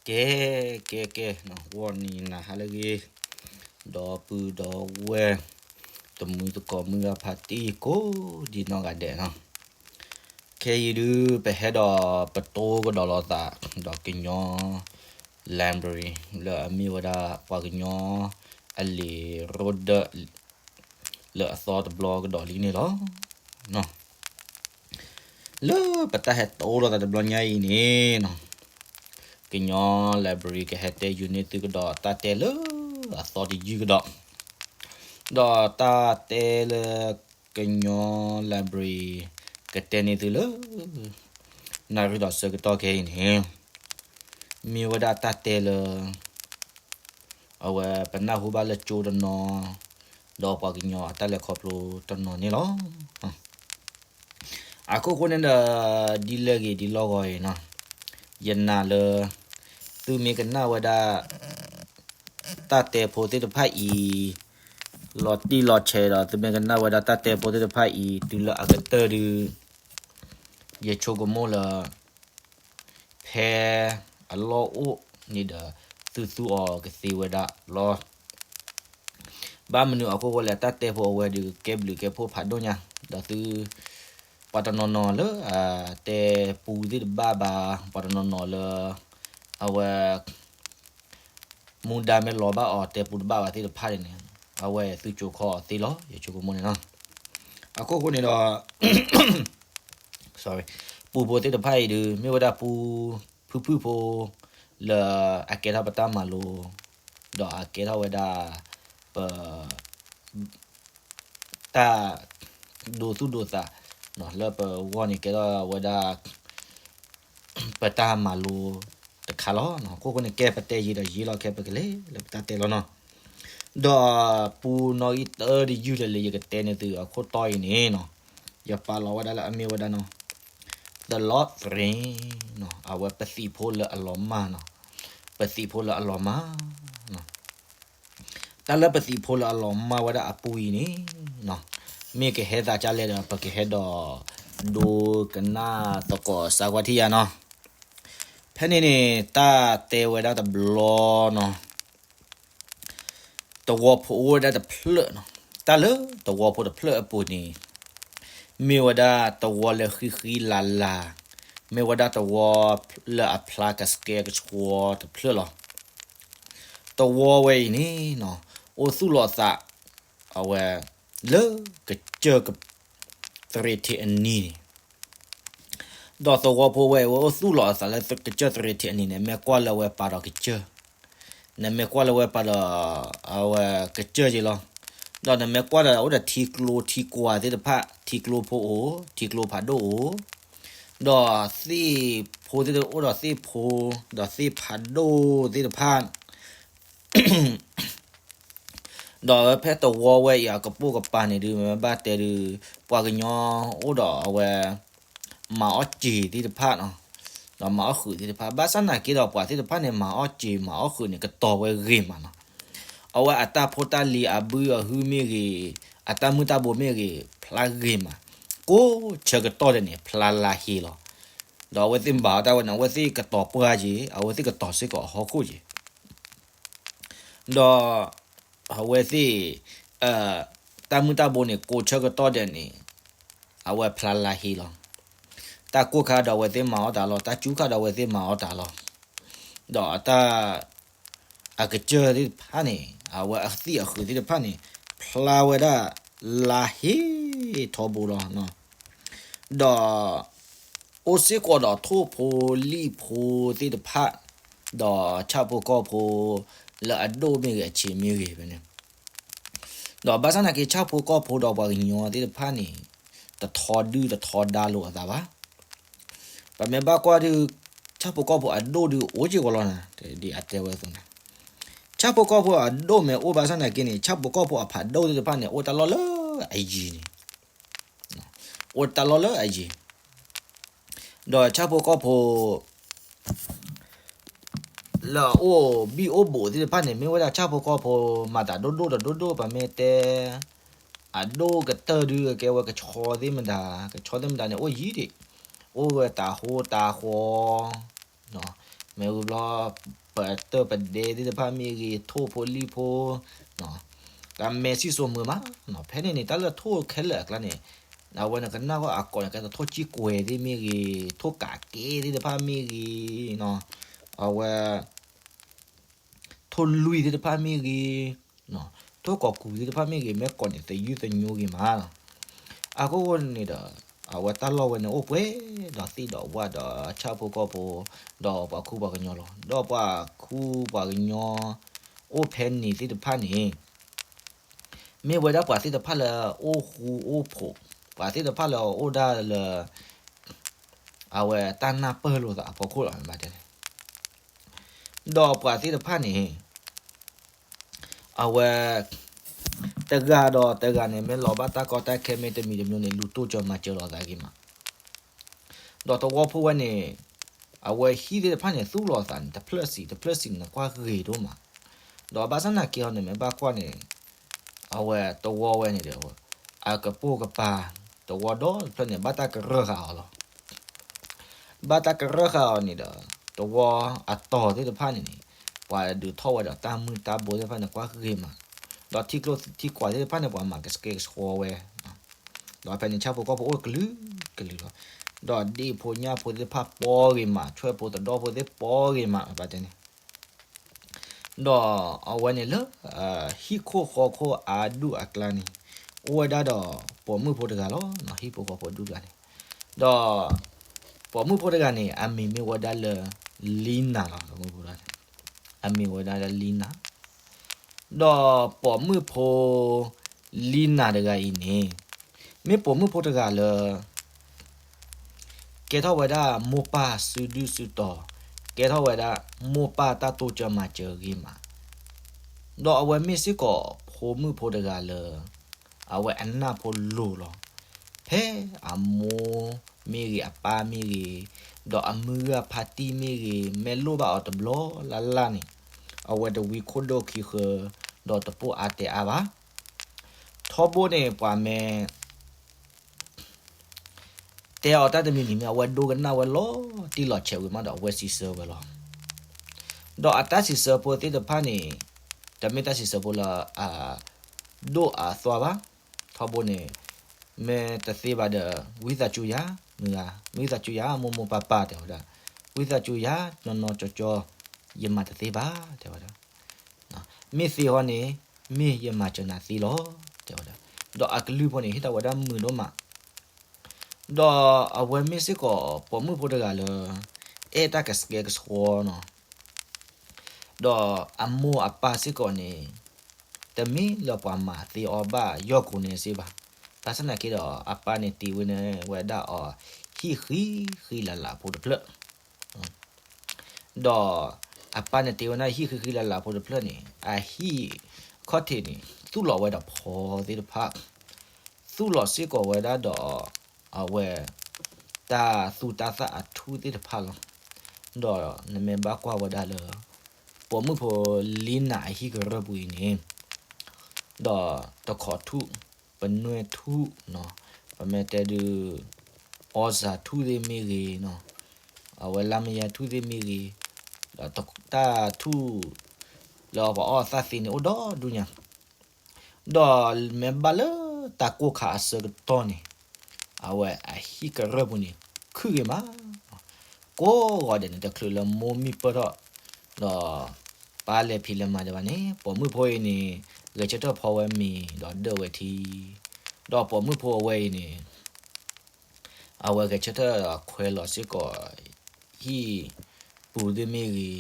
ကဲ ကဲ ကဲ ဂီၤနံၤနၤဟါလၢအဂ့ၤ, ဒီပုၢ်ဒီဝဲၢ် တမှံၤသကိးမုၢ်ဂၤဖးတံၢ်ကိးဒံးနီၢ်ဂၤဒဲးနီၤ, ခဲအံၤဒုး ပဟဲဒီးပတိကဒီးလိာ်သး ဒီးကညီ library လၢအမ့ၢ်ဝဲဒၣ်ပှၤကညီ အလံာ်ရိဒၢး လၢအသီတဘျီကဒီးလံန့ၣ်လီၤ. လၢပတၢ်ဟဲတိလိာ်သးတဘျီညါအံၤန့ၣ်နီၤ, ကညီ library ကဟဲတဲယုာ်န့ၢ်သုကဒီးတၢ်တဲလၢအသီတယုၢ်ကဒီး, ဒီးတၢ်တဲလၢကညီ library ကတဲန့ၢ်သုလၢ နၣ်ရံၣ်ဒီးဆၢကတီၢ်ခဲအံၤန့ၣ် မ့ၢ်ဝဲဒၣ်တၢ်တဲလၢ အဝဲပနၢ်ဟူဘၣ်လၢကၠိတနီၤ ဒီးပှၤကညီအတၢ်လဲၤခီဖျိတနီၤန့ၣ်လီၤ. အခိၣ်ဃိန့ၣ်ဒီး ဒ်လဲၣ်ဂ့ၤဒ်လီၢ်ဂီၤအံၤနီၤ, ယနာ်လၢ သုမ့ၢ်ကနၣ်ဝဲဒၣ် တၢ်တဲဖိသ့ၣ်တဖၣ်အံၤ လီၤတံၢ်လီၤဆဲးဒီး သုမ့ၢ်ကနၣ်ဝဲဒၣ်တၢ်တဲဖိသ့ၣ်တဖၣ်အံၤ တုၤလၢအကတၢၢ်ဒုး ယဆိကမိၣ်လၢ ဖဲအလီၢ်အိၣ်န့ၣ်ဒီး သုသူအီၤကသ့ဝဲဒၣ်လီၤ. ဘၣ်မနုၤအခိၣ်ဃိလဲၣ် တၢ်တဲဖိအဝဲဒုးကဲဘျုးကဲဖှိၣ်ဖးဒိၣ်ညါ, ဒီးသု ပှၤတနီၤနီၤလၢအတဲပူသ့ၣ်တဘၣ်ဘၣ်, ပှၤတနီၤနီၤလၢ အဝဲ မူဒါမ့ၢ်လီၤဘၣ်အီၤတဲပူတဘၣ်ဘၣ်သ့ၣ်တဖၣ်န့ၣ်န့ၣ် အဝဲသုကၠိခီအီၤသ့လီၤ ယဆိကမိၣ်န့ၣ်နီၤ. အခိၣ်ဃိန့ၣ်ဒီး sorry ပူဖိသ့ၣ်တဖၣ်အံၤဒုး မ့ၢ်ဝဲဒၣ်ပူဖုၣ်ဖုၣ်ဖိ လၢအကဲထီၣ်ပတၢ်မၤလိ ဒီးအကဲထီၣ်ဝဲဒၣ် ပ တၢ်ဒိသူၣ်ဒိသး လၢပဂီၢ်န့ၣ်ကဲထီၣ်ဝဲဒၣ် ပတၢ်မၤလိတခါလီၤ. အခိၣ်ဃိန့ၣ် ကဲပတဲယံာ်ဒီးယံာ်လီၤ ခဲပကလဲၤလၢပတၢ်တဲလီၤနီၤ. ဒီးပူနီၣ်ဂံၢ်တၢတယုၢ်ဒီးလၢယကတဲန့ၢ်သုအခိၣ်တီအံၤန့ၣ်နီၤ, ယပာ်လီၤဝဲဒၣ်လၢအမ့ၢ်ဝဲဒၣ်နီၤ The Lord of the Rings နီၤ, အဝဲပသံးဖိလၢအလီၤမၢ်နီၤ, ပသံးဖိလၢအလီၤမၢ်နီၤ. တၢ်လၢပသံးဖိလၢအလီၤမၢ်ဝဲဒၣ်အပူအံၤန့ၣ်နီၤ, မ့ၢ်ကဟဲသးဒ်လဲၣ်ဒီး ပကဟဲဒီးဒိကနၣ်သကိးစၢ်ကွၢ်ထံၣ်ယၤနီၤ. ဖဲန့ၣ်န့ၣ် တၢ်တဲဝဲဒၣ်တဘျီနီၤ, သဝီဖိအိၣ်ဝဲဒၣ်တဖျၢၣ်နီၤ, တၢ်လၢသဝီဖိတဖျၢၣ်အပူၤန့ၣ် မ့ၢ်ဝဲဒၣ်သဝီလၢဃံဃံလၤလၤ, မ့ၢ်ဝဲဒၣ်သဝီလၢအဖျါကဆှဲကဆှီတဖျၢၣ်လီၤ. သဝီဝဲအံၤန့ၣ်နီၤ, အိၣ်သူၣ်လီၤအသး အဝဲ လၢကစၢၢ်သရ့ၤထံးအနံၤန့ၣ်, ဒီးသဝီဖိဝဲအံၤ အဝဲအိၣ်သူၣ်လီၤအသးလၢကစၢၢ်သရ့ၤထံးအနံၤန့ၣ် မ့ၢ်ကွၢ်လၢဝဲပာ်ဒီးကစၢၢ်, နမ့ၢ်ကွၢ်လၢဝဲပာ်ဒီး အဝဲကစၢၢ်က့လီၤ. ဒီးနမ့ၢ်ကွၢ်ဒီး အိၣ်ဒီးထံကျိထံကွၢ်သ့ၣ်တဖၣ်, ထံကျိဖိအိၣ်, ထံကျိဖးဒိၣ်အိၣ်, ဒီးသ့ၣ်ဖိသ့ၣ်တဖၣ် အိၣ်ဒီးသ့ၣ်ဖိ, ဒီးသ့ၣ်ဖးဒိၣ်သ့ၣ်တဖၣ် ဒီးဖဲသဝီဝဲအံၤအကပိာ်ကပၤန့ၣ်ဒုး မ့ၢ်ဘၣ်တဲဒုး ပှၤကညီအိၣ်ဒီးအဝဲ မၤအီၣ်စ့ၤသ့ၣ်တဖၣ်နီၤ, ဒီးမၤအီၣ်ဃုာ်သ့ၣ်တဖၣ်, ဘၣ်ဆၣ်နာ်က့ဒီး ပှၤသ့ၣ်တဖၣ်န့ၣ် မၤအီၣ်စ့ၤ မၤအီၣ်ဃုာ်န့ၣ် ကတီၤဝဲဂ့ၤမးနီၤ. အဝဲအတၢ်ဖိတၢ်လံၤအဘုအဟုမ့ၢ်ဂ့ၤ, အတၢ်မုၢ်တၢ်ဘိမ့ၢ်ဂ့ၤ, ဖျါဂ့ၤမး, ကိးဆၢကတီၢ်ဒဲးန့ၣ် ဖျါလါဟ့လီၤ. ဒီးအဝဲသ့ၣ်မၤအီၣ်တၢ်ဝဲန့ၣ် အဝဲသ့ၣ်ကတီၤပှၢ်က့ၤ, အဝဲသ့ၣ်ကတီၤစ့ၢ်ကီးအဟီၣ်ခိၣ်က့ၤ ဒီးအဝဲသ့ၣ် တၢ်မုၢ်တၢ်ဘိန့ၣ် ကိးဆၢကတီၢ်ဒဲးန့ၣ် အဝဲဖျါလါဟ့လီၤ. တၢ်ကိၢ်ခါဒီးအဝဲသ့ၣ်မၤအီၣ်တၢ်လီၤ, တၢ်စူၤခါဒီးအဝဲသ့ၣ်မၤအီၣ်တၢ်လီၤ. ဒီးအတၢ် အကစၢၢ်သ့ၣ်တဖၣ်န့ၣ် အဝဲအသံၣ်အဃုာ်သ့ၣ်တဖၣ်န့ၣ် ဖျါဝဲဒၣ်လါဟ့ထီဘိလီၤ. ဒီး အိၣ်စ့ၢ်ကီးဒီးထိၣ်ဖိလံၣ်ဖိသ့ၣ်တဖၣ်, ဒီးဆၣ်ဖိကီၢ်ဖိလၢအဒိၣ်မ့ၢ်ဂ့ၤ အဆံးမ့ၢ်ဂ့ၤဖဲန့ၣ်, ဒီးဘၣ်ဆၣ်နာ်က့ ဆၣ်ဖိကီၢ်ဖိဒီးပှၤကညီသ့ၣ်တဖၣ်န့ၣ် တထီဒုၣ်တထီဒါလိာ်အသးဘၣ်. ပမ့ၢ်ဘၣ်ကွၢ်ဒုး ဆၣ်ဖိကီၢ်ဖိအဒိၣ်ဒုးအိၣ်က့ၤဝဲလီၤနၤ, ဒ်အတဲဝဲအသိးန့ၣ်, ဆၣ်ဖိကီၢ်ဖိအဒိၣ်မ့ၢ်အိၣ်ဘၣ်ဆၣ်နာ်က့န့ၣ် ဆၣ်ဖိကီၢ်ဖိအဖးဒိၣ်သ့ၣ်တဖၣ်န့ၣ် အိၣ်တၢ်လီၢ်လၢအယံၤန့ၣ် အိၣ်တၢ်လီၢ်လၢအယံၤ, ဒီးဆၣ်ဖိကီၢ်ဖိ လၢအအိၣ်ဘံၣ်အိၣ်ဘူးသ့ၣ်တဖၣ်န့ၣ် မ့ၢ်ဝဲဒၣ်ဆၣ်ဖိကီၢ်ဖိ မၤတၢ်ဒိၣ်ဒိၣ်ဒီးဒိၣ်ဒိၣ် ပမ့ၢ်တဲ အဒိၣ်ကတၢၢ်ဒုးကဲဝဲကဆီသ့ၣ်မတၤ, ကဆီသ့ၣ်မတၤန့ၣ် အိၣ်ယံၤဒံး, အိၣ်ဝဲတၤဟိတၤဃီ, တ မ့ၢ်ဝံၤဘျီ ပတၢၢ်ပဒဲသ့ၣ်တဖၣ်မ့ၢ်ဂ့ၤ, ထိၣ်ဖိလံၣ်ဖိ, တၢ်မဲာ်ဆံၣ်စိၤမုာ်မး, ဖဲန့ၣ်န့ၣ် တၢ်လၢထိၣ်ခဲလၢာ်အကျါန့ၣ်, အဝဲနကနၣ်ဂီၢ်အကိးန့ၣ် ကဲသိးထိၣ်ကံၢ်ကွဲၤသ့ၣ်မ့ၢ်ဂ့ၤ, ထိၣ်ကးက့သ့ၣ်တဖၣ်မ့ၢ်ဂ့ၤ, အဝဲ ထိၣ်လွံၢ်သ့ၣ်တဖၣ်မ့ၢ်ဂ့ၤ, ထိၣ်ကီးကူးသ့ၣ်တဖၣ်မ့ၢ်ဂ့ၤ, မ့ၢ်ကိးန့ၣ် သယုၢ်သညိဂ့ၤမးလီၤ. အခိၣ်ဃိန့ၣ်ဒီး အဝဲတၢ်လီၢ်ဝဲန့ၣ်အိၣ်ပှဲၤဒီးသ့ၣ်ဒီးဝၣ်ဒီးဆၣ်ဖိကီၢ်ဖိ, ဒီးပှၤခူပှၤကညီလီၤ. ဒီးပှၤခူပှၤကညီ အိၣ်ဖဲန့ၣ်သ့ၣ်တဖၣ်န့ၣ် မ့ၢ်ဝဲဒၣ်ပှၤသ့ၣ်တဖၣ်လၢအိၣ်ဃူအိၣ်ဖိး, ပှၤသ့ၣ်တဖၣ်လၢအိၣ်ဒၣ်လၢ အဝဲတၢ်နၢ်ပၢၢ်လိာ်သးအဖီခိၣ်လီၤ. ဘၣ်တဲန့ၣ် ဒီးပှၤသ့ၣ်တဖၣ်န့ၣ် အဝဲ တဂၤဒီးတဂၤန့ၣ် မ့ၢ်လီၤဘၣ်တၢ်ကီတၢ်ခဲမ့ၢ်တမံၤတမံၤန့ၣ် လူၤတိၢ်ကၢၤမၤစၢၤလိာ်သးဂ့ၤမး. ဒီးသဝီဖိဝဲန့ၣ် အဝဲဟံၣ်သ့ၣ်တဖၣ်န့ၣ် သူၣ်လီၤသးန့ၣ် တဖျၢၣ်စံး တဖျၢၣ်စံးန့ၣ် ကွၢ်ဂ့ၤဒိၣ်မး. ဒီးဘၣ်ဆၣ်နာ်က့ဟီန့ၣ် မ့ၢ်ဘၣ်ကွၢ်န့ၣ် အဝဲသဝီဝဲန့ၣ်ဒီး အကပိာ်ကပၤ သဝီဒီတဖျၢၣ်န့ၣ် ဘၣ်တၢ်ကရၢၢ်ဃာ်အီၤလီၤ. ဘၣ်တၢ်ကရၢၢ်ဃာ်အီၤန့ၣ်ဒီး သဝီအတီၤသ့ၣ်တဖၣ်န့ၣ်န့ၣ် ပှၤဒုးထီၣ်ဝဲဒီးတၢ်မုၢ်တၢ်ဘိသ့ၣ်တဖၣ်န့ၣ် ကွၢ်ဂ့ၤမး. ဒီးထံကျိထံကွၢ်သ့ၣ်တဖၣ်န့ၣ် ပှၤမၤကဆှဲကဆှီဝဲ ဒီးဖဲန့ၣ် ဆၣ်ဖိကီၢ်ဖိအိၣ်ကလုာ်ကလုာ်လီၤ. ဒီးဒ့ၣ်ဖိညၣ်ဖိသ့ၣ်တဖၣ်ပီဂ့ၤမး, ဆွဲၣ်ဖိသဒီၣ်ဖိသ့ၣ်ပီဂ့ၤမး ဘၣ်တဲန့ၣ် ဒီးအဝဲန့ၣ်လၢ ဟံၣ်ခိၣ်ဃီခိၣ်အါဒူၣ်အကျါန့ၣ် အိၣ်ဝဲဒၣ်ဒီးပိာ်မုၣ်ဖိတဂၤလီၤ. ဟံၣ်ဖိဃီဖိဒူၣ်ကျါန့ၣ် ဒီးပိာ်မုၣ်ဖိတဂၤန့ၣ် အမံၤမ့ၢ်ဝဲဒၣ်လၢ လံနၤလီၤ. အမံၤဝဲဒၣ်လၢလံနၤ ဒီးပိာ်မုၣ်ဖိ လံနၤတဂၤအံၤန့ၣ် မ့ၢ်ပိာ်မုၣ်ဖိတဂၤလၢ ကဲထီၣ်ဝဲဒၣ်မိၢ်ပၢ်စုဒုၣ်စုတီၤ, ကဲထီၣ်ဝဲဒၣ်မိၢ်ပၢ်တၢ်တိစၢၤမၤစၢၤဂ့ၤမး, ဒီးအဝဲမ့ၢ်စ့ၢ်ကီးဖိမုၣ်ဖိတဂၤလၢ အဝဲအနၢ်ဖိလိၤလီၤ. ဖဲအမိၢ်မ့ၢ်ဂ့ၤ အပၢ်မ့ၢ်ဂ့ၤ, ဒီးအမုၢ်ဂၤဖါတံၢ်မ့ၢ်ဂ့ၤ မ့ၢ်လိၣ်ဘၣ်အီၤတဘျီလၢ်လၢ်န့ၣ် အဝဲတဝံခိၣ်ဒိၣ်ခံဃၢ ဒီးတပိၢ်အါတဲာ်အါဘၣ်. ထီဘိန့ၣ် ပှၤမ့ၢ် တဲအီၤတၢ်တမံၤမံၤန့ၣ် အဝဲဒိကနၣ်ဝဲလီၤတံၢ်လီၤဆဲးဝံၤမးဒီး အဝဲစံးဆၢဝဲလီၤ. ဒီးအတၢ်စံးဆၢဖိသ့ၣ်တဖၣ်န့ၣ် တမ့ၢ်တၢ်စံးဆၢဖိလၢ အဒိၣ်အသွါဘၣ်. ထီဘိန့ၣ် မ့ၢ်တသ့ဘၣ်ဒီး ဝံသးစူၤယၤ, မုၢ်ဂၤ ဝံသးစူၤယၤ မိၢ်မိၢ်ပၢ်ပၢ် တဲဝဲဒၣ်, ဝံသးစူၤယၤ နီၢ်နီၢ်ကၠီကၠီ ယမၤတသ့ဘၣ် တဲဝဲဒၣ်. မ့ၢ်သ့ဟီန့ၣ် မ့ၢ်ယမၤစၢၤနၤသ့လီၤ တဲဝဲဒၣ်. ဒီးအကလုၢ်ဖိန့ၣ် ဟ့ၣ်ထီၣ်ဝဲဒၣ်မုာ်ဒိၣ်မး ဒီးအဝဲမ့ၢ်စ့ၢ်ကီးပိာ်မုၣ်ဖိတဂၤလၢ အဲၣ်တၢ်ကဆှဲကဆှီနီၤ, ဒီးအမိၢ်အပၢ်စ့ၢ်ကီးန့ၣ် တမ့ၢ်လၢပှၤမၤသ့အီၤဘၣ်ယီၢ်ကိၤန့ၣ်စ့ၢ်ဘၣ်. ဘၣ်ဆၣ်သနာ်က့ဒီး အပၢ်န့ၣ်တ့ဝဲန့ၣ်ဝဲဒၣ်အီၤ ဟံၣ်ဃံဃံလၤလၤဖိတဖျၢၣ် ဒီးအပၢ်န့ၣ်တ့ဝဲဒၣ်ဟံၣ်ဃံဃံလၤလၤဖိတဖျၢၣ်န့ၣ် အဟံၣ်ခီၣ်ထံးန့ၣ် သူၣ်လီၤဝဲဒီးဖီသ့ၣ်တဖၣ်, သူၣ်လီၤစ့ၢ်ကီးဝဲဒၣ်ဒီး အဝဲ တၢ်သူၣ်တၢ်သၣ်အထူၣ်သ့ၣ်တဖၣ်လီၤ. ဒီးနမ့ၢ်ဘၣ်ကွၢ်ဝဲဒၣ်လၢ ပိာ်မုၣ်ဖိလံနၤအဟံၣ်ကရၢၢ်ပူၤအံၤန့ၣ် ဒီးတခီထူၣ်, ပနွဲၣ်ထူၣ်နီၤ, ပမ့ၢ်တဲဒုး အီစၢထူၣ်သ့ၣ်မ့ၢ်ဂ့ၤနီၤ, အဝဲလါမယါထူၣ်သ့ၣ်မ့ၢ်ဂ့ၤ, ဒီးတၢ်ထူၣ်လၢပှၤအီၣ်သၣ်သ့န့ၣ်အိၣ်ဒီဒူၣ်ညါ, ဒီးမ့ၢ်ဘၣ်လၢတၢ်ကိၢ်ခါအဆၢကတီၢ်န့ၣ် အဝဲအဟံၣ်ကရၢၢ်ပူၤန့ၣ် ခုၣ်ဂ့ၤမး, ကိးဂီၤဒဲးန့ၣ် တချုးလၢမိၢ်မံပၢၢ်ထီၣ်, ဒီးပၢ်လဲၤဖံးလဲၤမၤဒံးဘၣ်န့ၣ် ပိာ်မုၣ်ဖိအံၤန့ၣ် ဂဲၤဆၢထၢၣ်ဖီဝဲမ့ၤဒီးဒၢၣ်ဝဲထံ, ဒီးပိာ်မုၣ်ဖိအဝဲအံၤန့ၣ် အဝဲဂဲၤဆၢထၢၣ်ခွဲးလီၤစ့ၢ်ကီး ဟံၣ်ပူၤသ့ၣ်မ့ၢ်ဂ့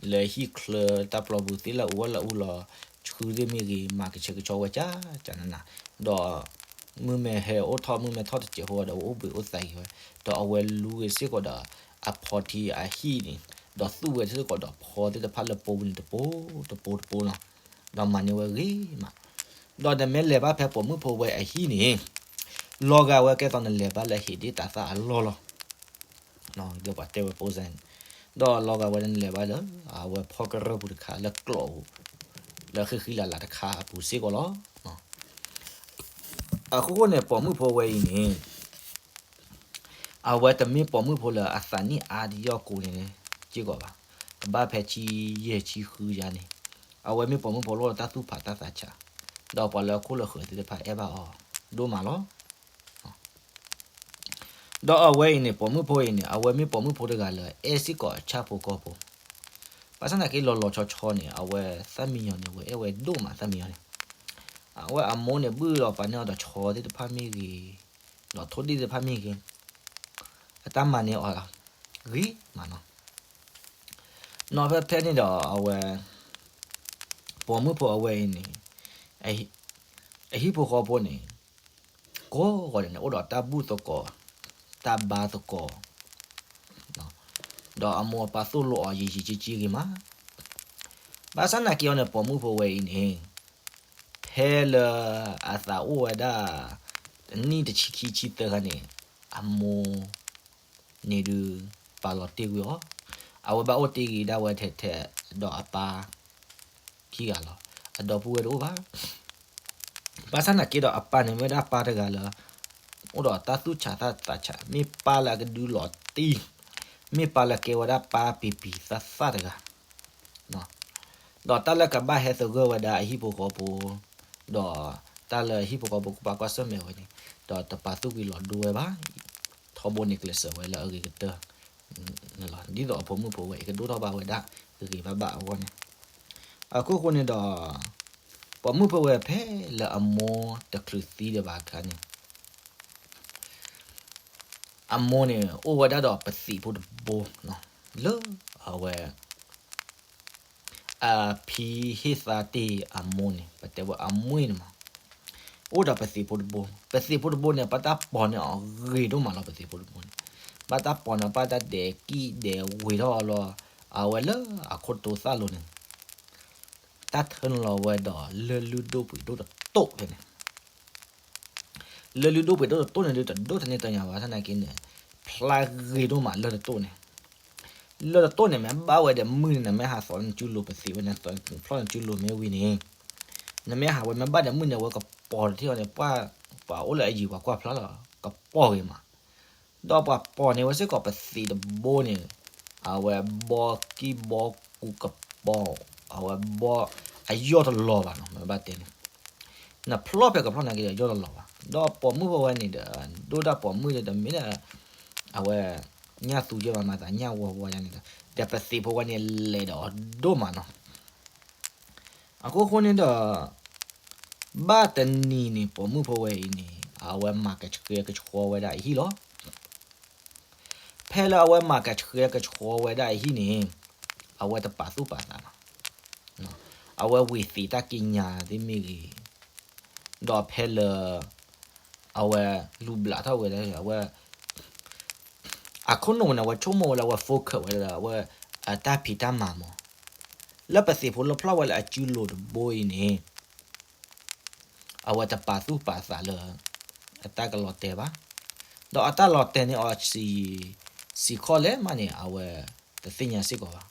ၤ, လၢဟံၣ်ချၢတၢ်ပျီပူၤသ့ၣ်လၢအူဝဲလၢအူလီၤ ဆှုသ့ၣ်မ့ၢ်ဂ့ၤ မၤကဆှဲကဆှီဝဲကၠၢ်ကၠၢ်နးနး, ဒီးမုၢ်မ့ၢ်ဟဲအိၣ်ထီၣ်မုၢ်မ့ၢ်ထီၣ်တစဲးဖိဒီး အိၣ်ဘှံးအိၣ်သါက့ၤဝဲ, ဒီးအဝဲလူၤက့ၤစ့ၢ်ကီးဒီး အဖီထံအဟံၣ်န့ၣ်, ဒီးသူၣ်ဝဲစ့ၢ်ကီးဒီးဖီသ့ၣ်တဖၣ်လၢပိာ်ပူၤန့ၣ် တပိာ်တပိာ်တပိာ်လီၤ. ဒီးမၤန့ၢ်ဝဲဂ့ၤမး, ဒီးနမ့ၢ်လဲၤဘၣ်ဖဲပိာ်မုၣ်ဖိဝဲအဟံၣ်န့ၣ် လီၤဂာ်ဝဲကဲသိးနလဲၤဘၣ်လၢဟံၣ်ဒ့ၣ်တၤသၣ်အလီၢ်လီၤ. ဒီးပှၤတဲဝဲပိစဲန့ၣ်, ဒီးလီၤဂာ်ဝဲလၢနလဲၤဘၣ်လၢ အဝဲဖီကရၢၢ်ပူၤတခါလၢကျိး, လၢဃံဃံလၤလၤတခါအပူၤစ့ၢ်ကီးလီၤ. အဃိဃိန့ၣ် ပိာ်မုၣ်ဖိဝဲအံၤန့ၣ် အဝဲတမ့ၢ်ပိာ်မုၣ်ဖိလၢအသးနံၣ်အါဒံးယီၢ်ကိၤန့ၣ်စ့ၢ်ကီးဘၣ်. ဘၣ်ဖဲဆံယဲၢ်ဆံဃုယါန့ၣ်, အဝဲမ့ၢ်ပိာ်မုၣ်ဖိလၢအိၣ်ဒီးတၢ်သူၣ်ဖးတၢ်သးဆး, ဒီးပှၤလၢအခိၣ်လၢဃၢၤသ့ၣ်တဖၣ်အဲၣ်ဘၣ်အီၤဒိၣ်မးလီၤ. ဒီးအဝဲအံၤန့ၣ် ပိာ်မုၣ်ဖိအံၤန့ၣ် အဝဲမ့ၢ်ပိာ်မုၣ်ဖိတဂၤလၢ အဲၣ်စ့ၢ်ကီးအဆၣ်ဖိကီၢ်ဖိ, ဘၣ်ဆၣ်သနာ်က့လီၤလီၤဆီဆီန့ၣ် အဝဲသၣ်မံညီၤန့ၣ် အဝဲအဲၣ်ဝဲဒိၣ်မးသၣ်မံညီၤန့ၣ်, အဝဲအမိၢ်န့ၣ် ဘုၣ်လီၤပာ်န့ၢ်အီၤဒီးဆီသ့ၣ်တဖၣ်မ့ၢ်ဂ့ၤ, ဒီးထိၣ်ဒံၣ်သ့ၣ်တဖၣ်မ့ၢ်ဂ့ၤ, အတၢ်မၤန့ၢ်အီၤဂ့ၤမးနီၤ. နီၤဖဲဖဲန့ၣ်ဒီးအဝဲ ပိာ်မုၣ်ဖိအဝဲအံၤန့ၣ် အဟံၣ်ဖိဃီဖိန့ၣ် ကိးဂီၤဒဲးန့ၣ် အိၣ်ဒီးတၢ်ဘူၣ်သကိး, တၢ်ဘါသကိး, ဒီးအမိၢ်အပၢ်သိၣ်လိအီၤယံာ်ယံာ်ကၠံကၠံဂ့ၤမး. ဘၣ်ဆၣ်သနာ်က့အီၤန့ၣ် ပိာ်မုၣ်ဖိဝဲအံၤန့ၣ် ဖဲလၢအသးအိၣ်ဝဲဒၣ် တနံၣ်တဆံခံဆံသၢခါန့ၣ် အမိၢ်န့ၣ်ဒုး ပာ်လီၤတ့ၢ်ကွံာ်အီၤ, အဝဲဘၣ်အိၣ်တ့ၢ်ဂ့ၤဒၣ်ဝဲထဲထဲဒီးအပၢ်ခံဂၤလီၤ. အဒီပုၢ်ဝဲၢ်တအိၣ်ဘၣ်. ဘၣ်ဆၣ်သနာ်က့ဒီးအပၢ်န့ၣ်မ့ၢ်ဝဲဒၣ်ပၢ်တဂၤလၢ အိၣ်ဒီးတၢ်သူၣ်ဆးသးဆး, မ့ၢ်ပၢ်လၢအကဒုလီၤတံၢ်, မ့ၢ်ပၢ်လၢကဲဝဲဒၣ်ပၢ်ပံၤပံၤသၣ်သၣ်တဂၤ, ဒီးတၢ်လၢကဘၣ်ဟဲသဂၢၢ်ဝဲဒၣ်အဟံၣ်ဖိဃီဖိ, ဒီးတၢ်လၢဟံၣ်ဖိဃီဖိကဘၣ်ကွၢ်ဆၢၣ်မဲာ်ဝဲန့ၣ်, ဒီးတပာ်သူၣ်ကွံာ်လီၤဒိဝဲဘၣ်. ထီဘိန့ၣ်ကျဲးစၢးဝဲလၢအဂ့ၤကတၢၢ်လီၤ. ဒ်သိးအပိာ်မုၣ်ဖိဝဲအံၤကဒိၣ်ထီၣ်ဘၣ်ဝဲဒၣ်ဂ့ၤဂ့ၤဘၣ်ဘၣ်အဂီၢ်န့ၣ်, အခိၣ်ဃိန့ၣ်ဒီး ပိာ်မုၣ်ဖိဝဲဖဲလၢအမိၢ်တချုးသံဒံးဘၣ်အခါန့ၣ် အမိၢ်န့ၣ် အိၣ်ဝဲဒၣ်ဒီးပသံးဖိတဘိ, လၢအဝဲ အဖံဟ့ၣ်သါတ့ၢ်အမိၢ်န့ၣ် ပတဲဝဲအမွ့ၢ်န့ၣ်မး, အိၣ်ဒီးပသံးဖိတဘိ, ပသံးဖိတဘိန့ၣ် ဘၣ်တၢ်ပိာ်န့ၢ်အီၤဂ့ၤဒိၣ်မးလီၤ. ပသံးဖိတဘိန့ၣ် ဘၣ်တၢ်ပိာ်န့ၢ် ဘၣ်တၢ်ဒဲးကံၣ်ဒဲးဝ့ၤထီၣ်အီၤလီၤ. အဝဲလၢအခိၣ်တိသၣ်လိၤန့ၣ် တၢ်ထၢနုာ်လီၤဝဲဒီးလၢၢ်လုၢ်ဒိၣ်ပှ့ၤဒိၣ်တတိၢ်ဖဲန့ၣ် လၢၢ်လုၢ်ဒိၣ်ပှ့ၤဒိၣ်တတိၢ်န့ၣ်ဒုး တဒိၣ်တန့ၢ်တညါဘၣ် သနာ်က့န့ၣ် ဖျါဂ့ၤဒိၣ်မးလၢၢ်တတိၢ်န့ၣ်, လၢၢ်တတိၢ်န့ၣ် မ့ၢ်ဘၣ်ဝဲဒီးမုၢ်န့ၣ် နမ့ၢ်ဟးသိးနစုလိၤပသံးဝဲန့ၣ် ဖျီၣ်နစုလိၤမ့ၢ်ဝံၤန့ၣ်, နမ့ၢ်ဟးဝဲမ့ၢ်ဘၣ်ဒီးမုၢ်န့ၣ် အဝဲကပီၤတထံၣ်အီၤန့ၣ် ပှၤ ပှၤအိၣ်လၢအယံၤပှၤကွၢ်ဖျါလီၤ ကပီၤဂ့ၤမး, ဒီးပှၤပိာ်န့ၢ်ဝဲစ့ၢ်ကီးပသံးတဘိန့ၣ်, အဝဲဘီကံၢ်ဘီကူကပီၤ, အဝဲဘီအယီၢ်တလီၤဘၣ်နီၤ မ့ၢ်ဘၣ်တဲန့ၣ် နဖျီၣ်ဖဲကဖျီၣ်နာ်က့ဒီး ယီၢ်တလီၤဘၣ်. ဒီးပိာ်မုၣ်ဖိဝဲန့ၣ်ဒီး ဒိၣ်ဒၣ်ပိာ်မုၣ်ဒီး တမ့ၢ်လၢ အဝဲ ညၣ်သူကဲဘၣ်မၤသးညၣ်ဝီဝီယါန့ၣ်ဒီး ဒီးပသံးဖိဝဲန့ၣ်လဲၤဒီးအီၤဒိၣ်မးနီၤ. အခိၣ်ဃိန့ၣ်ဒီး ဘၣ်တနံၤန့ၣ် ပိာ်မုၣ်ဖိဝဲအံၤန့ၣ် အဝဲမၤကဆှဲကဆှီဝဲဒၣ်အဟံၣ်လီၤ. ဖဲလၢအဝဲမၤကဆှဲကဆှီဝဲဒၣ်အဟံၣ်န့ၣ် အဝဲတပာ်သူၣ်ပာ်သးဘၣ်. အဝဲဝံၤသံးတၢ်ကံးညာ်သ့ၣ်မ့ၢ်ဂ့ၤ, ဒီးဖဲလၢ အဝဲလူၤဘျးထီၣ်ဝဲဒၣ် အဝဲ အခိၣ်နူာ်န့ၣ် အဝဲဆိကမိၣ်ဝဲလၢအဝဲ focus ဝဲဒၣ် အဝဲ အတၢ်ဖံးတၢ်မၤမး, လၢပသံးဖိလၢဖျီၣ်ဝဲလၢအစုလိၤတဘိအံၤန့ၣ် အဝဲတပာ်သူၣ်ပာ်သးလၢ အတၢ်ကလီၤတဲာ်ဘၣ်, ဒီးအတၢ်လီၤတဲာ်န့ၢ်အီၤ စံၣ်ခီၣ်လဲၣ်မးန့ၣ် အဝဲတသ့ၣ်ညါစ့ၢ်ကီးဘၣ်.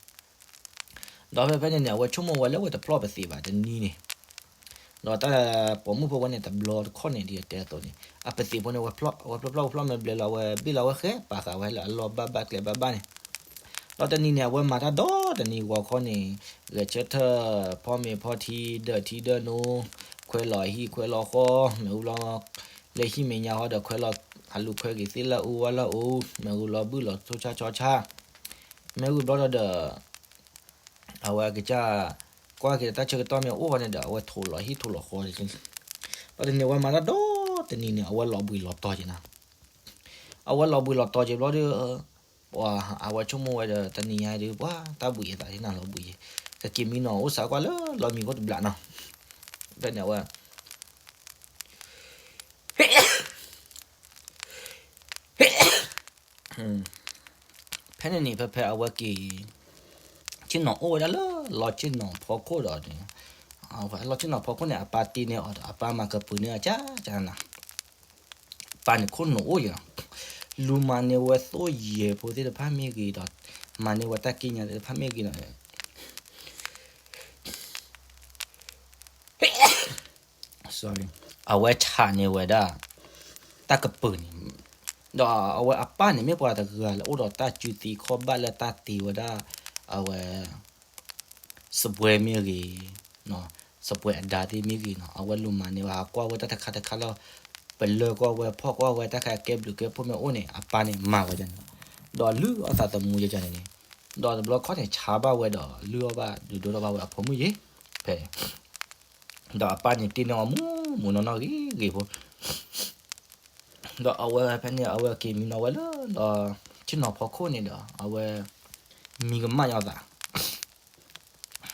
ဒီးဖဲဖဲန့ၣ်န့ၣ် အဝဲဆိကမိၣ်ဝဲလၢအဝဲတဖျီၣ်ပသံးဘၣ်တနံၤန့ၣ်, ဒီးတၢ်ပိာ်မုၣ်ဖိဝဲန့ၣ် တဘျီတခီၣ်န့ၣ် ဒ်အတဲအသိးန့ၣ် အပသံးဖိန့ၣ် အဝဲဖျီၣ်ဖျီၣ်ဖျီၣ်မ့ၢ်ဘျဲလီၤ အဝဲဘ့ၣ်လီၤဝဲဃဲ ပာ်ဃာ်ဝဲလၢအလီၢ်ဘၣ်ဘၣ်ကျဲဘၣ်ဘၣ်န့ၣ်, ဒီးတနံၤန့ၣ် အဝဲမၤတၢ်ဒီတနံၤဂီၤခီန့ၣ် ဂဲၤဆၢထၢၣ်ဖီမ့ၤဖီထံ ဒၢးထံဒၢးနိ, ခွဲးလီၤဟံၣ်ခွဲးလီၤဃီ, မ့ၢ်ဝံၤဘျီ လၢဟံၣ်မဲာ်ညါဃီဒီး ခွဲးလီၤအလူၤခွဲးက့ၤသ့ၣ်လၢအူဝဲလၢအူ, မ့ၢ်ဝံၤဘျီဘုၣ်လီၤဆိဆါဆီဆါ, မ့ၢ်ဝံၤဘျီဒီး အဝဲကစၢ် ကွၢ်က့ၤတၢ်ဆၢကတီၢ်မ့ၢ်အိၣ်ဃီန့ၣ်ဒီး အဝဲထိးလီၤဟံၣ်ထိးလီၤဃီ, ဒီးတနံၤအဝဲမၤတၢ်ဒီတနံၤန့ၣ် အဝဲလီၤဘှံးလီၤတီၤက့ၤနၤ, အဝဲလီၤဘှံးလီၤတီၤက့ၤဘျီဒီး ပှၤအဝဲဆိကမိၣ်ဝဲဒီး တနံၤညါဒုး ပှၤတၢ်ဘှံးအသးဒ်နၤလီၤဘှံးက့ၤ, ကက့ၤမံနီၤ အိၣ်စးကွၢ်လၢလီၢ်မံခိၣ်တဘျးနီၤ, ဖဲန့ၣ်အဝဲ ဖဲန့ၣ်န့ၣ် ဖဲဖဲအဝဲက့ၤ ဆ့ၣ်နီၤအိၣ်ဝဲဒၣ်လၢလီၢ်ဆ့ၣ်နီၤဖီခိၣ်ဒီး လီၢ်ဆ့ၣ်နီၤဖီခိၣ်န့ၣ် အပၢ်တ့န့ၢ်အီၤဒီး အပၢ်မၤကပုာ်န့ၢ်အီၤကၠၢကၠၢနၤ, ပၢ်န့ၣ်ခိၣ်နူာ်အိၣ်ယံၤနီၤ, လူၤမၤန့ၢ်ဝဲသိၣ်ယဲၢ်ဖိသ့ၣ်တဖၣ်မ့ၢ်ဂ့ၤဒီး မၤန့ၢ်ဝဲတၢ်ကံးညာ်သ့ၣ်တဖၣ်မ့ၢ်ဂ့ၤနီၤ အဝဲဆးန့ၢ်ဝဲဒၣ် တၢ်ကပုာ်န့ၣ်, ဒီးအဝဲအပၢ်န့ၣ် မ့ၢ်ပှၤတဂၤလၢအိၣ်ဒီးတၢ်စုသံခီၣ်ဘၣ်လၢတၢ်တ့ဝဲဒၣ် အဝဲ စပွဲမ့ၢ်ဂ့ၤ, စပွဲအဒါသ့ၣ်မ့ၢ်ဂ့ၤနီၤ, အဝဲလူၤမၤန့ၢ်ဘၣ် ဟးကွၢ်ဝဲတၢ်တခါတခါလၢ ပလၢကွၢ်ဝဲ ဖီၣ်ကွၢ်ဝဲ တၢ်ခါကဲဘျုးကဲဖှိၣ်မ့ၢ်အိၣ်န့ၣ် အပၢ်န့ၣ်မၤဝဲဒ်န့ၣ်လီၤ. ဒီးလုၢ်အီၣ်သးသမူယကန့ၣ်န့ၣ်, ဒီးတဘျီခီၣ်န့ၣ် ဆါဘၣ်ဝဲဒီး လုၢ်အီၣ်ဘၣ်ဒုးဒိၣ်ထီၣ်ဘၣ်ဝဲအဖိမုၣ်ယဲၤ ဖဲန့ၣ် ဒီးအပၢ်န့ၣ်တ့န့ၢ်အီၤမူမူနီၢ်နီၢ်ဂ့ၤဂ့ၤဖိ, ဒီးအဝဲဖဲန့ၣ် အဝဲက့ၤမံနီၤဝဲလၢ ဒီးဆ့ၣ်နီၤဖီခိၣ်န့ၣ်ဒီး အဝဲ မံကမၣ်ညီသး,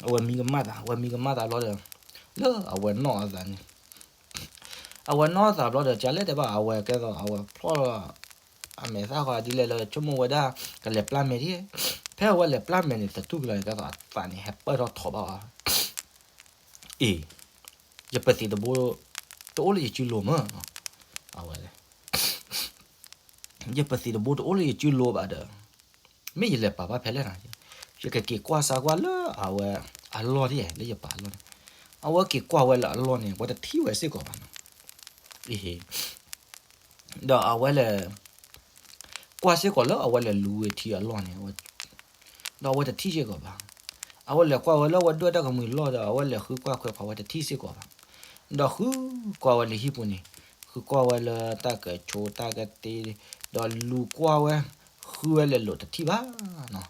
အဝဲမံကမၣ်သး အဝဲမံကမၣ်သးဘျီဒီး လၢအဝဲနီၢ်အသးန့ၣ်, အဝဲနီၢ်အသးဘျီဒီး ကလဲၣ်တဲဘၣ် အဝဲကဲသိး အဝဲဖျီၣ် အမဲာ်သၣ်ဃီဒ်လဲၣ်လၢဆိကမိၣ်ဝဲဒၣ် ကလဲၤပျၢ်မဲာ်ဒ်, ဖဲအဝဲလဲၤပျၢ်မဲာ်န့ၣ် သတူၢ်ကလီၤန့ၣ် ကဲသိးအသးန့ၣ် ဟဲပၢၢ်ထီၣ်ထီဘၣ်အီၤ အ့ၣ်, ယပသံးတဘိ တအိၣ်လၢယစုလိၤမး, အဝဲလဲၣ်, ယပသံးတဘိတအိၣ်လၢယစုလိၤဘၣ်ဒီး မ့ၢ်ယလဲၤပာ်ဘၣ်ဖဲလဲၣ်နီၤ, ယကက့ၤကွၢ်စၢ်ကွၢ်လၢအဝဲအလီၢ်ဒ် လၢယပာ်အလီၢ်န့ၣ်, အဝဲက့ၤကွၢ်ဝဲလၢအလီၢ်န့ၣ် အဝဲတထံၣ်ဝဲစ့ၢ်ကီးဘၣ်နီၤ, အ့ၣ် ဒီးအဝဲလဲၤ ကွၢ်စ့ၢ်ကီးလၢအဝဲလဲၤလူၤဝဲထံအလီၢ်န့ၣ်, ဒီးအဝဲတထံၣ်စ့ၢ်ကီးဘၣ်. အဝဲလဲၤကွၢ်ဝဲလၢအဝဲဒွဲၣ်တၢ်ကမှံၤလီၢ်ဒီး အဝဲလဲၤဃုကွၢ်ခွဲးခွးဝဲတထံၣ်စ့ၢ်ကီးဘၣ်. ဒီးဃုကွၢ်ဝဲလၢဟံၣ်ပူၤန့ၣ်, ဃုကွၢ်ဝဲလၢတၢ်ကဆိတၢ်ကတ့, ဒီးလူၤကွၢ်ဝဲ, ဃုဝဲလဲၤလိာ်တထံၣ်ဘၣ်နီၤ.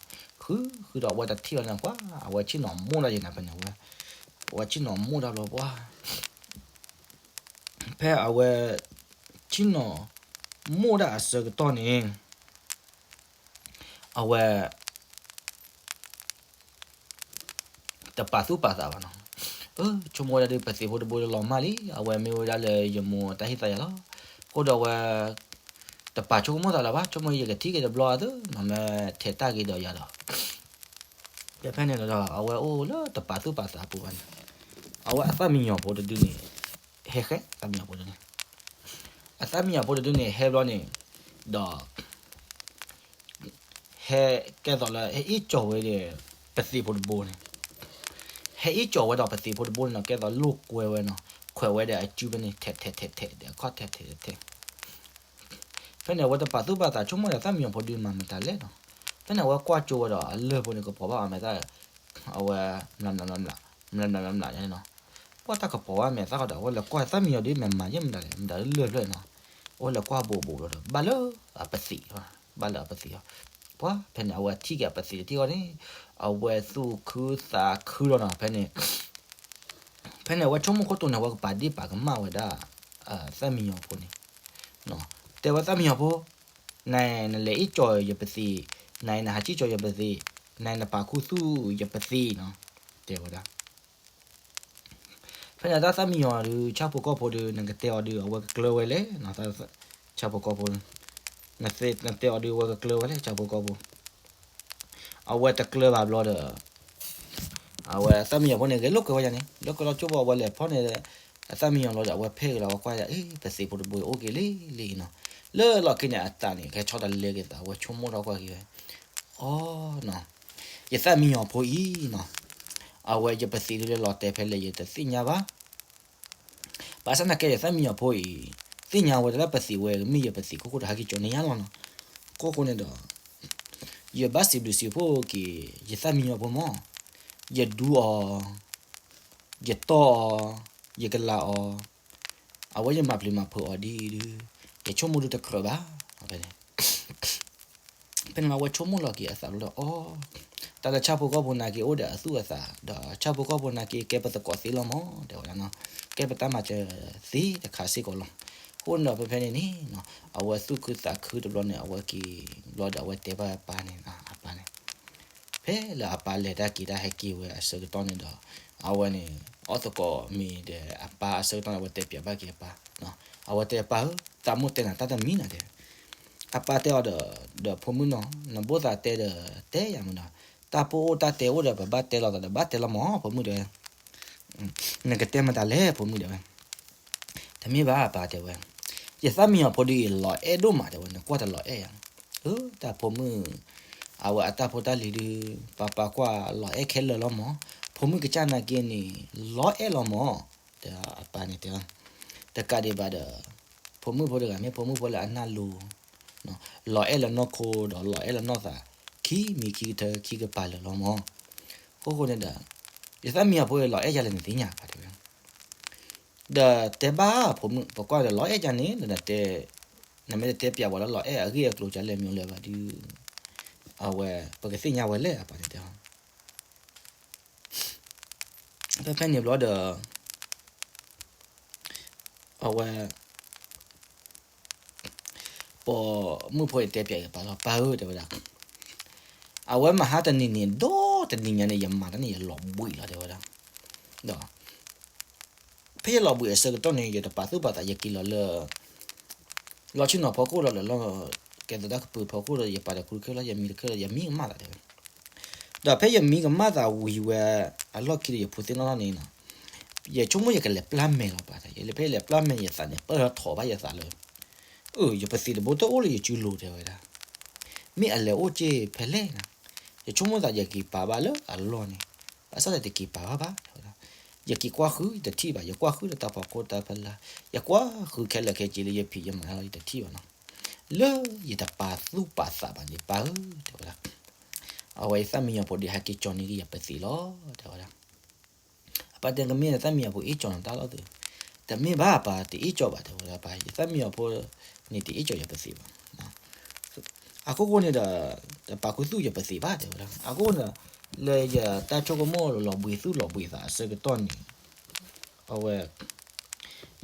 ဃုဃုဒီးအဝဲတထံၣ်လီၤန့ၣ် ပှၤ အဝဲဆ့ၣ်နီၤမိၢ်ဒၣ်ယဲနၤဖဲန့ၣ်ဝဲ, အဝဲဆ့ၣ်နီၤမိၢ်ဒၣ်ဘျီပှၤ ဖဲအဝဲ ဆ့ၣ်နီၤမိၢ်ဒၣ်အဆၢကတီၢ်န့ၣ် အဝဲ တပာ်သူၣ်ပာ်သးဘၣ်နီၤ. အၢ ဆိကမိၣ်ဝဲဒၣ်ဒ် ပသံးဖိတဘိလီၤမၢ်လံ, အဝဲမ့ၢ်ဝဲဒၣ်လၢယမိၢ်တၢ်ဟ့ၣ်သးယၤလီၤ. အဃိဒီးအဝဲ တပာ်ဆိကမိၣ်သးလၢၤဘၣ်, ဆိကမိၣ်ယကထံၣ်က့ၤတဘျီအသိးနီၤ မ့ၢ်ထဲတၢ်ဂ့ၤဒီးယၤဒီး ဖဲဖဲန့ၣ်ဒီး အဝဲအိၣ်လၢတပာ်သူၣ်ပာ်သးအပူၤဘၣ်န့ၣ်, အဝဲအသၣ်မံယီၤဖိတဒုန့ၣ် ဟဲဃဲ သၣ်မံယီၤဖိတဒုန့ၣ်, အသၣ်မံယီၤဖိတဒုန့ၣ်ဟဲဘျီန့ၣ်, ဒီး ဟဲကဲသိးလၢ ဟဲအ့ၣ်ကၠီၤဝဲဒီး ပသံးဖိတဘိန့ၣ်, ဟဲအ့ၣ်ကၠီၤဝဲဒီးပသံးဖိတဘိန့ၣ်နီၤ ကဲသိးလိာ်ကွဲဝဲနီၤ, ခွဲးဝဲဒီးအစုဖဲန့ၣ် ထဲးထဲးထဲးထဲးဒီးအခီၣ်ထဲးထဲးထဲး ဖဲန့ၣ် အဝဲတပာ်သူၣ်ပာ်သး ဆိကမိၣ်ဒီးသၣ်မံယီၤဖိဒုးမၤမတၤလဲၣ်နီၤ. ဖဲန့ၣ် အဝဲကွၢ်ကၠိဝဲဒီးအလၢၢ်ဖိန့ၣ် ကပီၤဘၣ်အမဲာ်သၣ်, အဝဲ မျးမျးမျးမျး မျးမျးမျးမျးန့ၣ်နီၤ. ပှၤတၢ်ကပီၤဘၣ်အမဲာ်သၣ်ဃီဒီး အဝဲလဲၤကွၢ်သၣ်မံယီၤဒုး မ့ၢ်မၤယဲၢ်မတၤလဲၣ် မတၤလၢလၢၢ်ဖျၢၣ်နီၤ. အဝဲလဲၤကွၢ်ဘိးဘိးဘျီဒီး ဘၣ်လၢအပသံး, ဘၣ်လၢအပသံးအီၤ. ပှၤဖဲန့ၣ် အဝဲထံၣ်က့ၤအပသံးတထံၣ်ဃီန့ၣ် အဝဲသူၣ်ခုသးခုလီၤနီၤ ဖဲန့ၣ် ဖဲန့ၣ် အဝဲဆိကမိၣ်ခိၣ်တိၤန့ၣ် အဝဲကပာ်ဒ့ၣ်ပာ်ကမၣ်ဝဲဒၣ် သၣ်မံယီၤဖိန့ၣ်, တဲဝဲသၣ်မံယီၤဖိ, နနလဲၤအ့ၣ်ကၠီၤယပသံး, နနဟးစံၣ်ကၠီၤယပသံး, နနပာ်ခူသူၣ်ယပသံးနီၤ, တဲဝဲဒၣ်. ဖဲန့ၣ်တၢ်သၣ်မံယီၤဒုး ဆၣ်ဖိကီၢ်ဖိဒုး နကတဲအီၤဒုး အဝဲကကျၢၤဝဲလဲၣ်နီၤ, ဆၣ်ဖိကီၢ်ဖိ, နတဲအီၤဒုး အဝဲကကျၢၤဝဲလဲၣ် ဆၣ်ဖိကီၢ်ဖိ အဝဲတကျၢၤဘၣ်ဘျီဒီး အဝဲသၣ်မံယီၤဖိန့ၣ် ဂဲၤလိာ်ကွဲဝဲယၤန့ၣ် လၢကလီၤကၠိဘၣ် အဝဲလဲၤဖီၣ်န့ၢ် အသၣ်မံယီၤလီၤဒီး အဝဲဖဲဂ့ၤလီၤ အဝဲကွၢ်ယၤ အ့ ပသံးဖိတဘိအံၤအိၣ်က့ၤလံလံနီၤ. လၢလီၢ်ခံန့ၣ် အသးန့ၣ် ကဟဲဆီတလဲက့ၤသး အဝဲဆိကမိၣ်ထီၣ်ကွၢ်က့ၤဝဲ, အီနီၤ, ယသၣ်မံယီၤဖိအံၤနီၤ, အဝဲယပသံးဒုးလၢလီၤတဲာ်ဖဲလဲၣ် ယတသ့ၣ်ညါဘၣ်. ဘၣ်ဆၣ်သနာ်က့ ယသၣ်မံယီၤဖိအံၤ သ့ၣ်ညါဝဲဒၣ်လၢပသံးဝဲ မ့ၢ်ယပသံးခိၣ်ဃိတဟဲက့ၤကၠီန့ၣ်ညါလီၤနီၤ. အဃိန့ၣ်ဒီး ယဘၣ်စံးဘျုးစံးဖှိၣ်က့ၤ ယသၣ်မံယီၤဖိမး, ယဒူအီၤ, ယတီၢ်အီၤ, ယကလၤအီၤ, အဝဲယမၤပျံၤမၤဖုးအီၤဒ်အံၤဒုး ယဆိကမိၣ်ဒုးတကြၢးဘၣ်. ဖဲန့ၣ် ဖဲန့ၣ်လီၤ အဝဲဆိကမိၣ်လီၤက့ၤအသးလီၤဒီး အီ တၢ်လၢဆၣ်ဖိကီၢ်ဖိနာ်က့အိၣ်ဒီးအသူၣ်အသး ဒီးဆၣ်ဖိကီၢ်ဖိနာ်က့ကဲပသကိးသ့လီၤမး တဲဝဲဒၣ်နီၤ, ကဲပတၢ်မၤစၢၤသ့တခါစ့ၢ်ကီးလီၤ. အဃိန့ၣ်ဒီးဖဲဖဲန့ၣ်န့ၣ် အဝဲသူၣ်ခုသးခုတဘျီန့ၣ် အဝဲက့ၤဘျီဒီး အဝဲတဲဘၣ်အပၢ်န့ၣ် အပၢ်န့ၣ် ဖဲလၢအပၢ်လဲၤတၢ်က့ၤတၢ်ဟဲက့ၤဝဲအဆၢကတီၢ်န့ၣ်ဒီး အဝဲန့ၣ် အီၣ်သကိးမ့ၤဒီးအပၢ်အဆၢကတီၢ်န့ၣ် အဝဲတဲပျးဘၣ်က့ၤအပၢ်, အဝဲတဲအပၢ်ဧၢ သးမိၢ်တဲနၤတၢ်တမံၤနၤတဲ, အပၢ်တဲအီၤဒီး ဒီးဖိမုၣ်နီၤ နဘိၣ်သးတဲဒီး တဲယၤမးနီၤ, တၢ်ပအိၣ်တၢ်တဲအိၣ်ဒီး ပဘၣ်တဲလီၤသးဒီး ဘၣ်တဲလီၤမး ဖိမုၣ်တဲဝဲ နကတဲမတၤလဲၣ် ဖိမုၣ်တဲဝဲ, တမ့ၢ်ဘၣ် အပၢ်တဲဝဲ, ယသၣ်မံယီၤဖိဒုးအံၤ လီၤအဲၣ်ဒိၣ်မးတဲဝဲ နကွၢ်တလီၤအဲၣ်ယၤ, အၢ တၢ်ဖိမုၣ်, အဝဲအတၢ်ဖိတၢ်လံၤဒုး ပၢ်ပၢ်ကွၢ်လီၤအဲၣ်ခဲလၢာ်လီၤမး, ဖိမုၣ်ကစၢ်နာ်က့န့ၣ် လီၤအဲၣ်လီၤမး, တဲအပၢ်န့ၣ်တဲ, တကးဒံးဘၣ်ဒီး ဖိမုၣ်ဖိတဂၤမ့ၢ်ဖိမုၣ်ဖိလၢအနၢ်လိၤ လီၤအဲၣ်လၢနီၢ်ခိဒီးလီၤအဲၣ်လၢနီၢ်သး, ခံမံၤခံကထၢခံကပၤလၢာ်လီၤမၢ်. အဃိဃိန့ၣ်ဒီး ယသၣ်မံယီၤဖိလီၤအဲၣ်ယၤလၢနသ့ၣ်ညါပာ်တဲဝဲဒၣ်. ဒီးတဲဘၣ်ဖိမုၣ် ပကွၢ်ဒီးလီၤအဲၣ်ယၤန့ၣ် နမ့ၢ်တတဲပၠးဝဲလၢလီၤအဲၣ်အဂ့ၢ်အကျိၤကလဲၣ်မ့ၢ်လၢၤဘၣ်ဒီး အဝဲ ပကသ့ၣ်ညါဝဲလဲၣ်အပာ်န့ၣ်တဲ ဖဲဖဲန့ၣ်ဘျီဒီး အဝဲ ပိာ်မုၣ်ဖိအံၤတဲပၠးအံၤပာ်လီၤ ပၢ်ဧၢ တဲဝဲဒၣ်, အဝဲမဟါတနံၤန့ၣ် ဒီတနံၤညါန့ၣ် ယမၤတၢ်န့ၣ် ယလီၤဘှံးလီၤ တဲဝဲဒၣ်. ဒီး ဖဲယလီၤဘှံးအဆၢကတီၢ်န့ၣ် ယတပာ်သူၣ်ပာ်သး ယက့ၤလီၤလၢ လီၢ်ဆ့ၣ်နီၤဖီခိၣ်လီၤဒီး လီၢ်ကဲသဒၣ်ကပၢၤဖီခိၣ်ဒီး ယပာ်တခူတခ့ၣ်လီၤ ယမံတခ့ၣ်လီၤ ယမံကမၣ်သး တဲဝဲ. ဒီးဖဲယမံကမၣ်သးဝံၤဝဲ အလီၢ်ခံဒီးယဖိသ့ၣ်နီၣ်ထီၣ်န့ၣ်နီၤ, ယဆိကမိၣ်ယကလဲၤပျၢ်မဲာ်လီၤပာ်, ယလဲၤ ဖဲယလဲၤပျၢ်မဲာ်ယသးန့ၣ် ပၢၢ်ထီၣ်ဘၣ်ယသးလၢ အၢ ယပသံးတဘိတအိၣ်လၢယစုလိၤ တဲဝဲဒၣ်. မ့ၢ်အလဲၤအိၣ်က့ၤဖဲလဲၣ်နၤ, ယဆိကမိၣ်သးယက့ၤပာ်ဘၣ်လၢအလီၢ်န့ၣ်, ဘၣ်ဆၣ်ဒီးတက့ၤပာ်ဘၣ်ဘၣ် တဲဝဲဒၣ်. ယက့ၤကွၢ်ဃုတထံၣ်ဘၣ်, ယကွၢ်ဃုလၢတၢ်ဖီခိၣ်တၢ်ဖီလာ်, ယကွၢ်ဃုခဲလၢာ်ခဲဆ့လၢယဖံးယမၤလီၤ ယတထံၣ်ဘၣ်နီၤ. လၢယတပာ်သူၣ်ပာ်သးဘၣ်န့ၣ် ပၢ်ဧၢ တဲဝဲဒၣ်, အဝဲယသၣ်မံယီၤဖိဒီးဟဲက့ၤကၠီန့ၢ်က့ၤယပသံးလီၤ တဲဝဲဒၣ်. အပၢ်တဲကမ့ၢ်နသၣ်မံယီၤဖိအ့ၣ်ကၠီနတၢ်လီၢ်သု, တမ့ၢ်ဘၣ်ပၢ်တအ့ၣ်ကၠီဘၣ် တဲဝဲဒၣ်, ပၢ် ယသၣ်မံယီၤဖိန့ၣ်တအ့ၣ်ကၠီယပသံးဘၣ်. အခိၣ်ဃိန့ၣ်ဒီး တပာ်ခူသူၣ်ယပသံးဘၣ် တဲဝဲဒၣ်. အခိၣ်ဃိန့ၣ်ဒီး လၢယတၢ်ဆိကမိၣ်လီၤဘှံးသူၣ်လီၤဘှံးသးအဆၢကတီၢ်န့ၣ် အဝဲ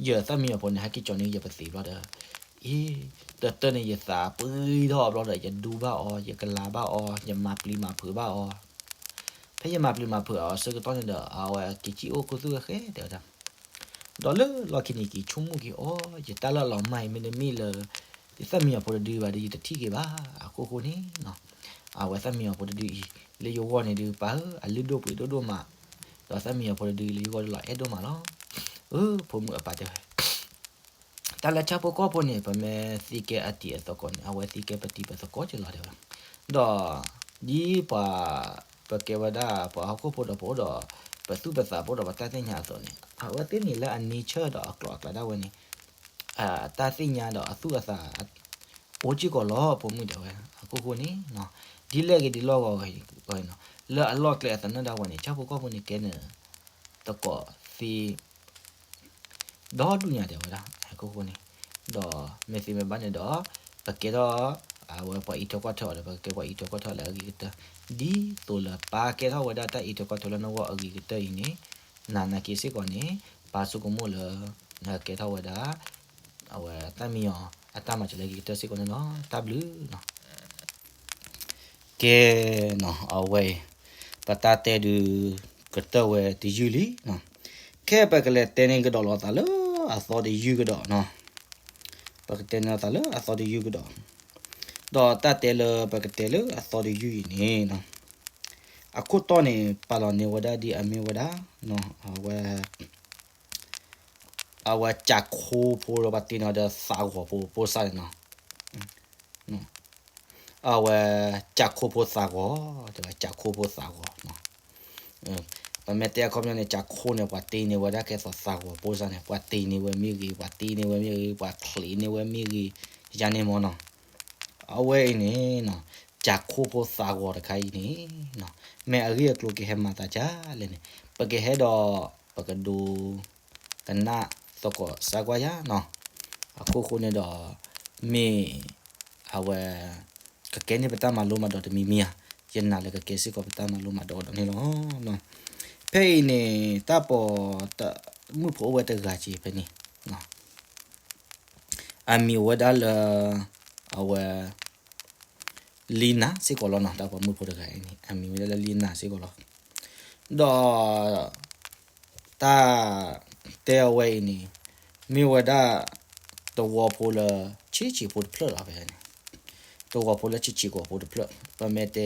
ယသၣ်မံယီၤဖိန့ၣ် ဟဲက့ၤကၠီန့ၢ်ယပသံးဘျီဒီး အံၤ တၢ်တၢ်န့ၣ် ယသးပှံထီၣ်ဘျီဒီး ယဒူဘၣ်အီၤ, ယကလၤဘၣ်အီၤ, ယမၤပျံၤမၤဖုးဘၣ်အီၤ. ဖဲယမၤပျံၤမၤဖုးအီၤအဆၢကတီၢ်န့ၣ်ဒီး အဝဲက့ၤကံၣ်အိၣ်ခူသူၣ်ဃဲဃဲ တဲဝဲဒၣ်. ဒီးလၢလီၢ်ခံန့ၣ် က့ၤဆိကမိၣ်က့ၤအီၤ, ယတၢ်လၢအလီၤမၢ်အံၤ မ့တမ့ၢ်လၢ ယသၣ်မံယီၤဖိတဒုဘၣ်ဒီး ယတထံၣ်က့ၤဘၣ်. အခိၣ်ဃိန့ၣ် အဝဲသၣ်မံယီၤဖိတဒုအံၤ လၢယဂီၢ်န့ၣ်ဒုး ပၢ်ဧၢ အလုၢ်ဒိၣ်ပှ့ၤဒိၣ်ဒိၣ်မး, ဒီးသၣ်မံယီၤဖိတဒုလၢယဂီၢ်ဒုးလီၤအဲၣ်ဒိၣ်မးလီၤ. အၢ ဖိမုၣ်အပၢ်တဲဝဲ တၢ်လၢဆၣ်ဖိကီၢ်ဖိန့ၣ် ပမ့ၢ်သံကဲအတံၤအသကိးန့ၣ် အဝဲသံကဲပတံၤပသကိးက့ၤလီၤ တဲဝဲ. ဒီး ဒ်ပှၤ ပကဲဝဲဒၣ်ပှၤဟီၣ်ခိၣ်ဖိဒီး ပအိၣ်ဒီး ပသူၣ်ပသးပအိၣ်ဒီးပတၢ်သ့ၣ်ညါအသိးန့ၣ် အဝဲသ့ၣ်န့ၣ်လၢအ nature ဒီးအကျိၤအကျဲဒၣ်ဝဲန့ၣ် အတၢ်သ့ၣ်ညါဒီးအသူၣ်အသး အိၣ်စ့ၢ်ကီးလီၤ ဖိမုၣ်တဲဝဲ. အခိၣ်ဃိန့ၣ် ဒ်လဲၣ်ဂ့ၤဒ်လဲၣ်ဂ့ၤ လၢအလီၢ်ကျဲအသနၢၣ်ဒၣ်ဝဲန့ၣ် ဆၣ်ဖိကီၢ်ဖိန့ၣ်ကဲန့ၣ် သကိးသ့ ဒီဒူၣ်ညါတဲဝဲဒၣ် အခိၣ်ဃိန့ၣ်, ဒီးမ့ၢ်သ့မ့ၢ်ဘၣ်န့ၣ်ဒီး ပကဲထီၣ် အဝဲပှၤအံးထွဲကွၢ်ထွဲအီၤဒီး ပကကဲပှၤအံးထွဲကွၢ်ထွဲလၢအဂ့ၤကတၢၢ်, ဒ်သိးလၢပၢ်ကဲထီၣ်ဝဲဒၣ်တၢ်အံးထွဲကွၢ်ထွဲလၢနဂီၢ်အဂ့ၤကတၢၢ်အံၤန့ၣ် နၤနာ်က့စ့ၢ်ကီးန့ၣ် ပၢ်ဆိကမိၣ်လၢ နကဲထီၣ်ဝဲဒၣ် အဝဲသၣ်မံယီၤအတၢ်မၤစၢၤလၢအဂ့ၤကတၢၢ်စ့ၢ်ကီးန့ၣ်လီၤ. တၢ်ဘျုးလီၤ. ကဲနီၤ အဝဲအံၤ ပတၢ်တဲဒုး ကတၢၢ်ဝဲတယုၢ်လံနီၤ. ခဲပကလဲၤတဲန့ၢ်ကဒီးလိာ်သးလၢအသီတယုၢ်ကဒီးနီၤ. ပကတဲန့ၢ်လိာ်သးလၢအသီတယုၢ်ကဒီး, ဒီးတၢ်တဲလၢပကတဲလၢအသီတယုၢ်အံၤန့ၣ်နီၤ, အခိၣ်တီန့ၣ် ပာ်လီၤန့ၢ်ဝဲဒၣ်ဒ်အမ့ၢ်ဝဲဒၣ် အဝဲ အဝဲကၠးခိဖိဒီးပှၤတ့န့ၢ်ဒီးသးဂီၤဖိဖိစၢ်န့ၣ်နီၤ. အဝဲ ကၠးခိဖိသးဂီၤ, တဲဝဲ ကၠးခိဖိသးဂီၤနီၤ. ပမ့ၢ်တဲအခီပညီန့ၣ် ကၠးခိန့ၣ် ပှၤတ့န့ၢ်ဝဲဒၣ်ကဲသိးသးဂီၤဖိစၢ်န့ၣ်, ပှၤတ့န့ၢ်ဝဲမ့ၢ်ဂ့ၤ, ပှၤတ့န့ၢ်ဝဲမ့ၢ်ဂ့ၤ, ပှၤချံးန့ၢ်ဝဲမ့ၢ်ဂ့ၤ, ယန့ၣ်မ့ၢ်နီၤ. အဝဲအံၤန့ၣ်နီၤ, ကၠးခိဖိသးဂီၤတခါအံၤန့ၣ်နီၤ, မ့ၢ်အဂ့ၢ်အကျိၤကဟဲမၤသးဒ်လဲၣ်န့ၣ်, ပကဟဲဒီး ပကဒိ ကနၣ်သကိးစၢ်ကွၢ်ယၤနီၤ. အခိၣ်ဃိန့ၣ်ဒီး မ့ၢ် အဝဲ ကကဲန့ၢ်ပတၢ်မၤလိမၤဒိးတမံၤမံၤဧါ, ယနာ်လၢကကဲစ့ၢ်ကီးပတၢ်မၤလိမၤဒိးဒီးန့ၣ်လီၤ. ဖဲအံၤန့ၣ် တၢ်ပိာ် မုၣ်ဖိအိၣ်ဝဲတဂၤက့ၤဖဲန့ၣ် အမံၤအိၣ်ဝဲဒၣ်လၢ အဝဲ လံနၤစ့ၢ်ကီးလီၤနီၤ, တၢ်ပိာ်မုၣ်ဖိတဂၤအံၤန့ၣ် အမံၤဝဲဒၣ်လၢလံနၤစ့ၢ်ကီးလီၤ. ဒီး တၢ်တဲအဝဲအံၤန့ၣ် မ့ၢ်ဝဲဒၣ် တဝီဖိလၢ ဆံးဆံးဖိတဖျၢၣ်လီၤဖဲန့ၣ်, တဝီဖိလၢဆံးဆံးကီးဖိတဖျၢၣ်, ပမ့ၢ်တဲ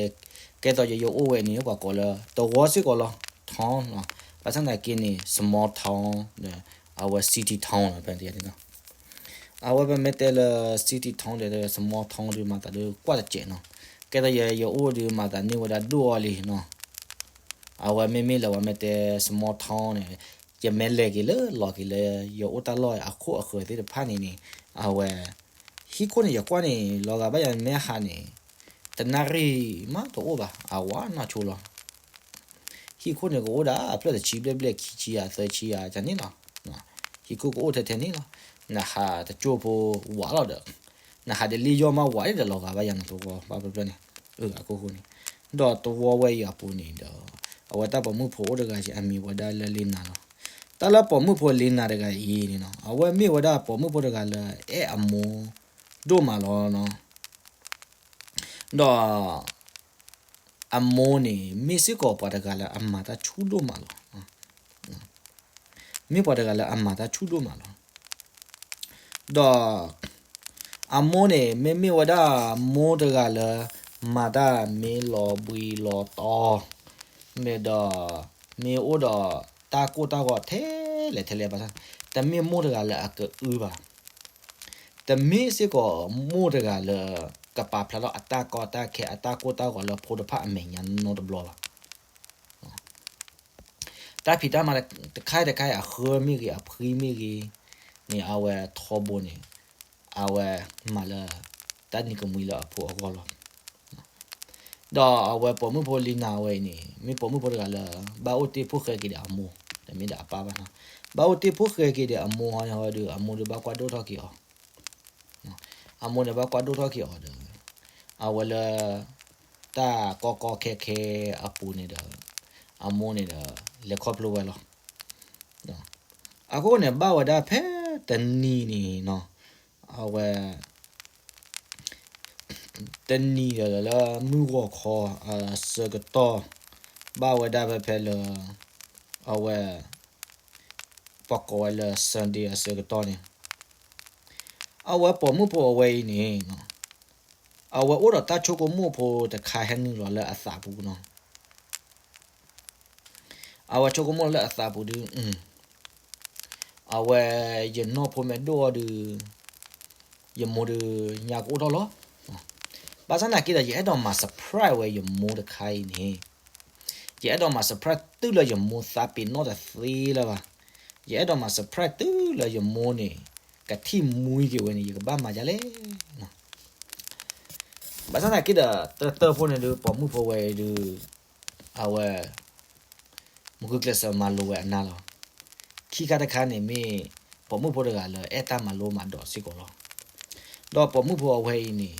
ကဲသိးယယအိၣ်ဝဲန့ၣ် ပှၤကိးလၢ တဝီစ့ၢ်ကီးလီၤ town နီၤ, ဘၣ်ဆၣ်သနာ်က့န့ၣ် small town ဒီး အဝဲ city town လီၤဖဲန့ၣ် အဝဲပမ့ၢ်တဲလၢ city town ဒီး small town ဒုးမၤသးဒုးကွၢ်တစဲးနီၤ, ကဲသိးယယအိၣ်ဒုးမၤသးန့ၢ်ဝဲဒၣ်ဒိၣ်အီၤလံနီၤ. အဝဲမ့မ့ၢ်လၢပှၤမ့ၢ်တဲ small town န့ၣ်, ယမ့ၢ်လဲၤက့ၤလၢလီၤက့ၤလၢ ယအိၣ်တၢ်လီၢ်အခိၣ်အဃၢၤသ့ၣ်တဖၣ်န့ၣ်န့ၣ်, အဝဲ ဟံၣ်ခိၣ်န့ၣ် ယကွၢ်န့ၣ် လီၤဂာ်ဘၣ်ယၤမ့ၢ်ဟးန့ၣ် တနၣ်ရံၣ်မးတအိၣ်ဘၣ် အဝၤနီၢ်ဆိလီၤ. ဟံၣ်ခိၣ်န့ၣ်ကအိၣ်ဒၣ်အဖျၢၣ်တဆံဘျဲၣ်ဘျဲၣ် ခံဆံယၤ သၢဆံယၤ တန့ၣ်လီၤ. ဟံၣ်ခိၣ်ကအိၣ်ထဲထဲန့ၣ်လီၤ. နဟးတကၠိဖိဝးလီၤဒီး နဟးတလ့ၣ်ယီၢ်မးဝးဒီးလီၤဂာ်ဘၣ်ယၤ နသဝီဘၣ်ဖျၢၣ်ဖျၢၣ်န့ၣ်. အၢ အခိၣ်ဃိန့ၣ် ဒီးသဝီဝဲအံၤအပူၤန့ၣ်ဒီး အဝဲတၢ်ပိာ်မုၣ်ဖိအိၣ်တဂၤအမံၤဝဲဒၣ်လၢလ့နၤလီၤ. တၢ်လၢပိာ်မုၣ်ဖိလ့နၤတဂၤအံၤန့ၣ်နီၤ အဝဲမ့ၢ်ဝဲဒၣ်ပိာ်မုၣ်ဖိတဂၤလၢအဲၣ်အမိၢ်ဒိၣ်မးလီၤနီၤ. ဒီး အမိၢ်န့ၣ် မ့ၢ်စ့ၢ်ကီးပှၤတဂၤလၢအမၤတၢ်ဆူၣ်ဒိၣ်မးလီၤ. မ့ၢ်ပှၤတဂၤလၢအမၤတၢ်ဆူၣ်ဒိၣ်မးလီၤ. ဒီး အမိၢ်န့ၣ် မ့မ့ၢ်ဝဲဒၣ်မိၢ်တဂၤလၢ မၤတၢ်မ့ၢ်လီၤဘှံးလီၤတီၤ မ့ၢ်ဒီး မ့ၢ်အိၣ်ဒီးတၢ်ကိၢ်တၢ်ဂီၤထဲလဲၣ်ထဲလဲၣ်ဘၣ်ဆၣ် တမ့ၢ်မိၢ်တဂၤလၢအကအုဘၣ်. တမ့ၢ်စ့ၢ်ကီးမိၢ်တဂၤလၢ ကပာ်ဖျါထီၣ်အတၢ်ကီတၢ်ခဲအတၢ်ကိၢ်တၢ်ဂီၤလၢဖိတဖၣ်အမဲာ်ညါနီတဘျီဘၣ်. တၢ်ဖံးတၢ်မၤတခါတခါအံၤ အဃၢမ့ၢ်ဂ့ၤ အဖှံမ့ၢ်ဂ့ၤန့ၣ် အဝဲထီဘိန့ၣ် အဝဲမၤလၢ တၢ်နံၤကမှံလၢအဖိအဂီၢ်လီၤ. ဒီးအဝဲပိာ်မုၣ်ဖိလံနၤဝဲအံၤန့ၣ် မ့ၢ်ပိာ်မုၣ်ဖိတဂၤလၢ ဘၣ်အိၣ်တ့ၢ်ဖိၣ်ဃဲက့ၤဒီးအမိၢ် တမ့ၢ်ဒီးအပၢ်ဘၣ်နီၤ. ဘၣ်အိၣ်တ့ၢ်ဖိၣ်ဃဲက့ၤဒီးအမိၢ်ဟီန့ၣ်ဟီဒီး အမိၢ်ဒီးဘၣ်ကွၢ်ဒိၣ်ထီၣ်က့ၤအီၤ အမိၢ်န့ၣ်ဘၣ်ကွၢ်ဒိၣ်ထီၣ်က့ၤအီၤဒီး အဝဲလၢ တၢ်ကီကီခဲခဲအပူၤန့ၣ်ဒီး အမိၢ်န့ၣ်ဒီး လဲၤခီဖျိဝဲလီၤ. အဃိန့ၣ် ဘၣ်ဝဲဒၣ်ဖဲတနံၤန့ၣ်နီၤ အဝဲ တနံၤဒီးလၢမုၢ်ဂီၤခီအဆၢကတီၢ် ဘၣ်ဝဲဒၣ်ဖဲဖဲလၢ အဝဲ ပှၤကိးဝဲလၢ Sunday အဆၢကတီၢ်န့ၣ် အဝဲပိာ်မုၣ်ဖိအဝဲအံၤန့ၣ် အဝဲအိၣ်ဒီးတၢ်ဆိကမိၣ်ဖိတခါဟဲနုာ်လီၤလၢအသးပူၤနီၤ. အဝဲဆိကမိၣ်လၢအသးပူၤဒုး အဝဲ ယနီၢ်ဖိမ့ၢ်ဒိၣ်အီၤဒုး ယမိၢ်ဒုးညါကအိၣ်ထီၣ်လီၤ. ဘၣ်ဆၣ်သနာ်က့ဒီး ယအဲၣ်ဒိးမၤ surprise ဝဲယမိၢ်တခါအံၤန့ၣ် ယအဲၣ်ဒိးမၤ surprise တုၤလၢယမိၢ်သးပ့ၤနီၣ်တသ့လၢၤဘၣ်. ယအဲၣ်ဒိးမၤ surprise တုၤလၢယမိၢ်န့ၣ် ကထံၣ်မှံက့ၤဝဲန့ၣ် ယကဘၣ်မၤဒ်လဲၣ်. ဘၣ်ဆၣ်သနာ်က့ဒီး တၢ်တၢၢ်ဖိန့ၣ်ဒုး ပိာ်မုၣ်ဖိဝဲအံၤဒုး အဝဲ မ့ၢ်ဂုာ်ကျဲးစၢးမၤလိဝဲအနၢ်လီၤ. ခံခါတခါန့ၣ်မ့ၢ် ပိာ်မုၣ်ဖိတဂၤလၢအဲၣ်တၢ်မၤလိမၤဒိးစ့ၢ်ကီးလီၤ. ဒီးပိာ်မုၣ်ဖိအဝဲအံၤန့ၣ်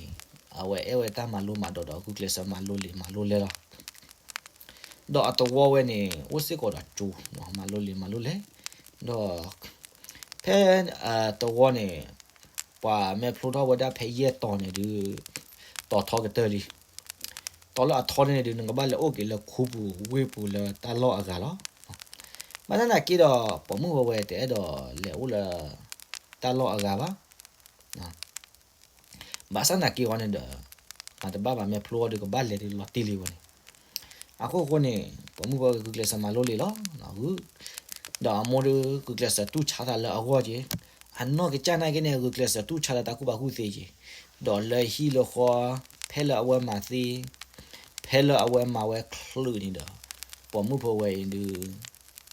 အဝဲအဲၣ်ဝဲတၢ်မၤလိမၤဒိးဒီးဂုာ်ကျဲးစၢးမၤလိလံာ်မၤလိလဲလီၤ. ဒီးအသဝီဝဲန့ၣ် အိၣ်စ့ၢ်ကီးဒီးကၠိ မၤလိလံာ်မၤလိလဲ, ဒီး ဖဲ သဝီန့ၣ် ပှၤမ့ၢ်ဖျိထီၣ်ဝဲဒၣ်ဖဲယဲၢ်တီၤန့ၣ်ဒုး တီၤထီကတၢၢ်လံ. တီၤလၢအထီန့ၣ်ဒုး နကဘၣ်လဲၤအိၣ်က့ၤလၢခူပူၤဝ့ၢ်ပူၤလၢတၢ်လီၢ်အဂၤလီၤ. ဘၣ်ဆၣ်သနာ်က့ဒီး ပိာ်မုၣ်ဝဲဝဲတအဲၣ်ဒိးလဲၤအိၣ်လၢ တၢ်လီၢ်အဂၤဘၣ်. ဘၣ်ဆၣ်သနာ်က့အီၤန့ၣ်ဒီး မၤတဘၣ်ဘၣ် မ့ၢ်ဖျိအီၤဒုးကဘၣ်လဲၤဒုးလီၤတံၢ်လံဝဲန့ၣ်. အခိၣ်ဃိန့ၣ် ပိာ်မုၣ်ဖိဂုာ်ကျဲးစၢးမၤလိလံာ်လီၤ. ဒီးအမိၢ်ဒုး ဂုာ်ကျဲးစၢးတူၢ်ဆါသးလၢအဂီၢ်က့ၤ, အနီၢ်ကစၢ်နာ်က့န့ၣ် ဂုာ်ကျဲးစၢးတူၢ်ဆါလၢတၢ်ကူၣ်ဘၣ်ကူၣ်သ့က့ၤ, ဒီးလၢဟံၣ်လၢဃီ ဖဲလၢအဝဲမၤသ့, ဖဲလၢအဝဲမၤဝဲချုးန့ၣ်ဒီး ပိာ်မုၣ်ဖိဝဲအံၤဒုး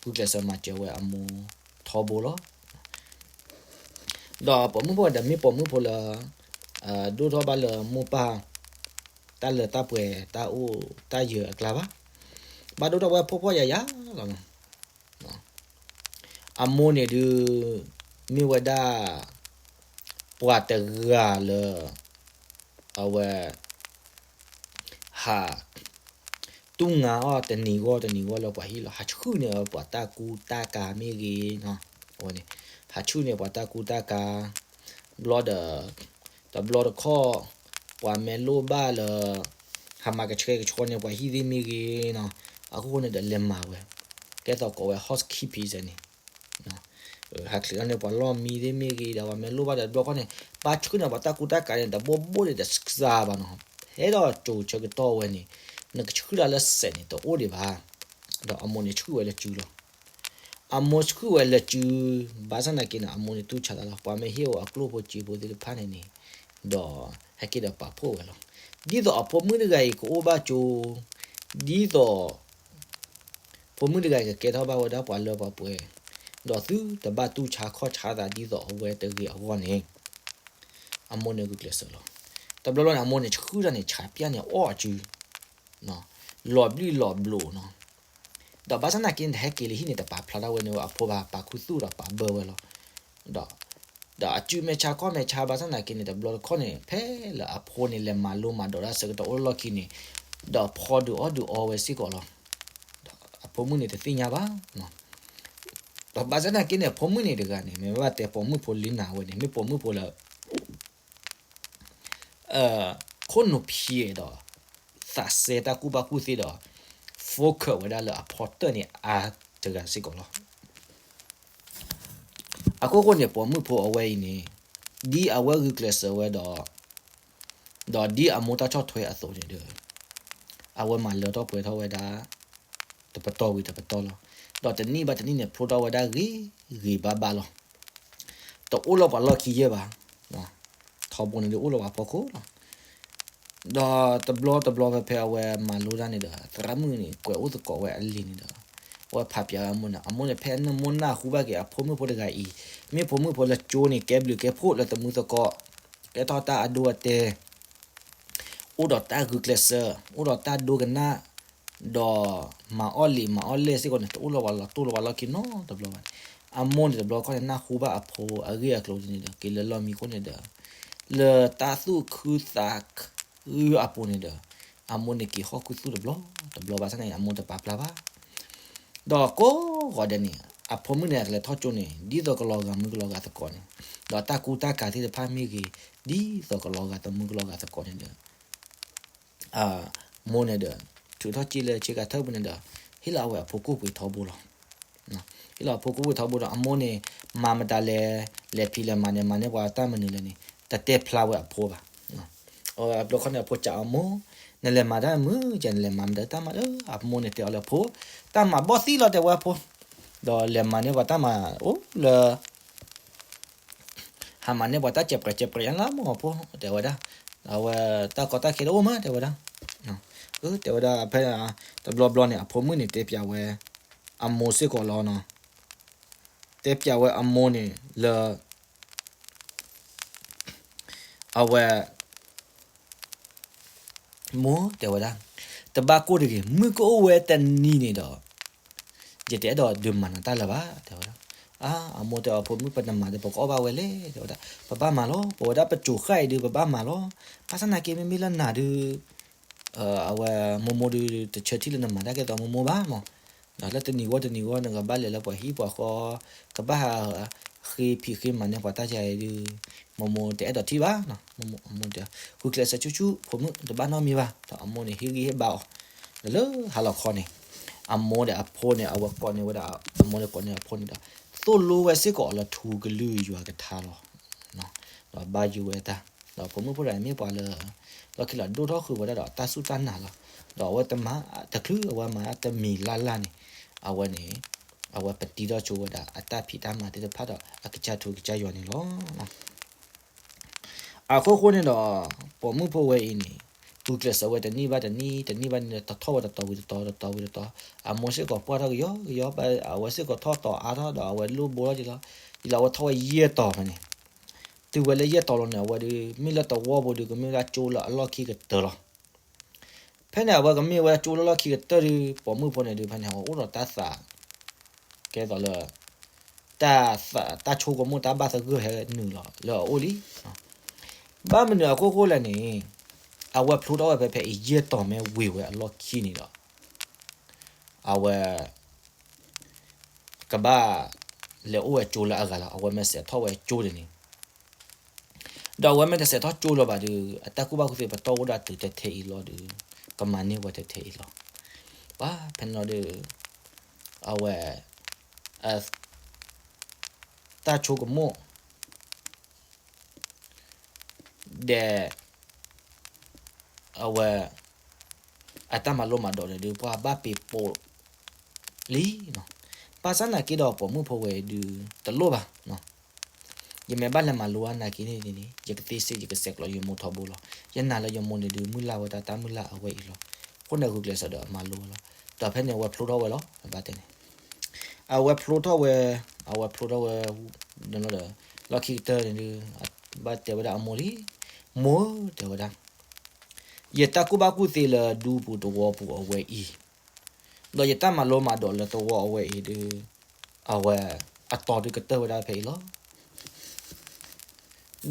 ဂုာ်ကျဲးစၢးမၤစၢၤဝဲအမိၢ်ထီဘိလီၤ. ဒီးပိာ်မုၣ်ဖိဝဲဒီးမ့ၢ်ပိာ်မုၣ်ဖိလၢ ဒိၣ်ထီၣ်ဘၣ်လၢမိၢ်ပၢ် တၢ်လၢတၢ်ပှဲၤတၢ်အိၣ်တၢ်ယၢၤအကျါဘၣ်. ဘၣ်ဒိၣ်ထီၣ်ဝဲဖိဖှီၣ်ယာ်ယာ်လီၤ. အမိၢ်န့ၣ်ဒုး မ့ၢ်ဝဲဒၣ် ပှၤတဂၤလၢ အဝဲ ဟး တူၢ်ငါအီၤတနံၤဂီၢ်တနံၤဂီၢ်လၢပှၤဟံၣ်လီၤ. ဟးဆှုၣ်န့ၢ်ပှၤတၢ်ကူတၢ်ကၤမ့ၢ်ဂ့ၤ, အဝဲန့ၣ် ဟးဆှုၣ်န့ၢ်ပှၤတၢ်ကူတၢ်ကၤ ဘျီဒီး တဘျီတခီၣ် ပှၤမ့ၢ်လိၣ်ဘၣ်လၢ ဟးမၤကဆှဲကဆှီန့ၢ်ပှၤဟံၣ်သ့ၣ်မ့ၢ်ဂ့ၤနီၤ, အဃိန့ၣ်ဒီးလဲၤမၤဝဲ ကဲသိးကိးဝဲ housekeeping န့ၣ် ဟးချံးထီၣ်န့ၢ်ပှၤလီၢ်မံသ့ၣ်မ့ၢ်ဂ့ၤဒီး ပှၤမ့ၢ်လိၣ်ဘၣ်ဒီးတဘျီခီၣ်န့ၣ် ဘၣ်ဆှုၣ်န့ၢ်ပှၤတၢ်ကူတၢ်ကၤန့ၣ် တဘိဘိန့ၣ်တစှၤဘၣ်နီၤ, ဟဲဒီးကၠိဆၢကတီၢ်ဝဲန့ၣ် နကဆှုၣ်တၢ်လၢစဲးန့ၣ် တအိၣ်ဒံးဘၣ်. ဒီးအမိၢ်န့ၣ်ဆှုၣ်ဝဲလၢစုလီၤ. အမိၢ်ဆှုၣ်ဝဲလၢစု ဘၣ်ဆၣ်သနာ်က့န့ၣ် အမိၢ်န့ၣ်တူၢ်ဆါသးလီၤ. ပှၤမ့ၢ်ဟ့ၣ်အီၤအကျိၣ်ဖိစ့ဖိသ့ၣ်တဖၣ်န့ၣ်န့ၣ် ဒီးဟဲက့ၤဒီးပာ်ဖှိၣ်ဝဲလီၤ. ဒ်သိးအဖိမုၣ်တဂၤအံၤကအိၣ်ဘၣ်ကၠိ, ဒ်သိး ဖိမုၣ်တဂၤအံၤကကဲထီၣ်ဘၣ်ဝဲဒၣ်ပှၤလၢပှၤပှဲၤ, ဒီးသုတဘၣ်တူၢ်ဆါခီၣ်ဆါသးဒ်သိးအဝဲတဂ့ၤအဂီၢ်န့ၣ် အမိၢ်န့ၣ်ဂုာ်ကျဲးစၢးလီၤ. တဘျီဘျီန့ၣ် အမိၢ်န့ၣ်ဆှုတၢ်န့ၣ် ဆးပျၢ်န့ၣ်အီၣ်အစု လီၤဘျံၣ်လီၤဘျိးနီၤ. ဒီးဘၣ်ဆၣ်သနာ်က့န့ၣ် တဟဲက့ၤလၢဟံၣ်န့ၣ် တပာ်ဖျါထီၣ်ဝဲန့ၣ် အဖိဘၣ် ပာ်ခူသူၣ်ဒီးပာ်ဘၢဝဲလီၤ. ဒီး ဒီးအစုမဲာ်ဆါခီၣ်မဲာ်ဆါ ဘၣ်ဆၣ်သနာ်က့န့ၣ် တဘျီတခီၣ်န့ၣ် ဖဲလၢအဖိန့ၣ် လဲၤမၤလိမၤဒိးတၢ်ဆၢကတီၢ်အိၣ်လၢလီၢ်ခံန့ၣ် ဒီးဖီဒုးအီၣ်ဒုးအီဝဲစ့ၢ်ကီးလီၤ. ဒီးအဖိမုၣ်န့ၣ်တသ့ၣ်ညါဘၣ်. ဒီးဘၣ်ဆၣ်သနာ်က့န့ၣ် အဖိမုၣ်န့ၣ်တဂၤန့ၣ် မ့ၢ်ဘၣ်တဲပိာ်မုၣ်ဖိလံနၤဝဲန့ၣ် မ့ၢ်ပိာ်မုၣ်ဖိလၢ ခိၣ်နူာ်ဖျဲးဒီး သးစဲတၢ်ကူၣ်ဘၣ်ကူၣ်သ့ဒီး focus ဝဲဒၣ်လၢအဖီတၢၢ်န့ၣ်အါတဂၤစ့ၢ်ကီးလီၤ. အခိၣ်ဃိန့ၣ် ပိာ်မုၣ်ဖိအဝဲအံၤန့ၣ် ဒ်အဝဲဂုာ်ကျဲးစၢးဝဲဒီး ဒီးဒ်အမိၢ်တၢ်ဆီၣ်ထွဲအသိးန့ၣ်ဒီး အဝဲမၤလၢထီၣ်ပှဲၤထီၣ်ဝဲဒၣ် တပတီၢ်ဝံၤတပတီၢ်လီၤ. ဒီးတနံၣ်ဘၣ်တနံၣ်န့ၣ် ဖျိထီၣ်ဝဲဒၣ်ဂ့ၤဂ့ၤဘၣ်ဘၣ်လီၤ. တအိၣ်လၢပှၤလီၢ်ခံယဲၢ်ဘၣ်. ထီဘိန့ၣ်ဒုးအိၣ်လၢပှၤဖီခိၣ်လီၤ. ဒီးတဘျီတဘျီဖဲဖဲအဝဲမၤလိတၢ်န့ၣ်ဒီး သရၣ်မုၣ်န့ၣ် ကွဲးအိၣ်သကိးဝဲအလံာ်န့ၣ်ဒီး အဝဲဖးပၠးဝဲအမိၢ်န့ၣ် အမိၢ်န့ၣ် ဖဲအနၢမူနၢ်ဟူဘၣ်က့ၤအဖိမုၣ်ဖိတဂၤအံၤ မ့ၢ်ဖိမုၣ်ဖိလၢကၠိန့ၣ် ကဲဘျုးကဲဖှိၣ်လၢသမူသကိး ကဲထီၣ်တၢ်အဒိအတဲာ် အိၣ်ဒီးတၢ်ဂုာ်ကျဲးစၢး အိၣ်ဒီးတၢ်ဒိကနၣ် ဒီးမၤအီၣ်လံာ်မၤအီၣ်လဲၢ်စ့ၢ်ကီးန့ၣ် တအိၣ်လၢပှၤလီၤတိၢ်လၢပှၤလီၢ်ခံနီတဘျီဘၣ်န့ၣ် အမိၢ်န့ၣ်တဘျီခီၣ်န့ၣ် နၢ်ဟူဘၣ်အဖိအဂ့ၢ်အကျိၤန့ၣ်ဒီး က့ၤလၢလီၢ်မံခိၣ်န့ၣ်ဒီး လၢတၢ်သူၣ်ခုသးခုအပူၤန့ၣ်ဒီး အမိၢ်န့ၣ်က့ၤဟီၣ်ခူသူၣ်တဘျီတဘျီဘၣ်ဆၣ်န့ၣ် အမိၢ်တပာ်ဖျါဘၣ် ဒီးကိးဂီၤဒဲးန့ၣ် အဖိမုၣ်န့ၣ် ကလဲၤထီၣ်ကၠိန့ၣ် ဒ်သိးကလီၤဂာ်မုၢ်ကလီၤဂာ်သကိးန့ၣ် ဒီးတၢ်ကူတၢ်ကၤသ့ၣ်တဖၣ်မ့ၢ်ဂ့ၤ ဒ်သိးကလီၤဂာ်သမူကလီၤဂာ်သကိးန့ၣ်ဒီး အမိၢ်န့ၣ်ဒီး ထုးထီၣ်စ့လၢဆ့ကၤထၢၣ်ပူၤန့ၣ်ဒီး ဟ့ၣ်လီၤဝဲအဖိကိၣ်ပှ့ၤထီဘိလီၤ. ဟ့ၣ်လီၤအဖိကိၣ်ပှ့ၤထီဘိဒီး အမိၢ်န့ၣ် မၤမတၤလဲၣ် လဲၤဖံးလဲၤမၤန့ၣ် မၤန့ၢ်ပှၤတၢ်မနုၤလဲၣ်န့ၣ် တတဲဖျါဝဲအဖိဘၣ်. အဝဲအဘျီခီန့ၣ် အဖိစံးအမိၢ် နလဲၤမၤတၢ်မုာ်ကဲ နလဲၤမၤမတၤတၢ်မၤဒီး အမိၢ်န့ၣ်တဲအီၤလၢအဖိ တၢ်မၤဘီၣ်သံလီၤ တဲဝဲအဖိ ဒီးလဲၤမၤန့ၢ်ပှၤတၢ်မၤအိၣ်လၢ ဟးမၤန့ၢ်ပှၤတၢ်စဲးပြဲးစဲးပြဲးညါလီၤမၢ်အဖိ တဲဝဲဒၣ်. အဝဲတၢ်ကီတၢ်ခဲတအိၣ်မး တဲဝဲဒၣ်. အၢ တဲဝဲဒၣ် ဖဲ တဘျီဘျီန့ၣ် အဖိမုၣ်န့ၣ်တဲပၠးဝဲ အမိၢ်စ့ၢ်ကီးလီၤနီၤ. တဲပၠးဝဲအမိၢ်န့ၣ်လၢ အဝဲ မိၢ် တဲဝဲဒၣ်, တဘၣ်ကိၢ်တဂ့ၤ, မုၢ်ကအိၣ်ဝဲတနံၤန့ၣ်ဒီး ယတအဲၣ်ဒိးဒုးမၤနၤတၢ်လၢၤဘၣ် တဲဝဲဒၣ်. အါ အမိၢ်တဲအီၤ ဖိမုၣ် ပနမၤဒီး ပကအီၣ်ဘၣ်ဝဲလဲၣ် တဲဝဲဒၣ်. ပဘၣ်မၤလီၤ, ပဝဲဒၣ်ပစိၤဃၣ်အံၤဒုး ပဘၣ်မၤလီၤ. ဘၣ်ဆၣ်သနာ်က့ မ့မ့ၢ်လၢနၤဒုး အဝဲမိၢ်မိၢ်ဒုး တဆၢထံၣ်လၢနမၤတၢ်ကဲသိးမိၢ်မိၢ်ဘၣ်မး. ဒီးလၢတနံၤဂီၢ်တနံၤဂီၢ် နကဘၣ်လဲၤလၢပှၤဟံၣ်ပှၤဃီ, ကဘၣ်ဟးဃ့ဖံးဃ့မၤန့ၢ်ပှၤတၢ်ယၤအံၤဒုး မိၢ်မိၢ်တအဲၣ်ဒိးထံၣ်ဘၣ်. မိၢ်မိၢ်တဲ ဂုာ်ကျဲးစၢးဆူၣ်ဆူၣ် ဖိမုၣ် တဘၣ်နီတမံၤဘၣ်. ဒီးအမိၢ်န့ၣ်ဟ့ၣ်ဂံၢ်ဟ့ၣ်ဘါအီၤ. ဒီးလၢဟါလီၤခီန့ၣ် အမိၢ်ဒီးအဖိန့ၣ် အဝဲကိးန့ၢ်ဝဲဒၣ် အမိၢ်န့ၣ်ကိးန့ၢ်အဖိန့ၣ်ဒီး သိၣ်လိဝဲစ့ၢ်ကီးအီၤလၢထူကလုၢ်ယွၤကထါလီၤ. ဒီးဘါယွၤဝဲတၢ်, ဒီးဖိမုၣ်ဖိတဂၤန့ၣ်မ့ၢ်ပှၤလၢ လီၢ်ခံလီၤဒိၣ်ထီၣ်ဃုာ်ဝဲဒၣ်ဒီးတၢ်စူၢ်တၢ်နာ်လီၤ. ဒီးအဝဲတမၤတချုး အဝဲမၤတမံၤလၢ်လၢ်န့ၣ် အဝဲန့ၣ် အဝဲပတံထီၣ်ဆိဝဲဒၣ်အတၢ်ဖံးတၢ်မၤသ့ၣ်တဖၣ်ဒီးအကစၢ်ထူကစၢ်ယွၤန့ၣ်လီၤ. အခိၣ်ဃိန့ၣ်ဒီး ပိာ်မုၣ်ဖိဝဲအံၤန့ၣ် ဂုာ်ကျဲးစၢးဝဲတနံၣ်ဘၣ်တနံၣ် တနံၣ်ဘၣ်တနံၣ် တထီၣ်ဝဲတတီၤဝံၤတတီၤ တတီၤဝံၤတတီၤ, အမိၢ်စ့ၢ်ကီးပှၢ်ထီၣ်ကယီကယီ အဝဲစ့ၢ်ကီးထီၣ်တီၤအါထီၣ်ဒီးအဝဲလိၣ်ဘိထီၣ်က့ၤလီၤ. ဒ်လၢအဝဲထီၣ်ဝဲယဲၢ်တီၤဖဲန့ၣ်, တုၤဝဲလၢယဲၢ်တီၤလီၤန့ၣ် အဝဲဒုး မ့ၢ်လၢတဝီပူၤဒုး ကမ့ၢ်ဝဲဒၣ်ကၠိလၢအလီၢ်ခံကတၢၢ်လီၤ. ဖဲန့ၣ် အဝဲကမ့ၢ်ဝဲကၠိလၢလီၢ်ခံကတၢၢ်ဒုး ပိာ်မုၣ်ဖိန့ၣ်ဒုး ဖဲန့ၣ် အဝဲအိၣ်ဒီးတၢ်သး ကဲသိးလၢ တၢ်သး တၢ်ဆိကမိၣ်တၢ်ဘၣ်သဂၢၢ်ဟဲနုာ်လီၤလၢအအိၣ်လံ. ဘၣ်မနုၤအခိၣ်ဃိလဲၣ်န့ၣ် အဝဲဖျိထီၣ်ဝဲဖဲဖဲအံၤ ယဲၢ်တီၤမ့ၢ်ဝံၤဝဲအလီၢ်ခံန့ၣ်ဒီး အဝဲ ကဘၣ် လဲၤအိၣ်ဝဲကၠိလၢအဂၤလီၤ. အဝဲမ့ၢ်စးထီၣ်ဝဲကၠိန့ၣ်န့ၣ် ဒီးအဝဲမ့ၢ်တစးထီၣ်ကၠိလၢၤဘၣ်ဒီး အတၢ်ကူၣ်ဘၣ်ကူၣ်သ့ပတီၢ်အိၣ်ဒၣ်တုၤထဲထဲအံၤလီၤဒီး ကမၤန့ၢ်ဝဲထဲထဲအံၤလီၤ. ပှၤဖဲန့ၣ်လီၤဒီး အဝဲ တၢ်ဆိကမိၣ် ဒီး အဝဲ အတၢ်မၤလိမၤဒိးန့ၣ်ဒုး ပှၤဘၣ်ပ့ၤပိာ်လံနီၤ. ဘၣ်ဆၣ်သနာ်က့ဒီး ပိာ်မုၣ်ဖိဝဲဒုး တလိၣ်ဘၣ်နီၤ. ယမ့ၢ်ဘၣ်လဲၤမၤလိအနာ်က့န့ၣ်န့ၣ် ယကသ့စ့ ယကဆဲးကျိးယမိၢ်ထီဘိလီၤ. ယနာ်လၢယမိၢ်န့ၣ်ဒုး မုၢ်လၢ်ဝဲတၢ် တၢ်မုၢ်လၢ်အဝဲအံၤလီၤ. အဃိန့ၣ်ဂုာ်ကျဲးစၢးဒီးမၤလိဝဲလီၤ. ဒီးဖဲန့ၣ်အဝဲဖျိထီၣ်ဝဲလီၤ. ဘၣ်တဲန့ၣ် အဝဲဖျိထီၣ်ဝဲ အဝဲဖျိထီၣ်ဝဲ ဒီး လီၢ်ခံကတၢၢ်န့ၣ်ဒုး ဘၣ်တဲဝဲဒၣ်အမိၢ်လံ. မိၢ်ဧၢ တဲဝဲဒၣ်, ယတၢ်ကူၣ်ဘၣ်ကူၣ်သ့လၢဒူပူၤသဝီပူၤအဝဲအံၤ, ဒီးယတၢ်မၤလိမၤဒိးလၢသဝီအဝဲအံၤဒီး, အဝဲအတီၤဒုးကတၢၢ်ဝဲဒၣ်ဖဲအံၤလီၤ.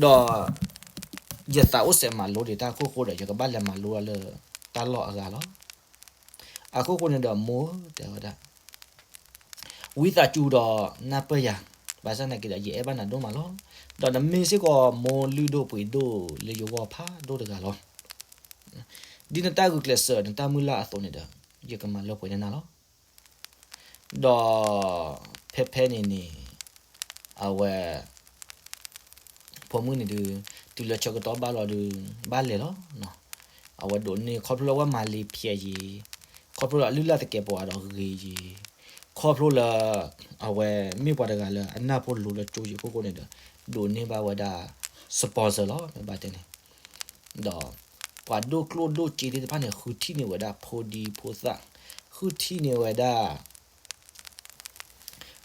ဒီးယသးအိၣ်စဲးမၤလိဒံးတၢ်အခိၣ်ဃိဒီး ယကဘၣ်လဲၤမၤလိလၢတၢ်လီၢ်အဂၤလီၤ. အခိၣ်ဃိန့ၣ်ဒီး မိၢ်ဧၢ တဲဝဲဒၣ်, ဝံသးစူၤဒီးနၢ်ပၢၢ်ယၤ, ဘၣ်ဆၣ်သနာ်က့ဒီး ယအဲၣ်ဘၣ်နၤဒိၣ်မးလီၤ. ဒီးနမ့ၢ်စ့ၢ်ကီးမိၢ်လုၢ်ဒိၣ်ပှ့ၤဒိၣ်လၢယဂီၢ်ဖးဒိၣ်တဂၤလီၤ. ဒ်နတၢ်ဂုာ်ကျဲးစၢးနတၢ်မုၢ်လၢ်အသိးန့ၣ်ဒီး ယကမၤလၢပှဲၤန့ၢ်နၤလီၤ. ဒီးဖဲဖဲန့ၣ်န့ၣ် အဝဲ ဖိမုၣ်န့ၣ်ဒုး တုၤလၢဆၢကတီၢ်ဘၣ်လီၤဒုး ဘၣ်လဲၤလီၤ. အဝဲဒိးန့ၢ်ခီဖျိလၢအဝဲမၤလံၤဖျဲးယံၤ, ခီဖျိလၢအလုၢ်လၢ်သကဲးပဝးဒီးဂ့ၤယံၤ, ခီဖျိလၢ အဝဲမ့ၢ်ပှၤတဂၤလၢအနၢ်ဖိလိၤလၢကၠိယံၤအခိၣ်ဃိန့ၣ်ဒီး ဒိးန့ၢ်ဘၣ်ဝဲဒၣ် sponsor လီၤ မ့ၢ်ဘၣ်တဲန့ၣ်, ဒီးပှၤဒိၣ်ကျိၣ်ဒိၣ်စ့သ့ၣ်တဖၣ်န့ၣ် ဃုထံၣ်န့ၢ်ဝဲဒၣ်ဖိဒံဖိသၣ်, ဃုထံၣ်န့ၢ်ဝဲဒၣ်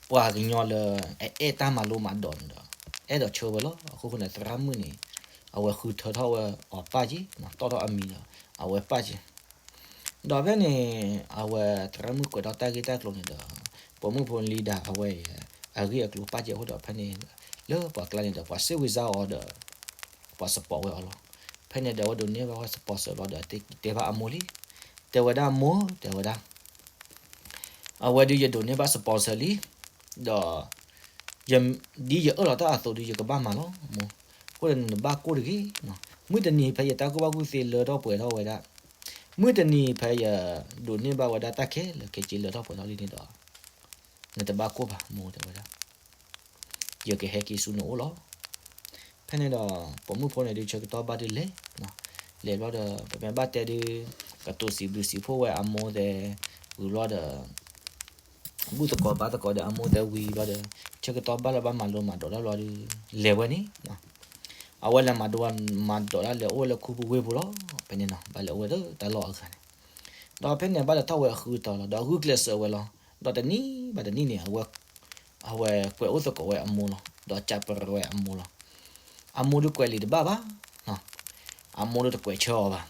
ပှၤကညီလၢအအဲၣ်တၢ်မၤလိမၤဒိးန့ၣ်ဒီး အဲၣ်ဒိးဆှၢဝဲလီၤ. အခိၣ်ဃိန့ၣ် သရၣ်မုၣ်န့ၣ် အဝဲဃုထၢထီၣ်ဝဲအီၤပၢ်က့ၤ, တီၣ်ထီၣ်အမံၤဒီး အဝဲပၢ်က့ၤ. ဒီးဖဲန့ၣ် အဝဲသရၣ်မုၣ်ကွဲးထီၣ်တၢ်ဂ့ၢ်တၢ်ကျိၤန့ၣ်ဒီး ပိာ်မုၣ်ဖိလံၤဒၣ်အဝဲအံၤ အဂ့ၢ်အကျိၤပၢ်က့ၤအဃိဒီး ဖဲန့ၣ် လၢပှၤကျါန့ၣ်ဒီး ပှၤစ့ဝံစါအီၤဒီး ပှၤ support ဝဲအီၤလီၤ. ဖဲန့ၣ်ဒီးအဝဲဒိးန့ၢ်ဘၣ်ဝဲ sponsor ဘျီဒီး တဲဘၣ်အမိၢ်လံ, တဲဝဲဒၣ်မိၢ် တဲဝဲဒၣ် အဝဲဒုးယဒိးန့ၢ်ဘၣ် sponsor လံ, ဒီး ဒ်ယအၢၣ်လီၤတၢ်အသိးဒုး ယကဘၣ်မၤလီၤမိၢ်, အဃိဒီးနဘၣ်ကိၢ်တဂ့ၤ, မုၢ်တနံၤဖဲယတၢ်ကူၣ်ဘၣ်ကူၣ်သ့လၢထီၣ်ပှဲၤထီၣ်ဝဲဒၣ်, မုၢ်တနံၤဖဲယဒိးန့ၢ်ဘၣ်ဝဲဒၣ်တၢ်ခဲလၢာ်ခဲဆ့လၢထီၣ်ပှဲၤထီၣ်လံန့ၣ်ဒီး နတဘၣ်ကိၢ်ဘၣ်မိၢ် တဲဝဲဒၣ်, ယကဟဲက့ၤဆူနအိၣ်လီၤ. ဖဲန့ၣ်ဒီး ပိာ်မုၣ်ဖိန့ၣ်ဒုးဆၢကတီၢ်ဘၣ်ဒုးလဲၤ, လဲၤဘျီဒီး ပမ့ၢ်ဘၣ်တဲဒုး ကတိၤစံးဘျုးစံးဖှိၣ်ဝဲအမိၢ်သဲးဝံၤဘျီဒီး ဘူၣ်သကိးဘါသကိးဒီးအမိၢ်သဲးဝံၤဘျီဒီး ဆၢကတီၢ်ဘၣ်လၢဘၣ်မၤလိမၤဒိးတၢ်ဘျီဒီး လဲၤဝဲန့ၣ် အဝဲလဲၤမၤဒိးမၤဒိးတၢ်လဲၤအိၣ်ဝဲလၢခူပူၤဝ့ၢ်ပူၤလီၤ. ဖဲန့ၣ်နီၤ ဘၣ်လဲၤအိၣ်ဝဲလၢတၢ်လီၢ်အဂၤန့ၣ် ဒီးဖဲန့ၣ်ဘၣ်လဲၤထီၣ်ဝဲအဃုအတီၤလီၤ ဒီးဂုာ်ကျဲးစၢးဝဲလီၤ. ဒီးတနံၤဘၣ်တနံၤန့ၣ် အဝဲ အဝဲကွဲးအိၣ်သကိးဝဲအမိၢ်လီၤ ဒီးကးပရၢဝဲအမိၢ်လီၤ. အမိၢ်ဒုးကွဲးလံာ်တဘၣ်ဘၣ် အမိၢ်ဒုးတကွဲးဆၢအီၤဘၣ်.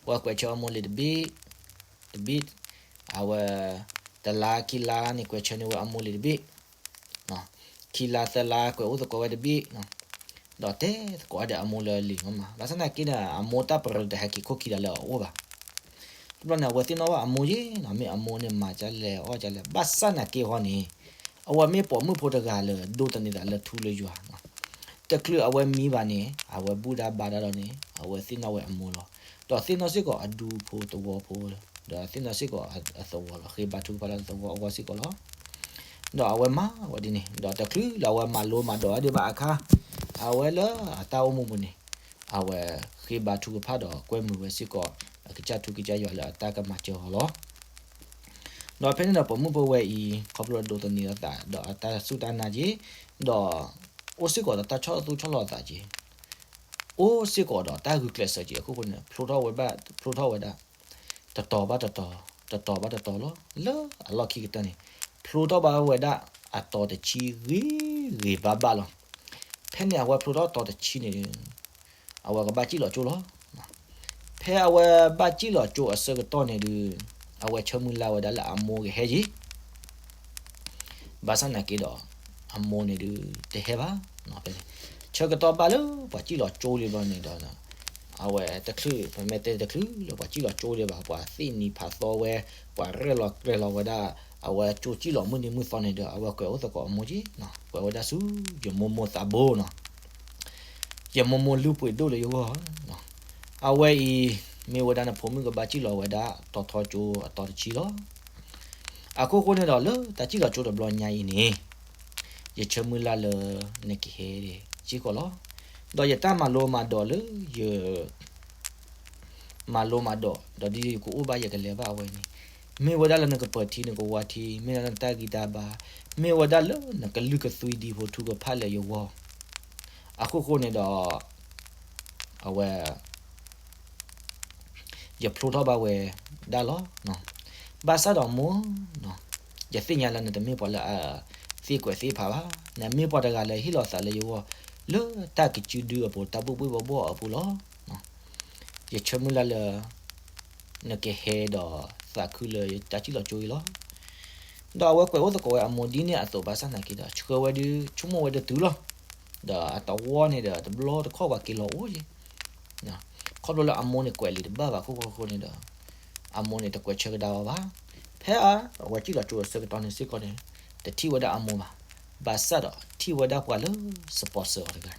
အဝဲကွဲးဆၢအမိၢ်လံာ်တဘ့ၣ် တဘ့ၣ်, အဝဲ တလါခံလါန့ၣ် ကွဲးဆၢန့ၢ်ဝဲအမိၢ်လံာ်တဘ့ၣ်, ခံလါသၢလါကွဲးအိၣ်သကိးဝဲတဘ့ၣ်, ဒီးတဲသကိးဒီးအမိၢ်လၢလံာ်မးမး ဘၣ်ဆၣ်သနာ်က့ဒီး အမိၢ်တၢ်ပရၢတဟဲက့ၤခိၣ်ခံဒီးလၢအအိၣ်ဘၣ်. တဘျီန့ၣ် အဝဲသ့ၣ်နီၣ်ဘၣ်အမိၢ်ယ့ၣ်နီၤ မ့ၢ်အမိၢ်န့ၣ်မၤဒ်လဲၣ်အီၣ်ဒ်လဲၣ် ဘၣ်ဆၣ်သနာ်က့ဟီန့ၣ် အဝဲမ့ၢ်ပိာ်မုၣ်ဖိတဂၤလၢ ဒိးသန့ၤသးလၢထူလၢယွၤနီၤ. တချုးအဝဲမံဘၣ်န့ၣ် အဝဲဘူၣ်ဒါဘါဒါဒီးန့ၣ် အဝဲသ့ၣ်နီၣ်ဝဲအမိၢ်လီၤ. ဒီးသ့ၣ်နီၣ်စ့ၢ်ကီးအဒူဖိသဝီဖိ ဒီးသ့ၣ်နီၣ်စ့ၢ်ကီးအသဝီလီၤ. ဃ့ဘါထုကဖၣ်လၢသဝီအဂီၢ်စ့ၢ်ကီးလီၤ. ဒီးအဝဲမၤဝဲဒ်န့ၣ် ဒီးတချုးလၢအဝဲမၤလိမၤဒိးဒံးဘၣ်အခါ အဝဲလၢအတၢ်အိၣ်မူပူၤန့ၣ် အဝဲဃ့ဘါထုကဖၣ်ဒီးကွဲမုာ်ဝဲစ့ၢ်ကီး အကစၢ်ထူကစၢ်ယွၤလၢအတၢ်ကမၤစၢၤအီၤလီၤ. ဒီးဖဲန့ၣ်ဒီးပိာ်မုၣ်ဖိဝဲအံၤ ခီဖျိဒိးသန့ၤအသး ဒီးအတၢ်စူၢ်တၢ်နာ်က့ၤ ဒီးအိၣ်စ့ၢ်ကီးဒီးတၢ်ဆီၣ်သူဆီၣ်လီၤသးက့ၤ အိၣ်စ့ၢ်ကီးဒီးတၢ်ဂုာ်ကျဲးစၢးက့ၤအခိၣ်ဃိန့ၣ် ဖျိထီၣ်ဝဲဘၣ် ဖျိထီၣ်ဝဲဒၣ် တတီၤဘၣ်တတီၤ တတီၤဘၣ်တတီၤလီၤ. လၢအလီၢ်ခံကတၢၢ်န့ၣ် ဖျိထီၣ်ဘၣ်ဝဲဒၣ်အတီၤတဆံဂ့ၤဂ့ၤဘၣ်ဘၣ်လီၤ. ဖဲန့ၣ်အဝဲဖျိထီၣ်တီၤတဆံန့ၣ် အဝဲကဘၣ်စံၣ်လီၤကၠိလီၤ. ဖဲအဝဲဘၣ်စံၣ်လီၤကၠိအဆၢကတီၢ်န့ၣ်ဒုး အဝဲဆၢမုၢ်လၢ်ဝဲဒၣ်လၢအမိၢ်ကဟဲယ့ၣ် ဘၣ်ဆၣ်သနာ်က့ဒီး အမိၢ်န့ၣ်ဒုး တဟဲဘၣ်. ဖဲန့ၣ် ဆၢကတီၢ်ဘၣ်လၢပှၤစံၣ်လီၤကၠိလံဘျီန့ၣ်ဒီး အဝဲတချုး ပမ့ၢ်တဲတချုးလၢပှၤစံၣ်လီၤကၠိလံဘၣ် ပှၤသ့ၣ်နံၤဖးသီဝဲ ပှၤရဲၣ်လီၤကျဲၤလီၤဝဲဒၣ် အဝဲကၠိစံၣ်လီၤမုၢ်နံၤမုၢ်သီန့ၣ်ဒီး အဝဲကွဲးအိၣ်သကိးအမိၢ်က့ၤ ကွဲးဝဲဒၣ်ဆူ ယမိၢ်မိၢ်သးဘိနီၤ ယမိၢ်မိၢ်လုၢ်ပှ့ၤဒိၣ်လၢယဂီၢ်, အဝဲအံၤ မ့ၢ်ဝဲဒၣ်နဖိမုၣ်ကဘၣ်စံၣ်လီၤဝဲဒၣ် တီၤထီကၠိအတီၤတဆံလီၤ. အခိၣ်ဃိန့ၣ်ဒီးလၢတၢ်စံၣ်လီၤကၠိတဘျီညါအံၤန့ၣ် ယဆၢမုၢ်လၢ်လၢနကဟဲစ့ၢ်ကီးလီၤ. ဒီးယတၢ်မၤလိမၤဒိးလၢယ မၤလိမၤဒိး ဒီးဒ်ယကအိၣ်ဘၣ်ယကလဲၤဘၣ်အဝဲန့ၣ် မ့ၢ်ဝဲဒၣ်လၢနကပၢၤထံနကဝါထံ မ့ၢ်ဒၣ်လၢနတၢ်ဂံၢ်တၢ်ဘါ မ့ၢ်ဝဲဒၣ်လၢနကလုၢ်ကသွံဒံဖိထူကဖၣ်လၢယဂီၢ် အခိၣ်ဃိန့ၣ်ဒီး အဝဲ ယဖျိထီၣ်ဘၣ်ဝဲဒၣ်လီၤ. ဘၣ်ဆၣ်ဒီးမိၢ် ယသ့ၣ်ညါလၢနတမ့ၢ်ပှၤလၢအသ့ကွဲးသ့ဖးဘၣ်. နမ့ၢ်ပှၤတဂၤလၢဟ့ၣ်လီၤသးလၢယဂီၢ် လၢတၢ်ကစုဒုအပူၤ တၢ်ဘှ့ၣ်ဘှ့ၣ်ဘှီၣ်ဘှီၣ်အပူၤလီၤ. ယဆၢမုၢ်လၢ်လၢ နကဟဲဒီးသးခုလၢယတၢ်စံၣ်လီၤကၠိအံၤလီၤ. ဒီးအဝဲကွဲးအိၣ်သကိးဝဲအမိၢ်ဒ်န့ၣ်အသိးဘၣ်ဆၣ်သနာ်က့ဒီး ဆှၢဝဲဒုး ဆိကမိၣ်ဝဲဒၣ်တုၤလီၤ. ဒီးအတဝီန့ၣ်ဒီး တဘျီတခီၣ်ပှၤက့ၤလီၤအိၣ်ယဲ ခီဖျိလၢအမိၢ်န့ၣ်ကွဲးလံာ်တဘၣ်ဘၣ်အခိၣ်ဃိန့ၣ်ဒီး အမိၢ်န့ၣ်တကွဲးဆၢကဒါအီၤဘၣ်. ဖဲအဝဲစံၣ်လီၤကၠိအဆၢကတီၢ်န့ၣ်စ့ၢ်ကီးန့ၣ် တထံၣ်ဝဲဒၣ်အမိၢ်ဘၣ်. ဘၣ်ဆၣ်ဒီးထံၣ်ဝဲဒၣ်ပှၤလၢ sponsor အီၤတဂၤန့ၣ်,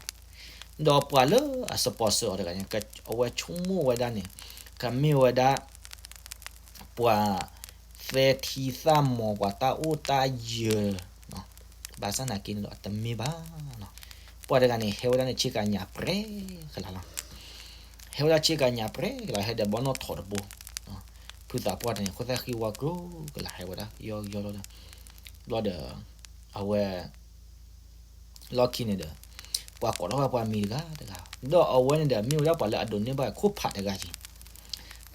ဒီးပှၤလၢအ sponsor အီၤတဂၤန့ၣ် အဝဲဆိကမိၣ်ဝဲဒၣ်န့ၣ် ကမ့ၢ်ဝဲဒၣ် ပှၤသဲထံသၣ်မီၤ ပှၤတၢ်အိၣ်တၢ်ယၢၤ, ဘၣ်ဆၣ်သနာ်က့န့ၣ်ဒီး တမ့ၢ်ဘၣ်. ပှၤတဂၤန့ၣ် ဟဲဝဲဒၣ်န့ၣ် ဆ့ကၤညၣ်ပြဲကလါလီၤ. ဟဲဝဲဒၣ်ဆ့ကၤညၣ်ပြဲကလါ ဟဲဒီးဘီနီၣ်ထိးတဘိ, ဖုသးပှၢ်တဂၤန့ၣ် ခိၣ်သၣ်ဃံဝါကျိၤကလါ ဟဲဝဲဒၣ် ယီယီလီၤဒီး ဘျီဒီး အဝဲ လီၢ်ခံန့ၣ်ဒီး ပှၤကိးထီၣ်ဝဲပှၤမံၤတဂၤတဂၤ, ဒီးအဝဲန့ၣ်ဒီး မ့ၢ်ဝဲဒၣ်ပှၤလၢအဒိးန့ၢ်ဘၣ်ခိၣ်ဖးတဂၤက့ၤ,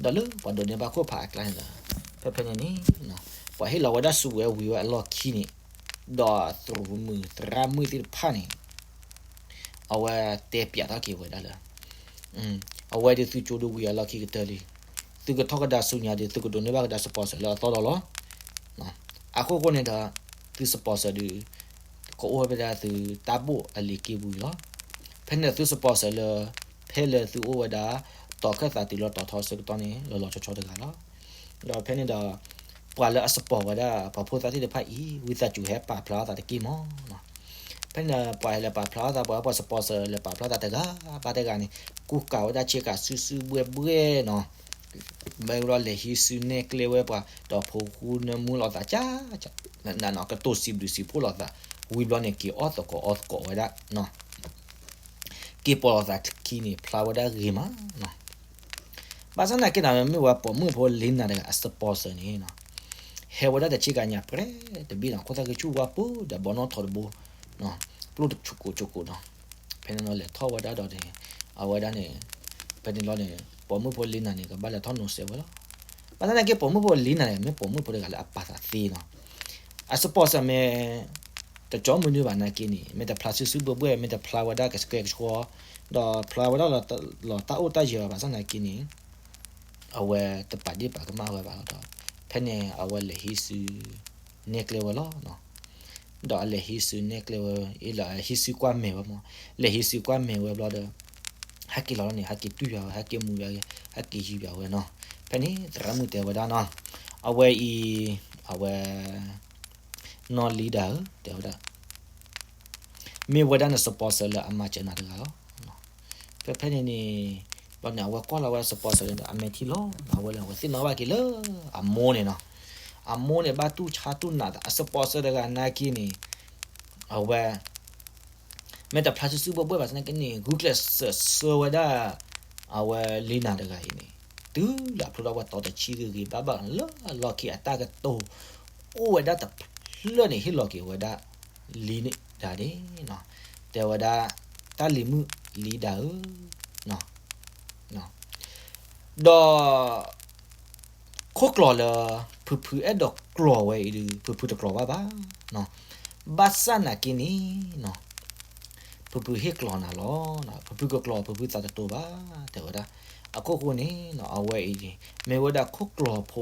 ဒီးလၢပှၤဒိးန့ၢ်ဘၣ်ခိၣ်ဖးအကျါန့ၣ်ဒီး ဖဲဖဲန့ၣ်န့ၣ် ပှၤဟ့ၣ်လီၤဝဲဒၣ်ဆူဝဲဝံၤဝဲအလီၢ်ခံန့ၣ်, ဒီးသရူးမုၣ်သရၣ်မုၣ်သ့ၣ်တဖၣ်န့ၣ် အဝဲတဲပျးထီၣ်က့ၤဝဲဒၣ်လၢ အဝဲဒုးသုကၠိဒုးဝံၤအလီၢ်ခံကတၢၢ်လံ, သုကထီၣ်ကဒါဆူညါဒီး သုကဒိးန့ၢ်ဘၣ်ကဒါ sponsor လၢအသီဒီးလီၤ. အခိၣ်ဃိန့ၣ်ဒီး သု sponsor ဒုး ကအိၣ်ဝဲဒၣ်သုတၢ်ဘိၣ်အလံၤက့ၢ်ပူၤလီၤ. ဖဲန့ၣ်သု sponsor လၢ ဖဲလၢသုအိၣ်ဝဲဒၣ် တီၤခၢၣ်သးတုၤလၢတီၤထီဆၢကတီၢ်န့ၣ် လီၤလီၤဆီဆီတဂၤလီၤ. ဒီးဖဲန့ၣ်ဒီး ပှၤလၢအ sponsor ဝဲဒၣ် ပှၤဖိသၣ်သ့ၣ်တဖၣ်အံၤ ဝံသးစူၤဟဲပာ်ဖျါထီၣ်သးတက့ၢ်မး. ဖဲန့ၣ်ပှၤလဲၤပာ်ဖျါထီၣ်သး ပှၤ ပှၤ sponsor လဲၤပာ်ဖျါထီၣ်သးတဂၤဘၣ်တဂၤန့ၣ် ကူကၤဝဲဒၣ်ဆ့ကၤစုစုဘှဲၣ်ဘှဲၣ်နီၤ, မ့ၢ်ဝဲဒီးလဲၤဟံးစုနဲၣ်ကျဲဝဲပှၤ ဒီးဖိဃူနၢမူလိာ်သးကၠၢ်ကၠၢ် နနီၤ ကတိၤစံးဘျုးစံးဖှိၣ်လိာ်သး ဝံၤဘျီန့ၣ် က့ၤအီၣ်သကိးအီသကိးဝဲဒၣ် က့ၤပိာ်လိာ်သးခံန့ၣ် ဖျါဝဲဒၣ်ဂ့ၤမးနီၤ. ဘၣ်ဆၣ်သနာ်က့န့ၣ် မ့ၢ်ဝဲပိာ်မုၣ်ဖိလ့နၤတဂၤအ sponsor န့ၣ်နီၤ, ဟဲဝဲဒၣ်တဆ့ကၤညၣ်ပြဲတဘ့ၣ်နီၤ, ခိၣ်သၣ်ဃံဆူၣ်ဝါပူၤဒီးဘီနီၣ်ထိးတဘိ, ကျိၣ်တကိးကိးနီၤ, ဖဲန့ၣ်လီၤလဲၤထီၣ်ဝဲဒၣ်ဒီးန့ၣ် အဝဲဒၣ်န့ၣ် ဖဲန့ၣ်လီၤန့ၣ် ပိာ်မုၣ်ဖိလ့နၤန့ၣ် ကဘၣ်လဲၤထီၣ်နီၤစဲးဝဲလီၤ. ဘၣ်ဆၣ်သနာ်က့ပိာ်မုၣ်ဖိလ့နၤန့ၣ် မ့ၢ်ပိာ်မုၣ်ဖိတဂၤလၢအပာ်သးသ့နီၤ, အ sponsor မ့ၢ် တကၠီမနုၤဘၣ်နာ်က့န့ၣ် မ့ၢ်တဖျါစုစုဘှဲၣ်ဘှဲၣ် မ့ၢ်တဖျါဝဲဒၣ်ကဆှဲကဆှီ ဒီးဖျါဝဲဒၣ်လီၤတၢ်အိၣ်တၢ်ယၢၤ ဘၣ်ဆၣ်သနာ်က့န့ၣ် အဝဲတပာ်ဒ့ၣ်ပာ်ကမၣ်ဝဲဘၣ်လီၤဒီး ဖဲန့ၣ်အဝဲလဲၤဟံးစုနဲၣ်ကျဲဝဲလီၤ. ဒီးအလဲၤဟံးစုနဲၣ်ကျဲဝဲ အ့လီၤဟံးစုကွၢ်မဲာ်ဝဲမး, လဲၤဟံးစုကွၢ်မဲာ်ဝဲဘျီဒီး ဟဲက့ၤလီၤန့ၣ် ဟဲက့ၤတွံၢ်ယွၤဝဲ ဟဲက့ၤမူယွၤဝဲ ဟဲက့ၤယံၤယွၤဝဲနီၤ. ဖဲန့ၣ်သရၣ်မုၣ်တဲဝဲဒၣ်နီၤ, အဝဲအံၤ အဝဲ နီၢ်လံဒၤဧၢ တဲဝဲဒၣ် မ့ၢ်ဝဲဒၣ်န sponsor လၢအမၤစၢၤနၤတဂၤလီၤ. ဖဲဖဲန့ၣ်န့ၣ် ဘျီန့ၣ် အဝဲကွၢ်လီၤဝဲ sponsor န့ၣ်ဒီး အမဲာ်ထံလီၤ အဝဲလၢအဝဲသ့ၣ်နီၣ်ဘၣ်က့ၤလၢ အမိၢ်န့ၣ်နီၤ, အမိၢ်န့ၣ်ဘၣ်တူၢ်ဆါတူၢ်နးသး အ sponsor တဂၤနာ်က့န့ၣ် အဝဲ မ့ၢ်တဖျါစုစုဘှဲၣ်ဘှဲၣ်ဘၣ်ဆၣ်သနာ်က့န့ၣ် ဂုာ်ကျဲးစၢးဆှၢဝဲဒၣ် အဝဲလံနၤတဂၤအံၤန့ၣ် တုၤလၢအဖျိထီၣ်ဝဲတီၤတဆံဂ့ၤဂ့ၤဘၣ်ဘၣ်လၢအလီၢ်ခံအတၢ်ကတိၤ အိၣ်ဝဲဒၣ်တဖျၢၣ်န့ၣ် ဟ့ၣ်လီၤက့ၤဝဲဒၣ် လံဒၤန့ၣ်နီၤ, တဲဝဲဒၣ် တၢ်လံၤမုၣ်လံဒၤဧၢ ဒီး ခိၣ်ကျီၤလၢ ဖုဖုအဲၣ်ဒိးကျီၤဝဲအံၤဒုး ဖုဖုတကျီၤဘၣ်ဘၣ်. ဘၣ်ဆၣ်သနာ်က့န့ၣ် ဖုဖုဟ့ၣ်ကျီၤနၤလီၤ. ဖုဖုကကျီၤ ဖုဖုသးတတိၤဘၣ် တဲဝဲဒၣ်. အခိၣ်ဃိန့ၣ် အဝဲအံၤန့ၣ် မ့ၢ်ဝဲဒၣ်ခိၣ်ကျီၤဖိ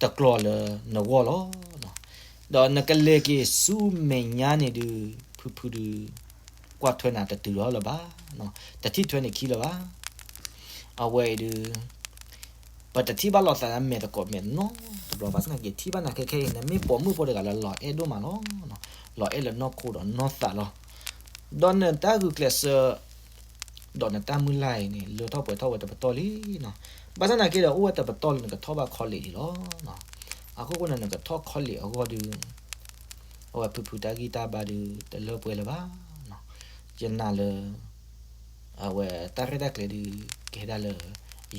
တကျီၤလၢနဂီၢ်လီၤ. ဒီးနကလဲၤက့ၤဆူမဲာ်ညါန့ၣ်ဒုး ဖုဖုဒုး ကွၢ်ထွဲနၤတတုၤလီၤလၢၤဘၣ်, တထံၣ်ထွဲနခံလၢၤဘၣ်. အဝဲအံၤဒုး ပတထံၣ်ဘၣ်လိာ်သးလၢမဲာ်သကိးမဲာ်နီတဘျီဘၣ်ဆၣ်သနာ်က့ ထံၣ်ဘၣ်နၤခဲခဲအံၤ နမ့ၢ်ပိာ်မုၣ်ဖိတဂၤလၢလီၤအဲၣ်ဒိၣ်မးလီၤ. လီၤအဲၣ်လၢနီၢ်ခိဒီးနီၢ်သးလီၤ. ဒီးနတၢ်ဂုာ်ကျဲးစၢး ဒီးနတၢ်မုၢ်လၢ်အံၤန့ၣ် လၢထီၣ်ပှဲၤထီၣ်ဝဲတပတီၢ်လံနီၤ. ဘၣ်ဆၣ်သနာ်က့ဒီး အိၣ်ဝဲတပတီၢ်လၢနကထီၣ်ဘၣ် college အံၤလီၤ. အခိၣ်ဃိန့ၣ် နကထီၣ် college အဂီၢ်ဒီး အဝဲဖုဖုတၢ်ဂံၢ်တၢ်ဘါဒီး တလၢပှဲၤလၢၤဘၣ်နီၤ. ယနာ်လၢ အဝဲတၢ်ရဲၣ်တၢ်ကျဲၤဒီး ကဟဲဒၣ်လၢ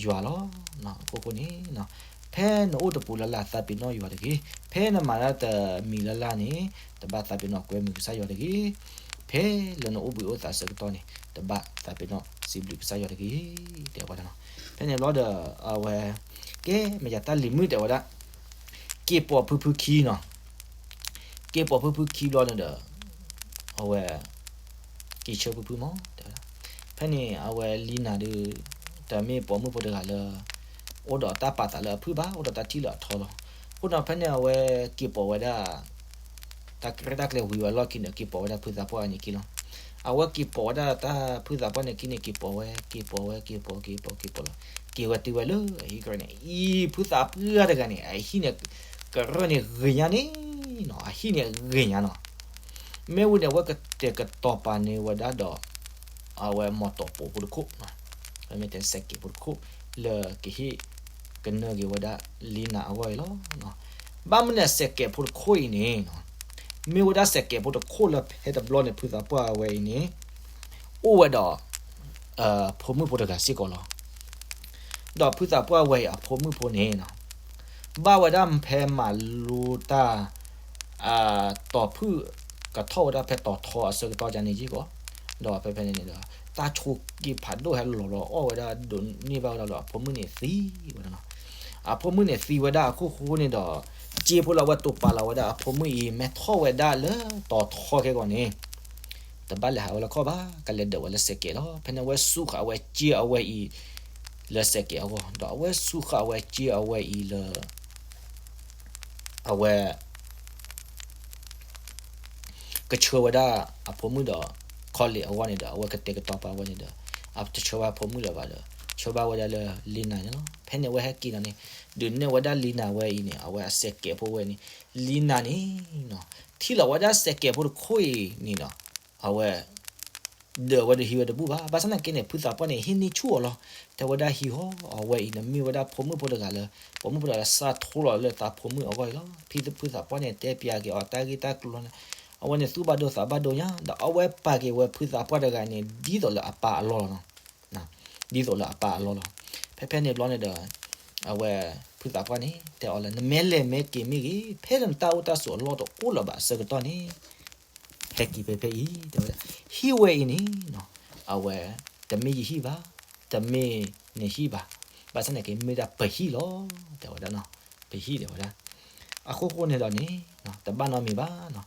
ယွၤလီၤ. အခိၣ်ဃိန့ၣ် ဖဲနအိၣ်တပူၤလၢ်လၢ် သးပ့ၤနီၣ်ယွၤတဂ့ၤ. ဖဲနမၤတၢ်တမံၤလၢ်လၢ်န့ၣ် တဘၣ်သးပ့ၤနီၣ်ကွဲမုာ်ကစၢ်ယွၤတဂ့ၤ. ဖဲလၢနအိၣ်ဘှံးအိၣ်သါဆၢကတီၢ်န့ၣ် တဘၣ်သးပ့ၤနီၣ်စံးဘျုးကစၢ်ယွၤတဂ့ၤ တဲဝဲဒၣ်နီၤ. ဖဲန့ၣ်ဘျီဒီး အဝဲ ကဲ မ့ၢ်ယတၢ်လံၤမုၣ်တဲဝဲဒၣ် က့ၤပိာ်ဖုဖုခံနီၤ. က့ၤပိာ်ဖုဖုခံဘျီန့ၣ်ဒီး အဝဲ က့ၤဆၢဖုဖုမး တဲဝဲဒၣ်. ဖဲန့ၣ် အဝဲလံနၤဒီး တမ့ၢ်ပိာ်မုၣ်ဖိတဂၤလၢ အိၣ်ဒီးတၢ်ပာ်သးလၢအဖုၣ်ဘၣ်, အိၣ်ဒီးတၢ်ထံၣ်လၢအထီလီၤ. အဃိဒီးဖဲန့ၣ်အဝဲက့ၤပိာ်ဝဲဒၣ် တၢ်ကရၢတၢ်ကျဲဝံၤဝဲအလီၢ်ခံန့ၣ် က့ၤပိာ်ဝဲဒၣ်ဖုသးပှၢ်န့ၣ်ခံလီၤ. အဝဲက့ၤပိာ်ဝဲဒၣ်တၢ်ဖုသးပှၢ်န့ၣ်ခံန့ၣ် က့ၤပိာ်ဝဲ က့ၤပိာ်ဝဲ က့ၤပိာ် က့ၤပိာ် က့ၤပိာ်လီၤ. က့ၤဝဲတုၤဝဲလၢအဟံၣ်ကရၢန့ၣ် အံၤ ဖုသးပှၢ်တဂၤန့ၣ် အဟံၣ်န့ၣ် ကရၢၢ်န့ၣ်ဂ့ၤညါန့ၣ်နီၤ, အဟံၣ်န့ၣ်ဂ့ၤညါနီၤ. မ့ၢ်ဝံၤန့ၣ် အဝဲကတဲာ်ကတီၤပာ်န့ၢ်ဝဲဒၣ်ဒီး အဝဲမီၢ်တီၢ်ပိာ်ဖိတခိၣ်, မ့ၢ်တဲစဲးကဲးဖိတခိၣ် လၢကဟ့ၣ်ကနၢက့ၤဝဲဒၣ်လံနၤအဂီၢ်အံၤလီၤ. ဘၣ်မနုၤစဲးကဲးဖိတခိၣ်အံၤန့ၣ် မ့ၢ်ဝဲဒၣ်စဲးကဲးဖိတခိၣ်လၢဖဲတဘျီန့ၣ် ဖုသးပှၢ်အဝဲအံၤန့ၣ် အိၣ်ဝဲဒီး ဖိမုၣ်ဖိတဂၤစ့ၢ်ကီးလီၤ. ဒီးဖုသးပှၢ်ဝဲအံၤအဖိမုၣ်ဖိန့ၣ်နီၤ ဘၣ်ဝဲဒၣ်ဖဲမၤလိတၢ် တီၤဖုၣ်ကထီၣ်ဝဲဒၣ်ဖဲတီၤထီအဆၢကတီၢ်န့ၣ်ကီး, ဒီးဖဲဖဲန့ၣ်န့ၣ်ဒီး တၢ်ဆိးက့ဖးဒိၣ်ဟဲလီၤလီၤအီၣ်ဝဲဒၣ်ဒိးန့ၢ်ဘၣ်ဝဲဒၣ်လၢအဖိမုၣ်န့ၣ်သံဝဲဒၣ်နီၤ. အဖိမုၣ်န့ၣ်သံဝဲဒၣ်အခိၣ်ဃိန့ၣ်ဒီး စ့ဖိလၢအဝဲတိာ်ပာ်လီၤဝဲဒၣ်အဖိမုၣ်အံၤ မ့ၢ်ထီၣ်ဝဲဒၣ်လၢတီၤထီခဲကီးန့ၣ် တဘၣ်လဲၤဟးဝဲလၢခီၣ်ဘၣ်, ကလဲၤဒၢးဝဲလၢစဲးကဲးလီၤ. ဖဲန့ၣ်အဝဲစူးဃာ်ဝဲစ့အဝဲအံၤ လၢစဲးကဲးအဂီၢ်, ဒီးအဝဲစူးဃာ်ဝဲစ့အဝဲအံၤလၢ အဝဲ ကဆှၢဝဲဒၣ်အဖိမုၣ်ဒီး ခီလ့ၣ်အဂီၢ်န့ၣ်ဒီး အဝဲကတဲာ်ကတီၤပာ်ဝဲန့ၣ်ဒီး အတဆှၢဘၣ်ဖိမုၣ်လၢၤဘၣ်ဒီး ဆှၢဘၣ်ဝဲဒၣ်လၢလံနၤန့ၣ်လီၤ. ဖဲန့ၣ်အဝဲဟဲက့ၤလီၤန့ၣ် ဒုးနဲၣ်ဝဲဒၣ်လံနၤဝဲအံၤန့ၣ် အဝဲအစဲးကဲးဖိဝဲန့ၣ် လံနၤန့ၣ်နီၤ ထံၣ်လီၤဝဲဒၣ်စဲးကဲးဖိတခိၣ်အံၤန့ၣ်ဒီး အဝဲ ဒၢးဝဲဒီးဟံးဝဲတဘူၣ်ဘၣ်. ဘၣ်ဆၣ်သနာ်က့န့ၣ် ဖုသးပှၢ်န့ၣ် ဟံးန့ၢ်ဆူၣ်အီၤလီၤ. တဲဝဲဒၣ်ဟံးဟီ အဝဲအံၤန့ၣ်မ့ၢ်ဝဲဒၣ်ဖိမုၣ်ဖိတဂၤလၢ ပိာ်မုၣ်ဖိတဂၤလၢစးထီလီၤလၢသးဖိမုၣ်အဂီၢ်အံၤလီၤ. ဖံဖုသးပှၢ်န့ၣ် တဲပျးက့ၤအီၤတၢ်ဂ့ၢ်တၢ်ကျိၤန့ၣ် အဝဲန့ၣ်သူၣ်ဘၣ်ဒိသးဘၣ်ဒိညါ ဒီးအဝဲပာ်က့ၤဝဲဖုသးပှၢ်တဂၤန့ၣ် ဒ်သိးလၢအပၢ်အလီၢ်လီၤနီၤ. ဒ်သိးလၢအပၢ်အလီၢ်လီၤ. ဖဲဖဲန့ၣ်ဘျီန့ၣ်ဒီး အဝဲ ဖုသးပှၢ်န့ၣ် တဲအီၤလၢ နမ့ၢ်လဲၤမ့ၢ်က့ၤမ့ၢ်ဂ့ၤ ဖဲလၢနတၢ်အိၣ်တၢ်ဆိးအလီၢ်တအိၣ်လၢၤဘၣ်အဆၢကတီၢ်န့ၣ် ဟဲက့ၤဖဲဖဲအံၤ တဲဝဲဒၣ် ဟံၣ်ဝဲအံၤန့ၣ်နီၤ အဝဲ တမ့ၢ်ယဟံၣ်ဘၣ်, တမ့ၢ်နဟံၣ်ဘၣ်, ဘၣ်ဆၣ်သနာ်က့မ့ၢ်ဒၣ်ပဟံၣ်လီၤ တဲဝဲဒၣ်နီၤ. ပဟံၣ်တဲဝဲဒၣ် အဃိဃိန့ၣ်ဒီးန့ၣ် တဘၣ်နီတမံၤဘၣ်နီၤ.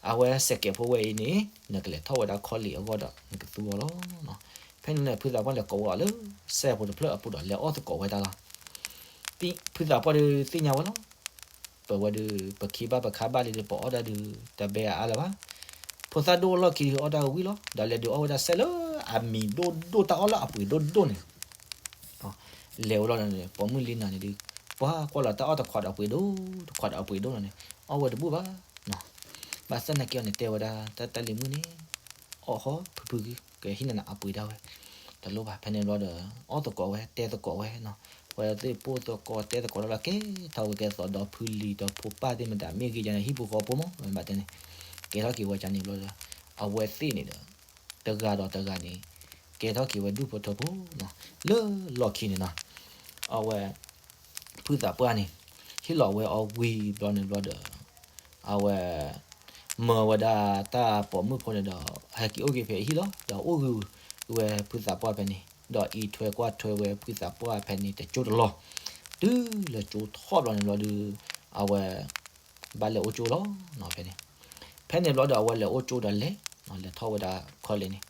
အဝဲစဲးကဲးဖိဝဲအံၤန့ၣ် နကလဲၤထီၣ်ဝဲဒၣ်ခီလ့ၣ်အဂီၢ်ဒီး နကသူအီၤလီၤနီၤ. ဖဲန့ၣ်န့ၣ် ဖုသးပှၢ်လဲၤကိးဝဲအီၤလၢ စဲးဖိတဖျၢၣ်အပူၤဒီး လဲၤအီၣ်သကိးဝဲဒၣ်လီၤ. ဖုသးပှၢ်ဒုးသ့ၣ်ညါဝဲလီၤ. ပဝဲဒုး ပခ့ဘၣ်ပခါဘၣ်လံဒီး ပအီၣ်ဒၣ်ဒုး တဘဲအါလၢၤဘၣ်. ဖိသၣ်ဒိၣ်အလီၢ်ခံဒုး အီၣ်တၢ်ဝံၤလီၤ. ဒီးလဲၤဒုးအီၣ်ဝဲဒၣ်စဲးလၢအမံၤဒိၣ်ဒိၣ် တၢ်အီၣ်လၢအပှ့ၤဒိၣ်ဒိၣ်န့ၣ် လဲၤဝဲလီၤန့ၣ် ပိာ်မုၣ်လံနၤန့ၣ်ဒုး ပှၤကွၢ်လီၤတၢ်အီၣ်တခွးဒီးပှ့ၤဒိၣ် တခွးဒီးအပှ့ၤဒိၣ်လီၤန့ၣ် အီၣ်ဝဲတဘူၣ်ဘၣ်. ဘၣ်ဆၣ်သနာ်က့အီၤန့ၣ် တဲဝဲဒၣ် တၢ်တၢ်လံၤမုၣ်န့ၣ် အီၣ်ဃီဖုဖု ကဟံးနၤနၤအပှ့ၤဒၣ်ဝဲ တလိၣ်ဘၣ်. ဖဲန့ၣ်ဘျီဒီး အီၣ်သကိးဝဲ တဲသကိးဝဲနီၤ. ဝဲသ့ၣ်ပိၢ်သကိးတဲသကိးလီၤလီၤ ကဲထီၣ်ဝဲကဲသိးဒီးဖုလံၤဒီးဖိပၢ်သ့ၣ်မတၤ မ့ၢ်ဂ့ၤယၤန့ၣ် ဟံၣ်ဖိဃီဖိမး မ့ၢ်ဘၣ်တဲန့ၣ် ကဲထီၣ်က့ၤဝဲကန့ၣ်ဘျီဒီး အဝဲသ့ၣ်န့ၣ်ဒီး တဂၤဒီးတဂၤန့ၣ် ကဲထီၣ်က့ၤဝဲဒူၣ်ဖိထၢဖိနီၤ လၢလီၢ်ခံန့ၣ်နီၤ. အဝဲ ဖုသးပှၢ်န့ၣ် ဟ့ၣ်လီၤဝဲအီၤဝံၤဘျီန့ၣ်ဘျီဒီး အဝဲ မၢဝဲဒၣ်တၢ်ပိာ်မုၣ်ဖိန့ၣ်ဒီး ဟဲက့ၤအိၣ်က့ၤဖဲအဟံၣ်လီၤ. ဒီးအိၣ်ဂုာ်ဝဲဖုသးပှၢ်ဖဲန့ၣ် ဒီးအံးထွဲကွၢ်ထွဲဝဲဖုသးပှၢ်ဖဲန့ၣ် တကၠိတလီၢ် တုၤလၢကၠိထီၣ်ဘျီန့ၣ်ဘျီဒီး အဝဲ ဘၣ်လဲၤအိၣ်ကၠိလီၤနီၤ ဖဲန့ၣ်. ဖဲန့ၣ်ဘျီဒီး အဝဲလဲၤအိၣ်ကၠိဒီးလဲၤ လဲၤထီၣ်ဝဲဒၣ်ခီလ့ၣ်န့ၣ်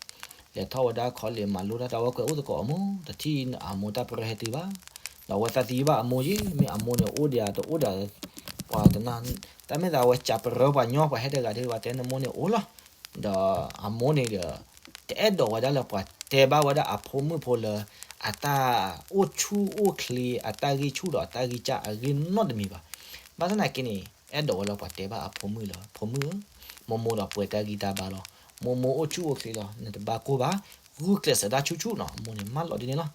လဲၤထီၣ်ဝဲဒၣ်ခီလ့ၣ် မၤလိတၢ် တၢ်ဝဲကွဲးအိၣ်သကိးအမိၢ် တထံၣ်အမိၢ်တၢ်ပရၢဟဲတုၤဘၣ်. ဒီးအဝဲသးသယုၢ်ဘၣ်အမိၢ်ယ့ၢ် မ့ၢ်အမိၢ်န့ၣ် အိၣ်ဒီးတအိၣ်ဒီး ပှၤတနၢ် တၢ်မ့ၢ်သးဝဲကးပရၢပှၤညီ ပှၤဟဲတဂၤဒီး ပှၤတဲနမိၢ်န့ၣ်အိၣ်လီၤ. ဒီးအမိၢ်န့ၣ်ဒီး တအဲၣ်ဒိးဝဲဒၣ်လၢပှၤတဲဘၣ်ဝဲဒၣ်အဖိမုၣ်ဖိလၢ အတၢ်အိၣ်ဆူၣ်အိၣ်ချ့ အတၢ်ဂံၢ်ဆူၣ်ဒီးအတၢ်ဂံၢ်စၢ်အဂ့ၢ်နီတမံၤဘၣ်. ဘၣ်ဆၣ်သနာ်က့န့ၣ် အဲၣ်ဒိးဝဲလၢပှၤတဲဘၣ်အဖိမုၣ်လၢ ဖိမုၣ်ဧၢ, မိၢ်မိၢ်ဒီးပှဲၤတၢ်ဂံၢ်တၢ်ဘါလီၤ. မိၢ်မိၢ်အိၣ်ဆူၣ်အိၣ်ချ့လီၤ နတဘၣ်ကိၢ်ဘၣ်, ဂုာ်ကျဲးစၢးတၢ်ဆူၣ်ဆူၣ်နီၤ အမိၢ်န့ၣ်မၢလီၤဒ်န့ၣ်လီၤ.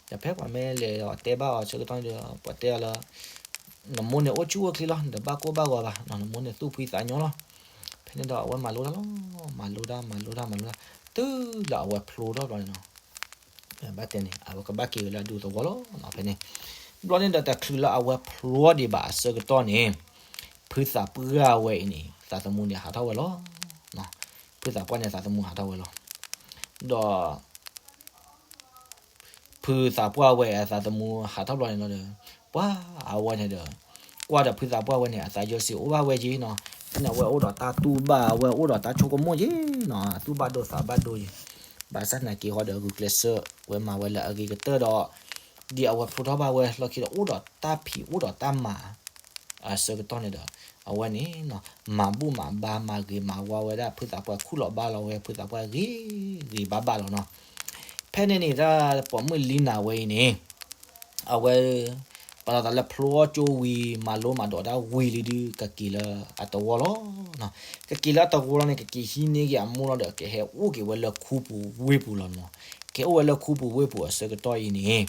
ဒီးဖဲပှၤမ့ၢ်လဲၤဒီးတဲဘၣ်အီၤဆၢကတီၢ်န့ၣ်ဒီး ပှၤတဲအီၤလၢ နမိၢ်န့ၣ်အိၣ်ဆူၣ်အိၣ်ချ့လီၤ နတဘၣ်ကိၢ်ဘၣ်ဂီၤဘၣ်, နမိၢ်န့ၣ်သူၣ်ဖှံသးညီလီၤ. ဖဲန့ၣ်ဒီးအဝဲမၤလိတၢ်လီၤ, မၤလိတၢ် မၤလိတၢ် မၤလိတၢ် တုၤလၢအဝဲဖျိထီၣ်ဘျီန့ၣ်နီၤ ဘၣ်တဲန့ၣ် အဝဲကဘၣ်က့ၤဝဲလၢအဒူသဝီလီၤ. ဖဲန့ၣ် ဘျီန့ၣ်ဒီးတချုးလၢအဝဲဖျိဒံးဘၣ်အဆၢကတီၢ်န့ၣ် ဖုသးပှၢ်ဝဲအံၤန့ၣ် သးသမူန့ၣ်ဟးထီၣ်ဝဲလီၤ. ဖုသးပှၢ်န့ၣ်သးသမူဟးထီၣ်ဝဲလီၤ. ဒီး ဖုသးပှၢ်ဝဲအသးသမူဟးထီၣ်ဘျီန့ၣ်လီၤဒီး ပှၤအဝဲန့ၣ်ဒီး ကွၢ်ဒီးဖုသးပှၢ်ဝဲန့ၣ် အသးယီၤစံးအိၣ်ဘၣ်ဝဲက့နီၤ. ဖဲန့ၣ်အဝဲအိၣ်ဒီးတၢ်တူၢ်ဘၣ် အဝဲအိၣ်ဒီးတၢ်ဆိကမိၣ်က့နီၤ သူၣ်ဘၣ်ဒိသးဘၣ်ဒိက့ ဘၣ်ဆၣ်သနာ်က့ဟီဒီး ဂုာ်ကျဲးစၢးဝဲမၤဝဲလၢအဂ့ၤကတၢၢ်ဒီး ဒ်အဝဲဖျိထီၣ်ဘၣ်ဝဲလီၢ်ခံဒီး အိၣ်ဒီးတၢ်ဖံးအိၣ်ဒီးတၢ်မၤ အဆၢကတီၢ်န့ၣ်ဒီး အဝဲန့ၣ် မၤဘူၣ်မၤဘါ မၤဂ့ၤမၤဝါဝဲဒၣ် ဖုသးပှၢ် ခူၣ်လီၤဘါလီၤဝဲ ဖုသးပှၢ် ဂ့ၤဂ့ၤဘၣ်ဘၣ်လီၤနီၤ. ဖဲန့ၣ်န့ၣ် တၢ်ပိာ်မုၣ်လံနၤဝဲအံၤန့ၣ် အဝဲ ပာ်လီၤသးလၢဖျိအီၣ်ကၠိဝံၤ မၤလိမၤဒိးတၢ်ဝံၤလံဒုး ကက့ၤလၢအသဝီလီၤ. ကက့ၤလၢအသဝီလီၤန့ၣ် ကက့ၤဟံးန့ၢ်က့ၤအမိၢ်လီၤဒီး ကဟဲအိၣ်က့ၤဝဲလၢခူပူၤဝ့ၢ်ပူၤလီၤနီၤ. ကဟဲအိၣ်ဝဲလၢခူပူၤဝ့ၢ်ပူၤအဆၢကတီၢ်အံၤန့ၣ်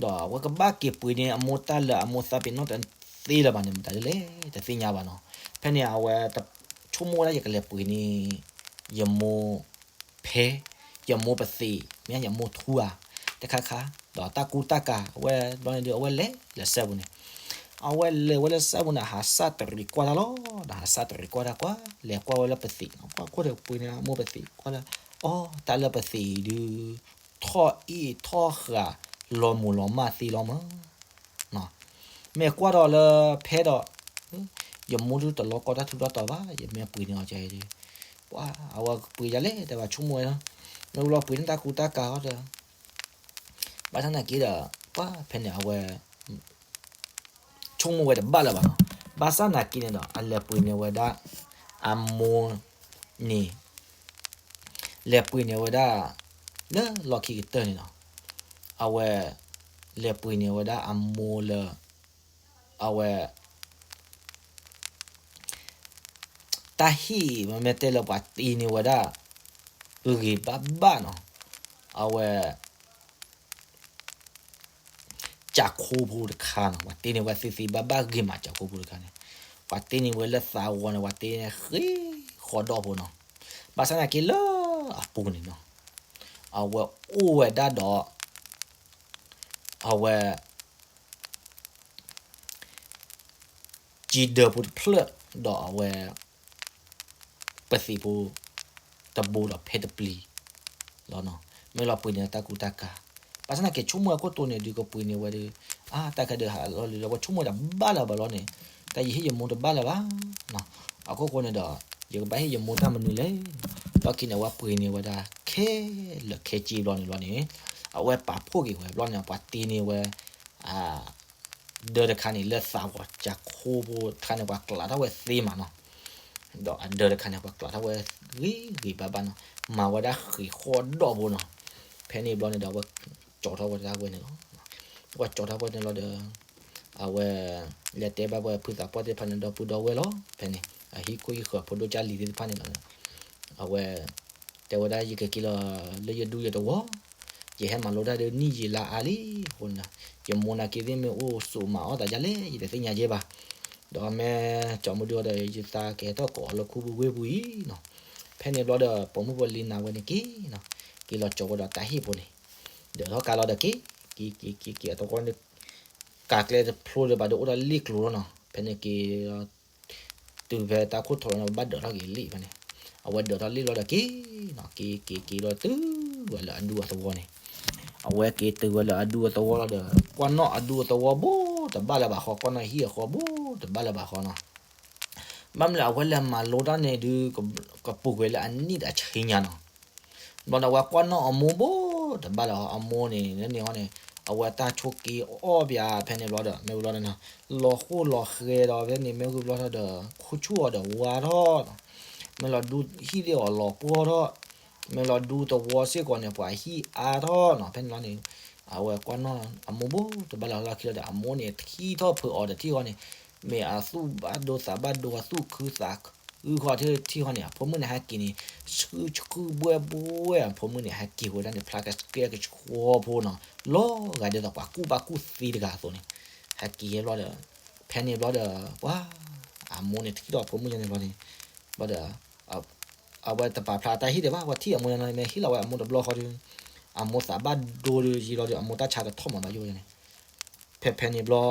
ဒီးအဝဲကဘၣ်က့ၤပှ့ၤန့ၢ်အမိၢ်တၢ်လၢအမိၢ်သးပ့ၤနီၣ်တသ့လၢၤဘၣ်န့ၣ် မတၤဒ်လဲၣ် တသ့ၣ်ညါဘၣ်နီၤ. ဖဲန့ၣ်အဝဲ ဆိကမိၣ်ဝဲဒၣ် ယကလဲၤပှ့ၤန့ၢ် ယမိၢ် ဖဲ ယမိၢ်ပသ့ၣ် မ့ၢ်ယမိၢ်ထူဧါ တခါခါ ဒီးတၢ်ကူတၢ်ကၤ အဝဲဘျီန့ၣ်ဒုး အဝဲလဲၤလၢစဲပူၤန့ၣ် အဝဲလဲၤဝဲလၢစဲပူၤန့ၣ် ဟးစၢ်တရံးကွၢ်တၢ်လီၤ. ဒီးဟးစၢ်တရံးကွၢ်တၢ်ကွၢ် လဲၤကွၢ်ဝဲလၢပသ့ၣ်နီၤ ကွၢ်ခိၣ်ဒီးပှ့ၤန့ၢ်အမိၢ်ပသ့ၣ် ကွၢ်လၢ အီ တၢ်လၢပသ့ၣ်အံၤဒုး ထီၣ်အ့ၣ်ထီၣ်ဃာ် လီၤမုၢ်လီၤမၢ်သ့လီၤမး မ့ၢ်ကွၢ်ဒီးလၢဖဲဒီး ယမိၢ်ဒုးတလီၤကီတၢ်ထူးတၢ်တီၤဘၣ် ယမ့ၢ်ပှ့ၤန့ၢ်အီၤကဲအံၤဒုး ပှၤ အဝဲပှ့ၤယၤလဲၣ် တဲဘၣ်ဆိကမိၣ်ဝဲလီၤ. မ့ၢ်လီၤပှ့ၤန့ၢ်တၢ်ကူတၢ်ကၤဟီဒီး ဘၣ်ဆၣ်သနာ်က့ဒီး ပှၤဖဲန့ၣ်အဝဲ ဆိကမိၣ်ဝဲတဘၣ်လၢၤဘၣ်နီၤ. ဘၣ်ဆၣ်သနာ်က့န့ၣ်ဒီး အလဲၤပှ့ၤန့ၢ်ဝဲဒၣ် အမိၢ်န့ၣ် လဲၤပှ့ၤန့ၢ်ဝဲဒၣ် လၢလီၢ်ခံကတၢၢ်န့ၣ်နီၤ အဝဲ လဲၤပှ့ၤန့ၢ်ဝဲဒၣ်အမိၢ်လၢ အဝဲ တၢ်ဟ့ၣ် မ့မ့ၢ်တဲလၢပှၤတ့န့ၢ်ဝဲဒၣ် ဂ့ၤဂ့ၤဘၣ်ဘၣ်နီၤ အဝဲ ကၠးခိဖိတခါနီၤ ပှၤတ့န့ၢ်ဝဲသ့သ့ဘၣ်ဘၣ်ဂ့ၤမး ကၠးခိဖိတခါန့ၣ် ပှၤတ့န့ၢ်ဝဲလၢသးဂီၤန့ၣ် ပှၤတ့န့ၢ်ဃ့ဃီဒီၣ်ဖိနီၤ ဘၣ်ဆၣ်သနာ်က့လၢအပူၤန့ၣ်နီၤ အဝဲအိၣ်ဝဲဒၣ်ဒီး အဝဲ ကံဒၢဖိတဖျၢၣ် ဒီးအဝဲ ပသံးဖိ တဘိဒီးဖဲတပျံၤလီၤနီၤ မ့ၢ်လီၤပှ့ၤန့ၢ်တၢ်ကူတၢ်ကၤ ဘၣ်ဆၣ်သနာ်က့ဆိကမိၣ်အခိၣ်တိန့ၣ်ဒုးကပှ့ၤန့ၢ်ဝဲဒီး အါ တၢ်ခဲဒုးဟးလီၤလံလီၤ ပှၤဆိကမိၣ်တဘၣ်လၢၤဘၣ်လီၤန့ၣ် တၢ်ယဟ့ၣ်ယမိၢ်တဘၣ်လၢၤဘၣ်နီၤ အခိၣ်ဃိန့ၣ်ဒီး ယကဘၣ်ဟ့ၣ်ယမိၢ်တၢ်မနုၤလဲၣ် လီၢ်ခံန့ၣ် အဝဲပှ့ၤန့ၢ်ဝဲဒၣ်ခဲလၢာ်ခဲဆ့ဘျီန့ၣ်ဘျီန့ၣ် အဝဲပာ်ဖှိၣ်က့ၤဝဲဘျီန့ၣ် ပှၤတ့န့ၢ်ဝဲ ဒၢတခါန့ၣ် လၢသးဂီၤကၠးခိဖိတခါန့ၣ် ပှၤကျးထီၣ်ဝဲသ့မးနီၤ ဒီးအဒၢတခါန့ၣ် ပှၤကျးထီၣ်ဝဲဂ့ၤဂ့ၤဘၣ်ဘၣ်နီၤ မၤဝဲဒၣ်ဃ့ဃီဒီၣ်ဖိနီၤ ဖဲန့ၣ်ဘျီန့ၣ်ဒီး အဝဲကၠီထီၣ်ဝဲဒၣ်ဝဲန့ၣ်လီၤ ပှၤကၠီထီၣ်ဝဲန့ၣ်လီၤဒီး အဝဲ လဲၤတဲဘၣ်ပှၤဖုသးပှၢ်သ့ၣ်တဖၣ်န့ၣ် ဒီပုၢ်ဒီဝဲၢ်လီၤ ဖဲန့ၣ် အဟံၣ်ခိၣ်ဟံၣ်ဃၢၤဖိဒိၣ်ကၢ်လံၤသ့ၣ်တဖၣ်န့ၣ်လီၤ အဝဲ တဲဝဲဒၣ်ယကက့ၤလီၤလၢယဒူယသဝီ ယဟဲမၤလိတၢ်ဒီးနံၣ်ယံာ်လါအါလံအဃိန့ၣ် ယမိၢ်နာ်က့သ့ၣ်မ့ၢ်အိၣ်ဆိးမၤအီၣ်သးဒ်လဲၣ် ယတသ့ၣ်ညါကဲဘၣ် ဒီးမ့ၢ်ကၠီမုၢ်ဒုဒီး ယသးကဟဲထီၣ်ကိးအီၤလၢခူပူၤဝ့ၢ်ပူၤအံၤနီၤ ဖဲန့ၣ်ဘျီဒီး ပိာ်မုၣ်ဖိလံနၤဝဲန့ၣ်က့ၤနီၤ က့ၤလီၤကၠီဝဲဒီးတၢ်ဟ့ၣ်ဖိန့ၣ် ဒၢးထီၣ်ကါလီၤဒီးက့ၤ က့ၤက့ၤက့ၤက့ၤအသဝီန့ၣ် ကးကျဲတဖျိလၢၤဘၣ်ဒီးအိၣ်ဒီးလ့ၣ်ကျိၤလီၤနီၤ ဖဲန့ၣ်က့ၤ တုၤဖဲတၢ်ခိၣ်ထီၣ်လီၤန့ၣ် ဘၣ်ဒၢးထီၣ်က့ၤလ့ၣ်ဖဲန့ၣ် အဝဲဒၢးထီၣ်လ့ၣ်လီၤဒီးက့ၤနီၤ က့ၤက့ၤက့ၤလီၤတုၤဝဲလၢအဒူအသဝီန့ၣ် အဝဲက့ၤတုၤဝဲလၢအဒူအသဝီလီၤဒီး ကွၢ်နီၣ်အဒူအသဝီဘိတဘၣ်လၢၤဘၣ်ဃီ ကွၢ်နီၣ်ဟံၣ်အဃီဘိတဘၣ်လၢၤဘၣ်ဃီနီၤ ဘၣ်မနုၤလဲၣ် အဝဲလဲၤမၤလိတၢ်န့ၣ်ဒုး ကပူၤကွံာ်လၢအနံၣ်ဒီးဆံညါနီၤ ဘျီန့ၣ် အဝဲကွၢ်နီၣ်အမိၢ်ဘိတဘၣ်လၢၤ အမိၢ်န့ၣ် န့ၣ်ဟီန့ၣ် အဝဲတၢ်ဆိးက့အီၣ်ဘၣ်ဖဲန့ၣ်ဘျီဒီး မ့ၢ်ဝံၤလီၤန့ၣ်နီၤ လီၤဃိလီၤဃဲၤဒီးဖဲန့ၣ် မ့ၢ်ဝံၤဘျီထီၣ်ဒီး ခိၣ်ဆူၣ်အီၤဒီးဝါထီၣ်နီၤ မ့ၢ်လီၤဒူဟံၣ်သ့ၣ်အီၤလီၤပှီၢ်ထီၣ် မ့ၢ်လီၤဒူသဝီစ့ၢ်ကီးန့ၣ် ပှၤဟံၣ်အါထီၣ်နီၤ ဖဲန့ၣ်လီၤန့ၣ် အဝဲကွၢ်နီၣ်အမိၢ်ဘိတဘၣ်လၢၤလီၢ်ခံလီၤဒီး အမိၢ်န့ၣ်ထံၣ်ထီၣ်ဖုးအီၤဒီးထံၣ်ဃီန့ၣ် မ့ၢ်အသူၣ်ဘၣ်ဒိသးဘၣ်ဒိ အသူၣ်ခုသးခုဃီထံၣ်ဃီန့ၣ် အဖိမုၣ်န့ၣ်ဟဲက့ၤန့ၣ် ဆှုဆှုဘှဲဘှဲ အဖိမုၣ်န့ၣ် ဟဲက့ၤဝဲဒၣ်န့ၣ် ဖျါကဆှဲကဆှီဖိနီၤ လီၤဂာ်ဒ်သိးပှၤကူၣ်ဘၣ်ကူၣ်သ့တဂၤအသိးန့ၣ် ဟဲက့ၤဟဲဘျီဒီး ဖဲန့ၣ်ဘျီဒီး ပှၤ အမိၢ်န့ၣ်ထံၣ်ထီၣ်အဖိမုၣ်န့ၣ်ဘျီန့ၣ် ဘျီဒီး အဝဲတပာ်ဖျါတၢ်ဟ့ၣ်ဒံးဘၣ် ပှၤထံၣ်အမိၢ်န့ၣ်နီၤ မ့ၢ်ဟ့ၣ်လီၤဝဲအမိၢ်တဘျီဃီဒီး အမိၢ်သးဘၣ်ဒိဒီးယံၤလီၤဒီး အမိၢ်တၢ်ဆါတထီၣ်မၤဘၣ်ယိၣ်န့ၣ် ဖဲဖဲန့ၣ်ဘျီ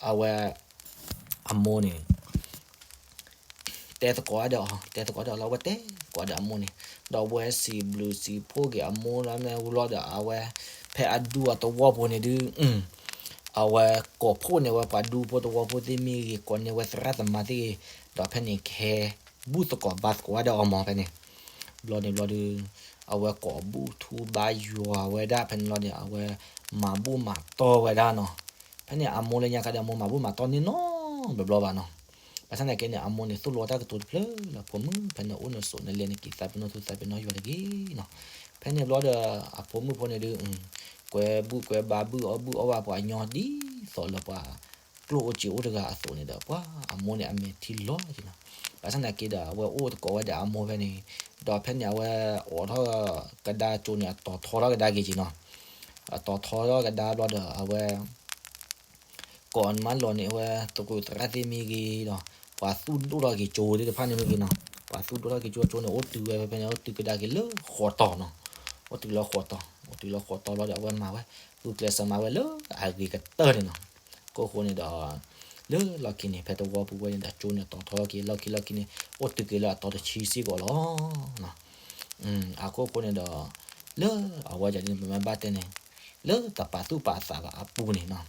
အဝဲ အမိၢ်န့ၣ် တဲသကိးဒီးအီၤ တဲသကိးဒီးလီၤ အဝဲတဲသကိးဒီးအမိၢ်န့ၣ် ဒီးအဝဲစံးဘျုးစံးဖှိၣ်က့ၤအမိၢ်လီၤ မ့ၢ်ဝံၤလီၤဒီးအဝဲ ဖဲအဒူအသဝီပူၤန့ၣ်ဒုး အဝဲကိးဖှိၣ်န့ၢ်ဝဲပှၤဒူဖိသဝီဖိသ့ၣ်မ့ၢ်ဂ့ၤ ကိးန့ၢ်ဝဲသရၣ်သမါသ့ၣ်ဂ့ၤ ဒီးဖဲန့ၣ်ကဟဲ ဘူၣ်သကိးဘါသကိးဒီးအီၤမးဖဲန့ၣ် ဘျီန့ၣ်ဘျီဒုး အဝဲကိးဘူၣ်ထူဘါယွၤဝဲဒၣ် ဖဲန့ၣ်လီၤန့ၣ် အဝဲမၤဘူၣ်မၤတီၢ်ဝဲဒၣ်နီၤ. ဖဲန့ၣ်အမိၢ်လၢညါခါဒီး အမိၢ်မၤဘူၣ်မၤတီၢ်န့ၢ်နီတဘျီဘၣ်နီၤ. ဘၣ်ဆၣ်သနာ်က့န့ၣ် အမိၢ်န့ၣ်သိၣ်လိတၢ်ကတိၤတဖျၢၣ်လၢဖိမုၣ် ဖဲန့ၣ်အိၣ်နဆိးနလဲၤနက့ၤသးပ့ၤနီၣ်ထူသးပ့ၤနီၣ်ယွၤတဂ့ၤနီၤ. ဖဲန့ၣ်ဘျီဒီး အဖိမုၣ်ဖိန့ၣ်ဒုး ကွဲဘူၣ်ကွဲဘါဘူၣ်အီၣ်ဘူၣ်အီၣ်ဘၣ်ပှၤညီဒ်သိးလၢပှၤ ကျိၣ်အိၣ်စ့အိၣ်တဂၤအသိးန့ၣ်ဒီး ပှၤအမိၢ်န့ၣ်အမဲာ်ထံလီၤက့ၤနီၤ. ဘၣ်ဆၣ်သနာ်က့ဒီး အဝဲအိၣ်သကိးဝဲဒီးအမိၢ်ဖဲန့ၣ်, ဒီးဖဲန့ၣ်အဝဲအိးထီၣ်ကဒါကၠိန့ၣ် အတီၤထီထီၣ်ကဒါက့ၤက့ၤနီၤ. အတီၤထီထီၣ်ကဒါဘျီဒီး အဝဲ ကိးနမါလီၤန့ၢ်အဝဲသရၣ်သ့ၣ်မ့ၢ်ဂ့ၤဒီး ပှၤသူၣ်ဒိၣ်ထီၣ်က့ၤကၠိသ့ၣ်တဖၣ်န့ၣ်မ့ၢ်ဂ့ၤနီၤ. ပှၤသူၣ်ဒိၣ်ထီၣ်က့ၤကၠိ ကၠိန့ၣ် အိၣ်တုၤဝဲဖဲဖဲန့ၣ် အိၣ်တုၤကဒါက့ၤလၢဃိးတီၤနီၤ. အိၣ်တုၤလၢဃိးတီၤ, အိၣ်တုၤလၢဃိးတီၤဘျီဒီး အဝဲမၤဝဲ ဂုာ်ကျဲးစၢးမၤဝဲလၢ အဂ့ၤကတၢၢ်န့ၣ်နီၤ. အခိၣ်ဃိန့ၣ်ဒီး လၢလီၢ်ခံန့ၣ် ဖဲသဝီပူၤဝဲန့ၣ်ဒီး ကၠိန့ၣ်တီၤထီက့ၤ လီၢ်ခံလီၢ်ခံန့ၣ် အိၣ်တုၤက့ၤလၢအတီၤတဆံစ့ၢ်ကီးလီၤ. အခိၣ်ဃိန့ၣ်ဒီး လၢအဝဲဒၣ်န့ၣ် ပမ့ၢ်ဘၣ်တဲန့ၣ် လၢတပာ်သူၣ်ပာ်သးဘၣ်အပူၤန့ၣ်နီၤ,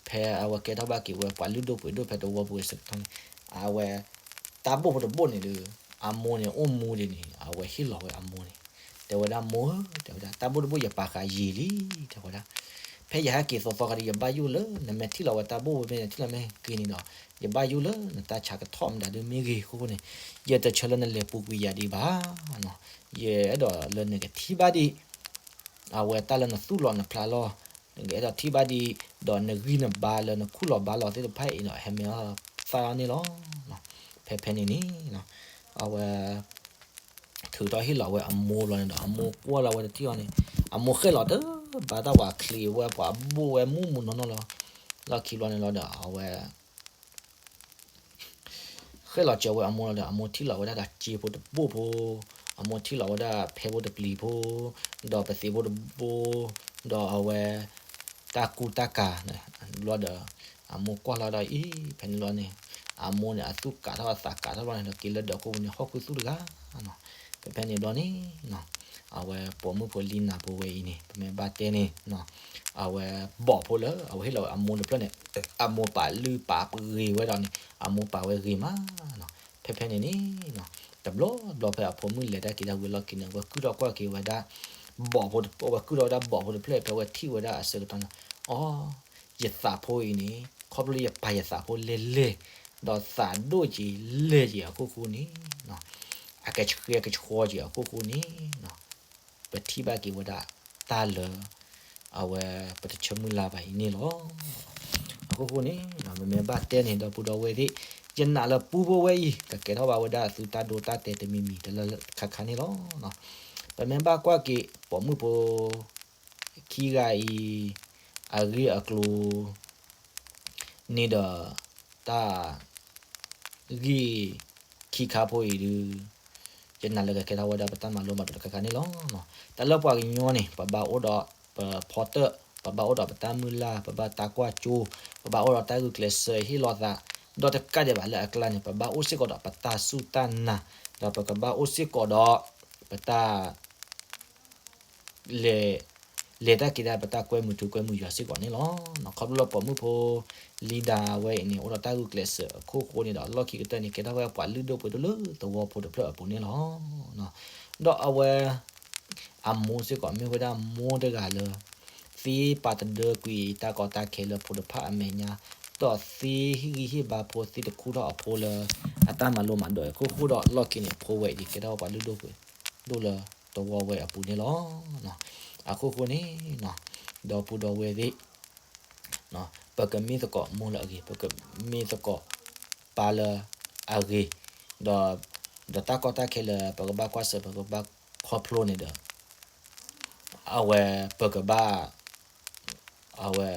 ဖဲအဝဲကဲထီၣ်ဘၣ်က့ၤဝဲပှၤလုၢ်ဒိၣ်ပှ့ၤဒိၣ်ဖဲသဝီပူၤအဆၢကတီၢ်န့ၣ် အဝဲ တၢ်ဘိၣ်ဖိတဘိၣ်န့ၣ်ဒီး အမိၢ်န့ၣ်အိၣ်မူဒံးန့ၣ် အဝဲဟ့ၣ်လီၤဝဲအမိၢ်န့ၣ်, တဲဝဲဒၣ်မိၢ်ဧၢ, တဲဝဲဒၣ် တၢ်ဘိၣ်တဘိၣ်ယပာ်ဃာ်ယံာ်လံ, တဲဝဲဒၣ် ဖဲယဟဲက့ၤသီသီခါဒီး ယဘၣ်ယိၣ်လၢနမ့ၢ်ထံၣ်လီၤဝဲတၢ်ဘိၣ်ဝဲမ့ၢ်နထံၣ်လီၤမ့ၢ်ဂ့ၤန့ၣ်ဒီး ယဘၣ်ယိၣ်လၢနတၢ်ဆါကထီၣ်မတၤဒုမ့ၢ်ဂ့ၤအခိၣ်ဃိန့ၣ်, ယတဆၢလၢနလဲၤပူၤကွံာ်ယၤဒံးဘၣ်နီၤ, ယအဲၣ်ဒိးလၢနကထံၣ်ဘၣ်ဒံး အဝဲတၢ်လၢနသူၣ်လီၤနဖျါလီၤ, နကအဲၣ်ဒိးထံၣ်ဘၣ်ဒံး, ဒီးနဂံၢ်နဘါလၢနခူၣ်လီၤဘါလီၤသ့ၣ်တဖၣ်အံၤဒီး ဟဲမ့ၢ်အီၣ်သၣ်အီၤန့ၣ်လီၤ. ဖဲဖဲန့ၣ်န့ၣ် အဝဲ ထုးထီၣ်ဟ့ၣ်လီၤဝဲအမိၢ်လီၤန့ၣ်ဒီး အမိၢ်ကွၢ်လီၤဝဲတထံၣ်အီၤန့ၣ်, အမိၢ်ဃဲၣ်လီၤတဘၣ်တၢ်ဝဲချံးဝဲ ပှၤဘိၣ်ဝဲမူးမူးနီၢ်နီၢ်လီၤ. လီၢ်ခံဘျီန့ၣ်လီၤဒီး အဝဲ ဃဲၣ်လီၤစၢၤဝဲအမိၢ်လီၤဒီး အမိၢ်ထံၣ်လီၤဝဲဒၣ်တၢ်စ့ဖိတဘိၣ်ဖိ, အမိၢ်ထံၣ်လီၤဝဲဒၣ်ဖဲဖိတပျံၤဖိ, ဒီးပသံးဖိတဘိ, ဒီးအဝဲ တၢ်ကူတၢ်ကၤ, ဘျီဒီး အမိၢ်ကွၢ်လီၤဒီးအံၤ ဖဲန့ၣ်လီၤန့ၣ်, အမိၢ်န့ၣ် အသူၣ်ကးထီၣ်အသးကးထီၣ်ဘျီန့ၣ်ဒီး က့ၤလၢဒၢးခိၣ်ပူၤန့ၣ် ဟီၣ်ခိၣ်သူၣ်တဂၤနီၤ. ဖဲဖဲန့ၣ်ဘျီန့ၣ် အဝဲပိာ်မုၣ်ဖိလံနၤဖိဝဲအံၤန့ၣ် ပမ့ၢ်ဘၣ်တဲန့ၣ် အဝဲ ဘီၣ်ဖိလၢ အဝဲဟ့ၣ်လီၤဝဲအမိၢ်တဖျၢၣ်န့ၣ် အမိၢ်ပာ်လုၢ်ပာ်ပှ့ၤဝဲဒီးန့ၣ် အမိၢ်ပာ်ဝဲဂ့ၤမးနီၤ. ဖဲဖဲန့ၣ်န့ၣ် တဘျီဘျီဖဲအဖိမုၣ်လဲၤတၢ်က့ၤတၢ်ဝံၤလီၢ်ခံန့ၣ် အဝဲကုၢ်ထီၣ်ကွၢ်က့ၤဝဲဒၣ် ဘီၣ်ဖိတ အဝဲကုၢ်ထီၣ်ဝဲဒၣ်ဘီၣ်ဖိတဖျၢၣ် ဖဲအဝဲထံၣ်ဝဲဒၣ်အဆၢကတီၢ်န့ၣ် အီ ယသးဖိအံၤန့ၣ် ခီဖျိလၢယပာ်ယသးဖိလဲၢ်လဲၢ် ဒီးသးဒိၣ်က့ၤလဲၢ်က့ၤအခိၣ်ဃိန့ၣ် အကဆှဲကဆှီက့ၤအခိၣ်ဃိန့ၣ် ပထံၣ်ဘၣ်က့ၤဝဲဒၣ်တၢ်လၢ အဝဲပတဆၢမုၢ်လၢ်ဘၣ်အံၤန့ၣ်လီၤ. အခိၣ်ဃိန့ၣ် ပမ့ၢ်ဘၣ်တဲန့ၣ် ဒီပုၢ်ဒီဝဲၢ်သ့ၣ် ယနာ်လၢပူဖိဝဲအံၤ ကကဲထီၣ်ဘၣ်ဝဲဒၣ်အသုတၢ်ဒိတၢ်တဲာ်တမံၤမံၤတလၢခါခါန့ၣ်လီၤ. ပမ့ၢ်ဘၣ်ကွၢ်က့ၤ ပိာ်မုၣ်ဖိ ခံဂၤအံၤ အဂ့ၢ်အကျိၤ န့ၣ်ဒီး တၢ် ဂ့ၢ်ခံခါဖိအံၤဒုး ယနာ်လၢကကဲထီၣ်ဝဲဒၣ်ပတၢ်မၤလိမၤဒိးတခါခါန့ၣ်လီၤ. တၢ်လၢပှၤကညီန့ၣ် ပဘၣ်အိၣ်ဒီးပဖီတၢၣ်, ပဘၣ်အိၣ်ဒီးပတၢ်မုၢ်လၢ်, ပဘၣ်တၢ်ကွၢ်ကၠိ, ပဘၣ်အိၣ်ဒီးတၢ်ဂုာ်ကျဲးစၢးဟ့ၣ်လီၤသး, ဒီးတကးဒံးဘၣ်လၢအကျါန့ၣ် ပဘၣ်အိၣ်စ့ၢ်ကီးဒီးပတၢ်စူၢ်တၢ်နာ်, ဒီးပကဘၣ်အိၣ်စ့ၢ်ကီးဒီး ပတၢ် လဲၤ လဲၤတၢ်က့ၤတၢ် ပတၢ်ကွဲမုာ်ထူကွဲမုာ်ယွၤစ့ၢ်ကီးန့ၣ်လီၤ.ခီဖျိလၢပိာ်မုၣ်ဖိ လံဒါဝဲအံၤန့ၣ် အိၣ်ဒီးတၢ်ဂုာ်ကျဲးစၢးအခိၣ်ဃိန့ၣ်ဒီး လီၢ်ခံကတၢၢ်န့ၣ် ကဲထီၣ်ဝဲပှၤလုၢ်ဒိၣ်ပှ့ၤဒိၣ်လၢသဝီဖိတဖျၢၣ်အပူၤန့ၣ်လီၤ. ဒီးအဝဲ အမိၢ်စ့ၢ်ကီး မ့ၢ်ဝဲဒၣ်မိၢ်တဂၤလၢ သ့ပာ်တဒၢကွံာ်တၢ်ကီတၢ်ခဲလၢဖိတဖၣ်အမဲာ်ညါ, ဒီးသ့ဟ့ၣ်ဂံၢ်ဟ့ၣ်ဘါဖိ သ့တခူထီၣ်အဖိလၢ အတၢ်မၤလိမၤဒိးအခိၣ်ဃိဒီး လီၢ်ခံန့ၣ် အဖိဝဲအံၤကဲထီၣ်ပှၤလုၢ်ဒိၣ်ပှ့ၤဒိၣ်လၢသဝီဝဲအပူၤန့ၣ်လီၤ. အခိၣ်ဃိန့ၣ် ဒီပုၢ်ဒီဝဲၢ်သ့ၣ် ပကမ့ၢ်သကိးမိၢ်လၢအဂ့ၤ, ပကမ့ၢ်သကိးပၢ်လၢအဂ့ၤ, ဒီး ဒီးတၢ်ကီတၢ်ခဲလၢ ပကဘၣ်ကွၢ်ဆၢ ပကဘၣ်ခီဖျိန့ၣ်ဒီး အဝဲ ပကဘၣ် အဝဲ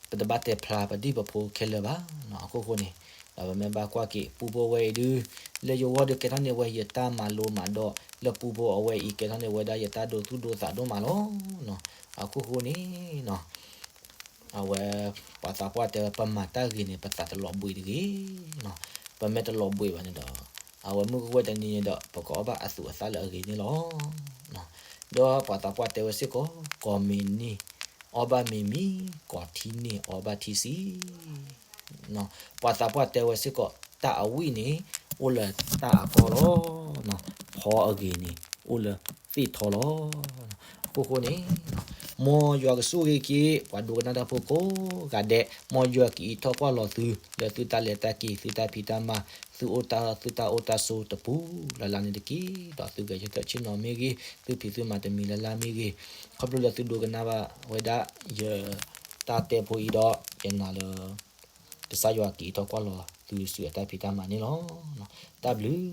ပတဘၣ်တဲဖျါပဒံၣ်ပဖိခဲလၢာ်ဘၣ်. အခိၣ်ဃိန့ၣ် ဒီးပမ့ၢ်ဘၣ်ကွၢ်က့ၤ ပူဖိဝဲအံၤဒုး လၢယဂီၢ်ဒုးကဲထီၣ်န့ၢ်ဝဲယတၢ်မၤလိမၤဒိး လၢပူဖိအဝဲအံၤ ကဲထီၣ်န့ၢ်ဝဲဒၣ်ယတၢ်ဒိသူၣ်ဒိသးဒိၣ်မးလီၤ. အခိၣ်ဃိန့ၣ် အဝဲ ပှၤသးပှၢ်တဲဝဲ ပမၤတၢ်ဂ့ၤန့ၣ် ပသးတလီၤဘှံးတဂ့ၤ. ပမ့ၢ်တလီၤဘှံးဘၣ်န့ၣ်ဒီး အဝဲမုၢ်ကဝဲၢ်တနံၤန့ၣ်ဒီး ပကအီၣ်ဘၣ်အသူၣ်အသးလၢအဂ့ၤန့ၣ်လီၤ. ဒီးပှၤသးပှၢ်တဲဝဲစ့ၢ်ကီး ကိးမံၤန့ၢ် အီၣ်ဘၣ်မံၤမံၤ, ကိးထံန့ၢ် အီၣ်ဘၣ်ထံဆံး. ပှၤသးပှၢ်တဲဝဲစ့ၢ်ကီး တၢ်အဝံၣ်န့ၣ် အိၣ်လၢတၢ်အကီၢ်လီၤ. ဖီအဂ့ၤန့ၣ် အိၣ်လၢသ့ၣ်ထီလီၤ. အဃိဃိန့ၣ် မ်ယွၤကဆိၣ်ဂ့ၤက့ၤ ပှၤဒိကနၣ်တၢ်ဖိကိးဂၤဒဲး, မ်ယွၤကအံးထီၣ်ကွၢ်လီၤသု လၢသုတၢ်လဲၤတၢ်က့ၤ သုတၢ်ဖံးတၢ်မၤ သုအိၣ်တၢ် သုတၢ်အိၣ်တၢ်ဆိးတပူၤလၢ်လၢ်န့ၣ်တက့ၢ်. ဒီးသုဂဲၤဆၢထၢၣ်ဆ့ၣ်နီၤမ့ၢ်ဂ့ၤ, သုဖံးသုမၤတမံၤလၢ်လၢ်မ့ၢ်ဂ့ၤ, ခီဖျိလၢသုဒိကနၣ်ဘၣ်ဝဲဒၣ်ယတၢ်တဲဖိအံၤဒီး ယနာ်လၢ ကစၢ်ယွၤကအံးထီၣ်ကွၢ်လီၤသုစုအတၢ်ဖံးတၢ်မၤန့ၣ်လီၤ. တၢ်ဘျုး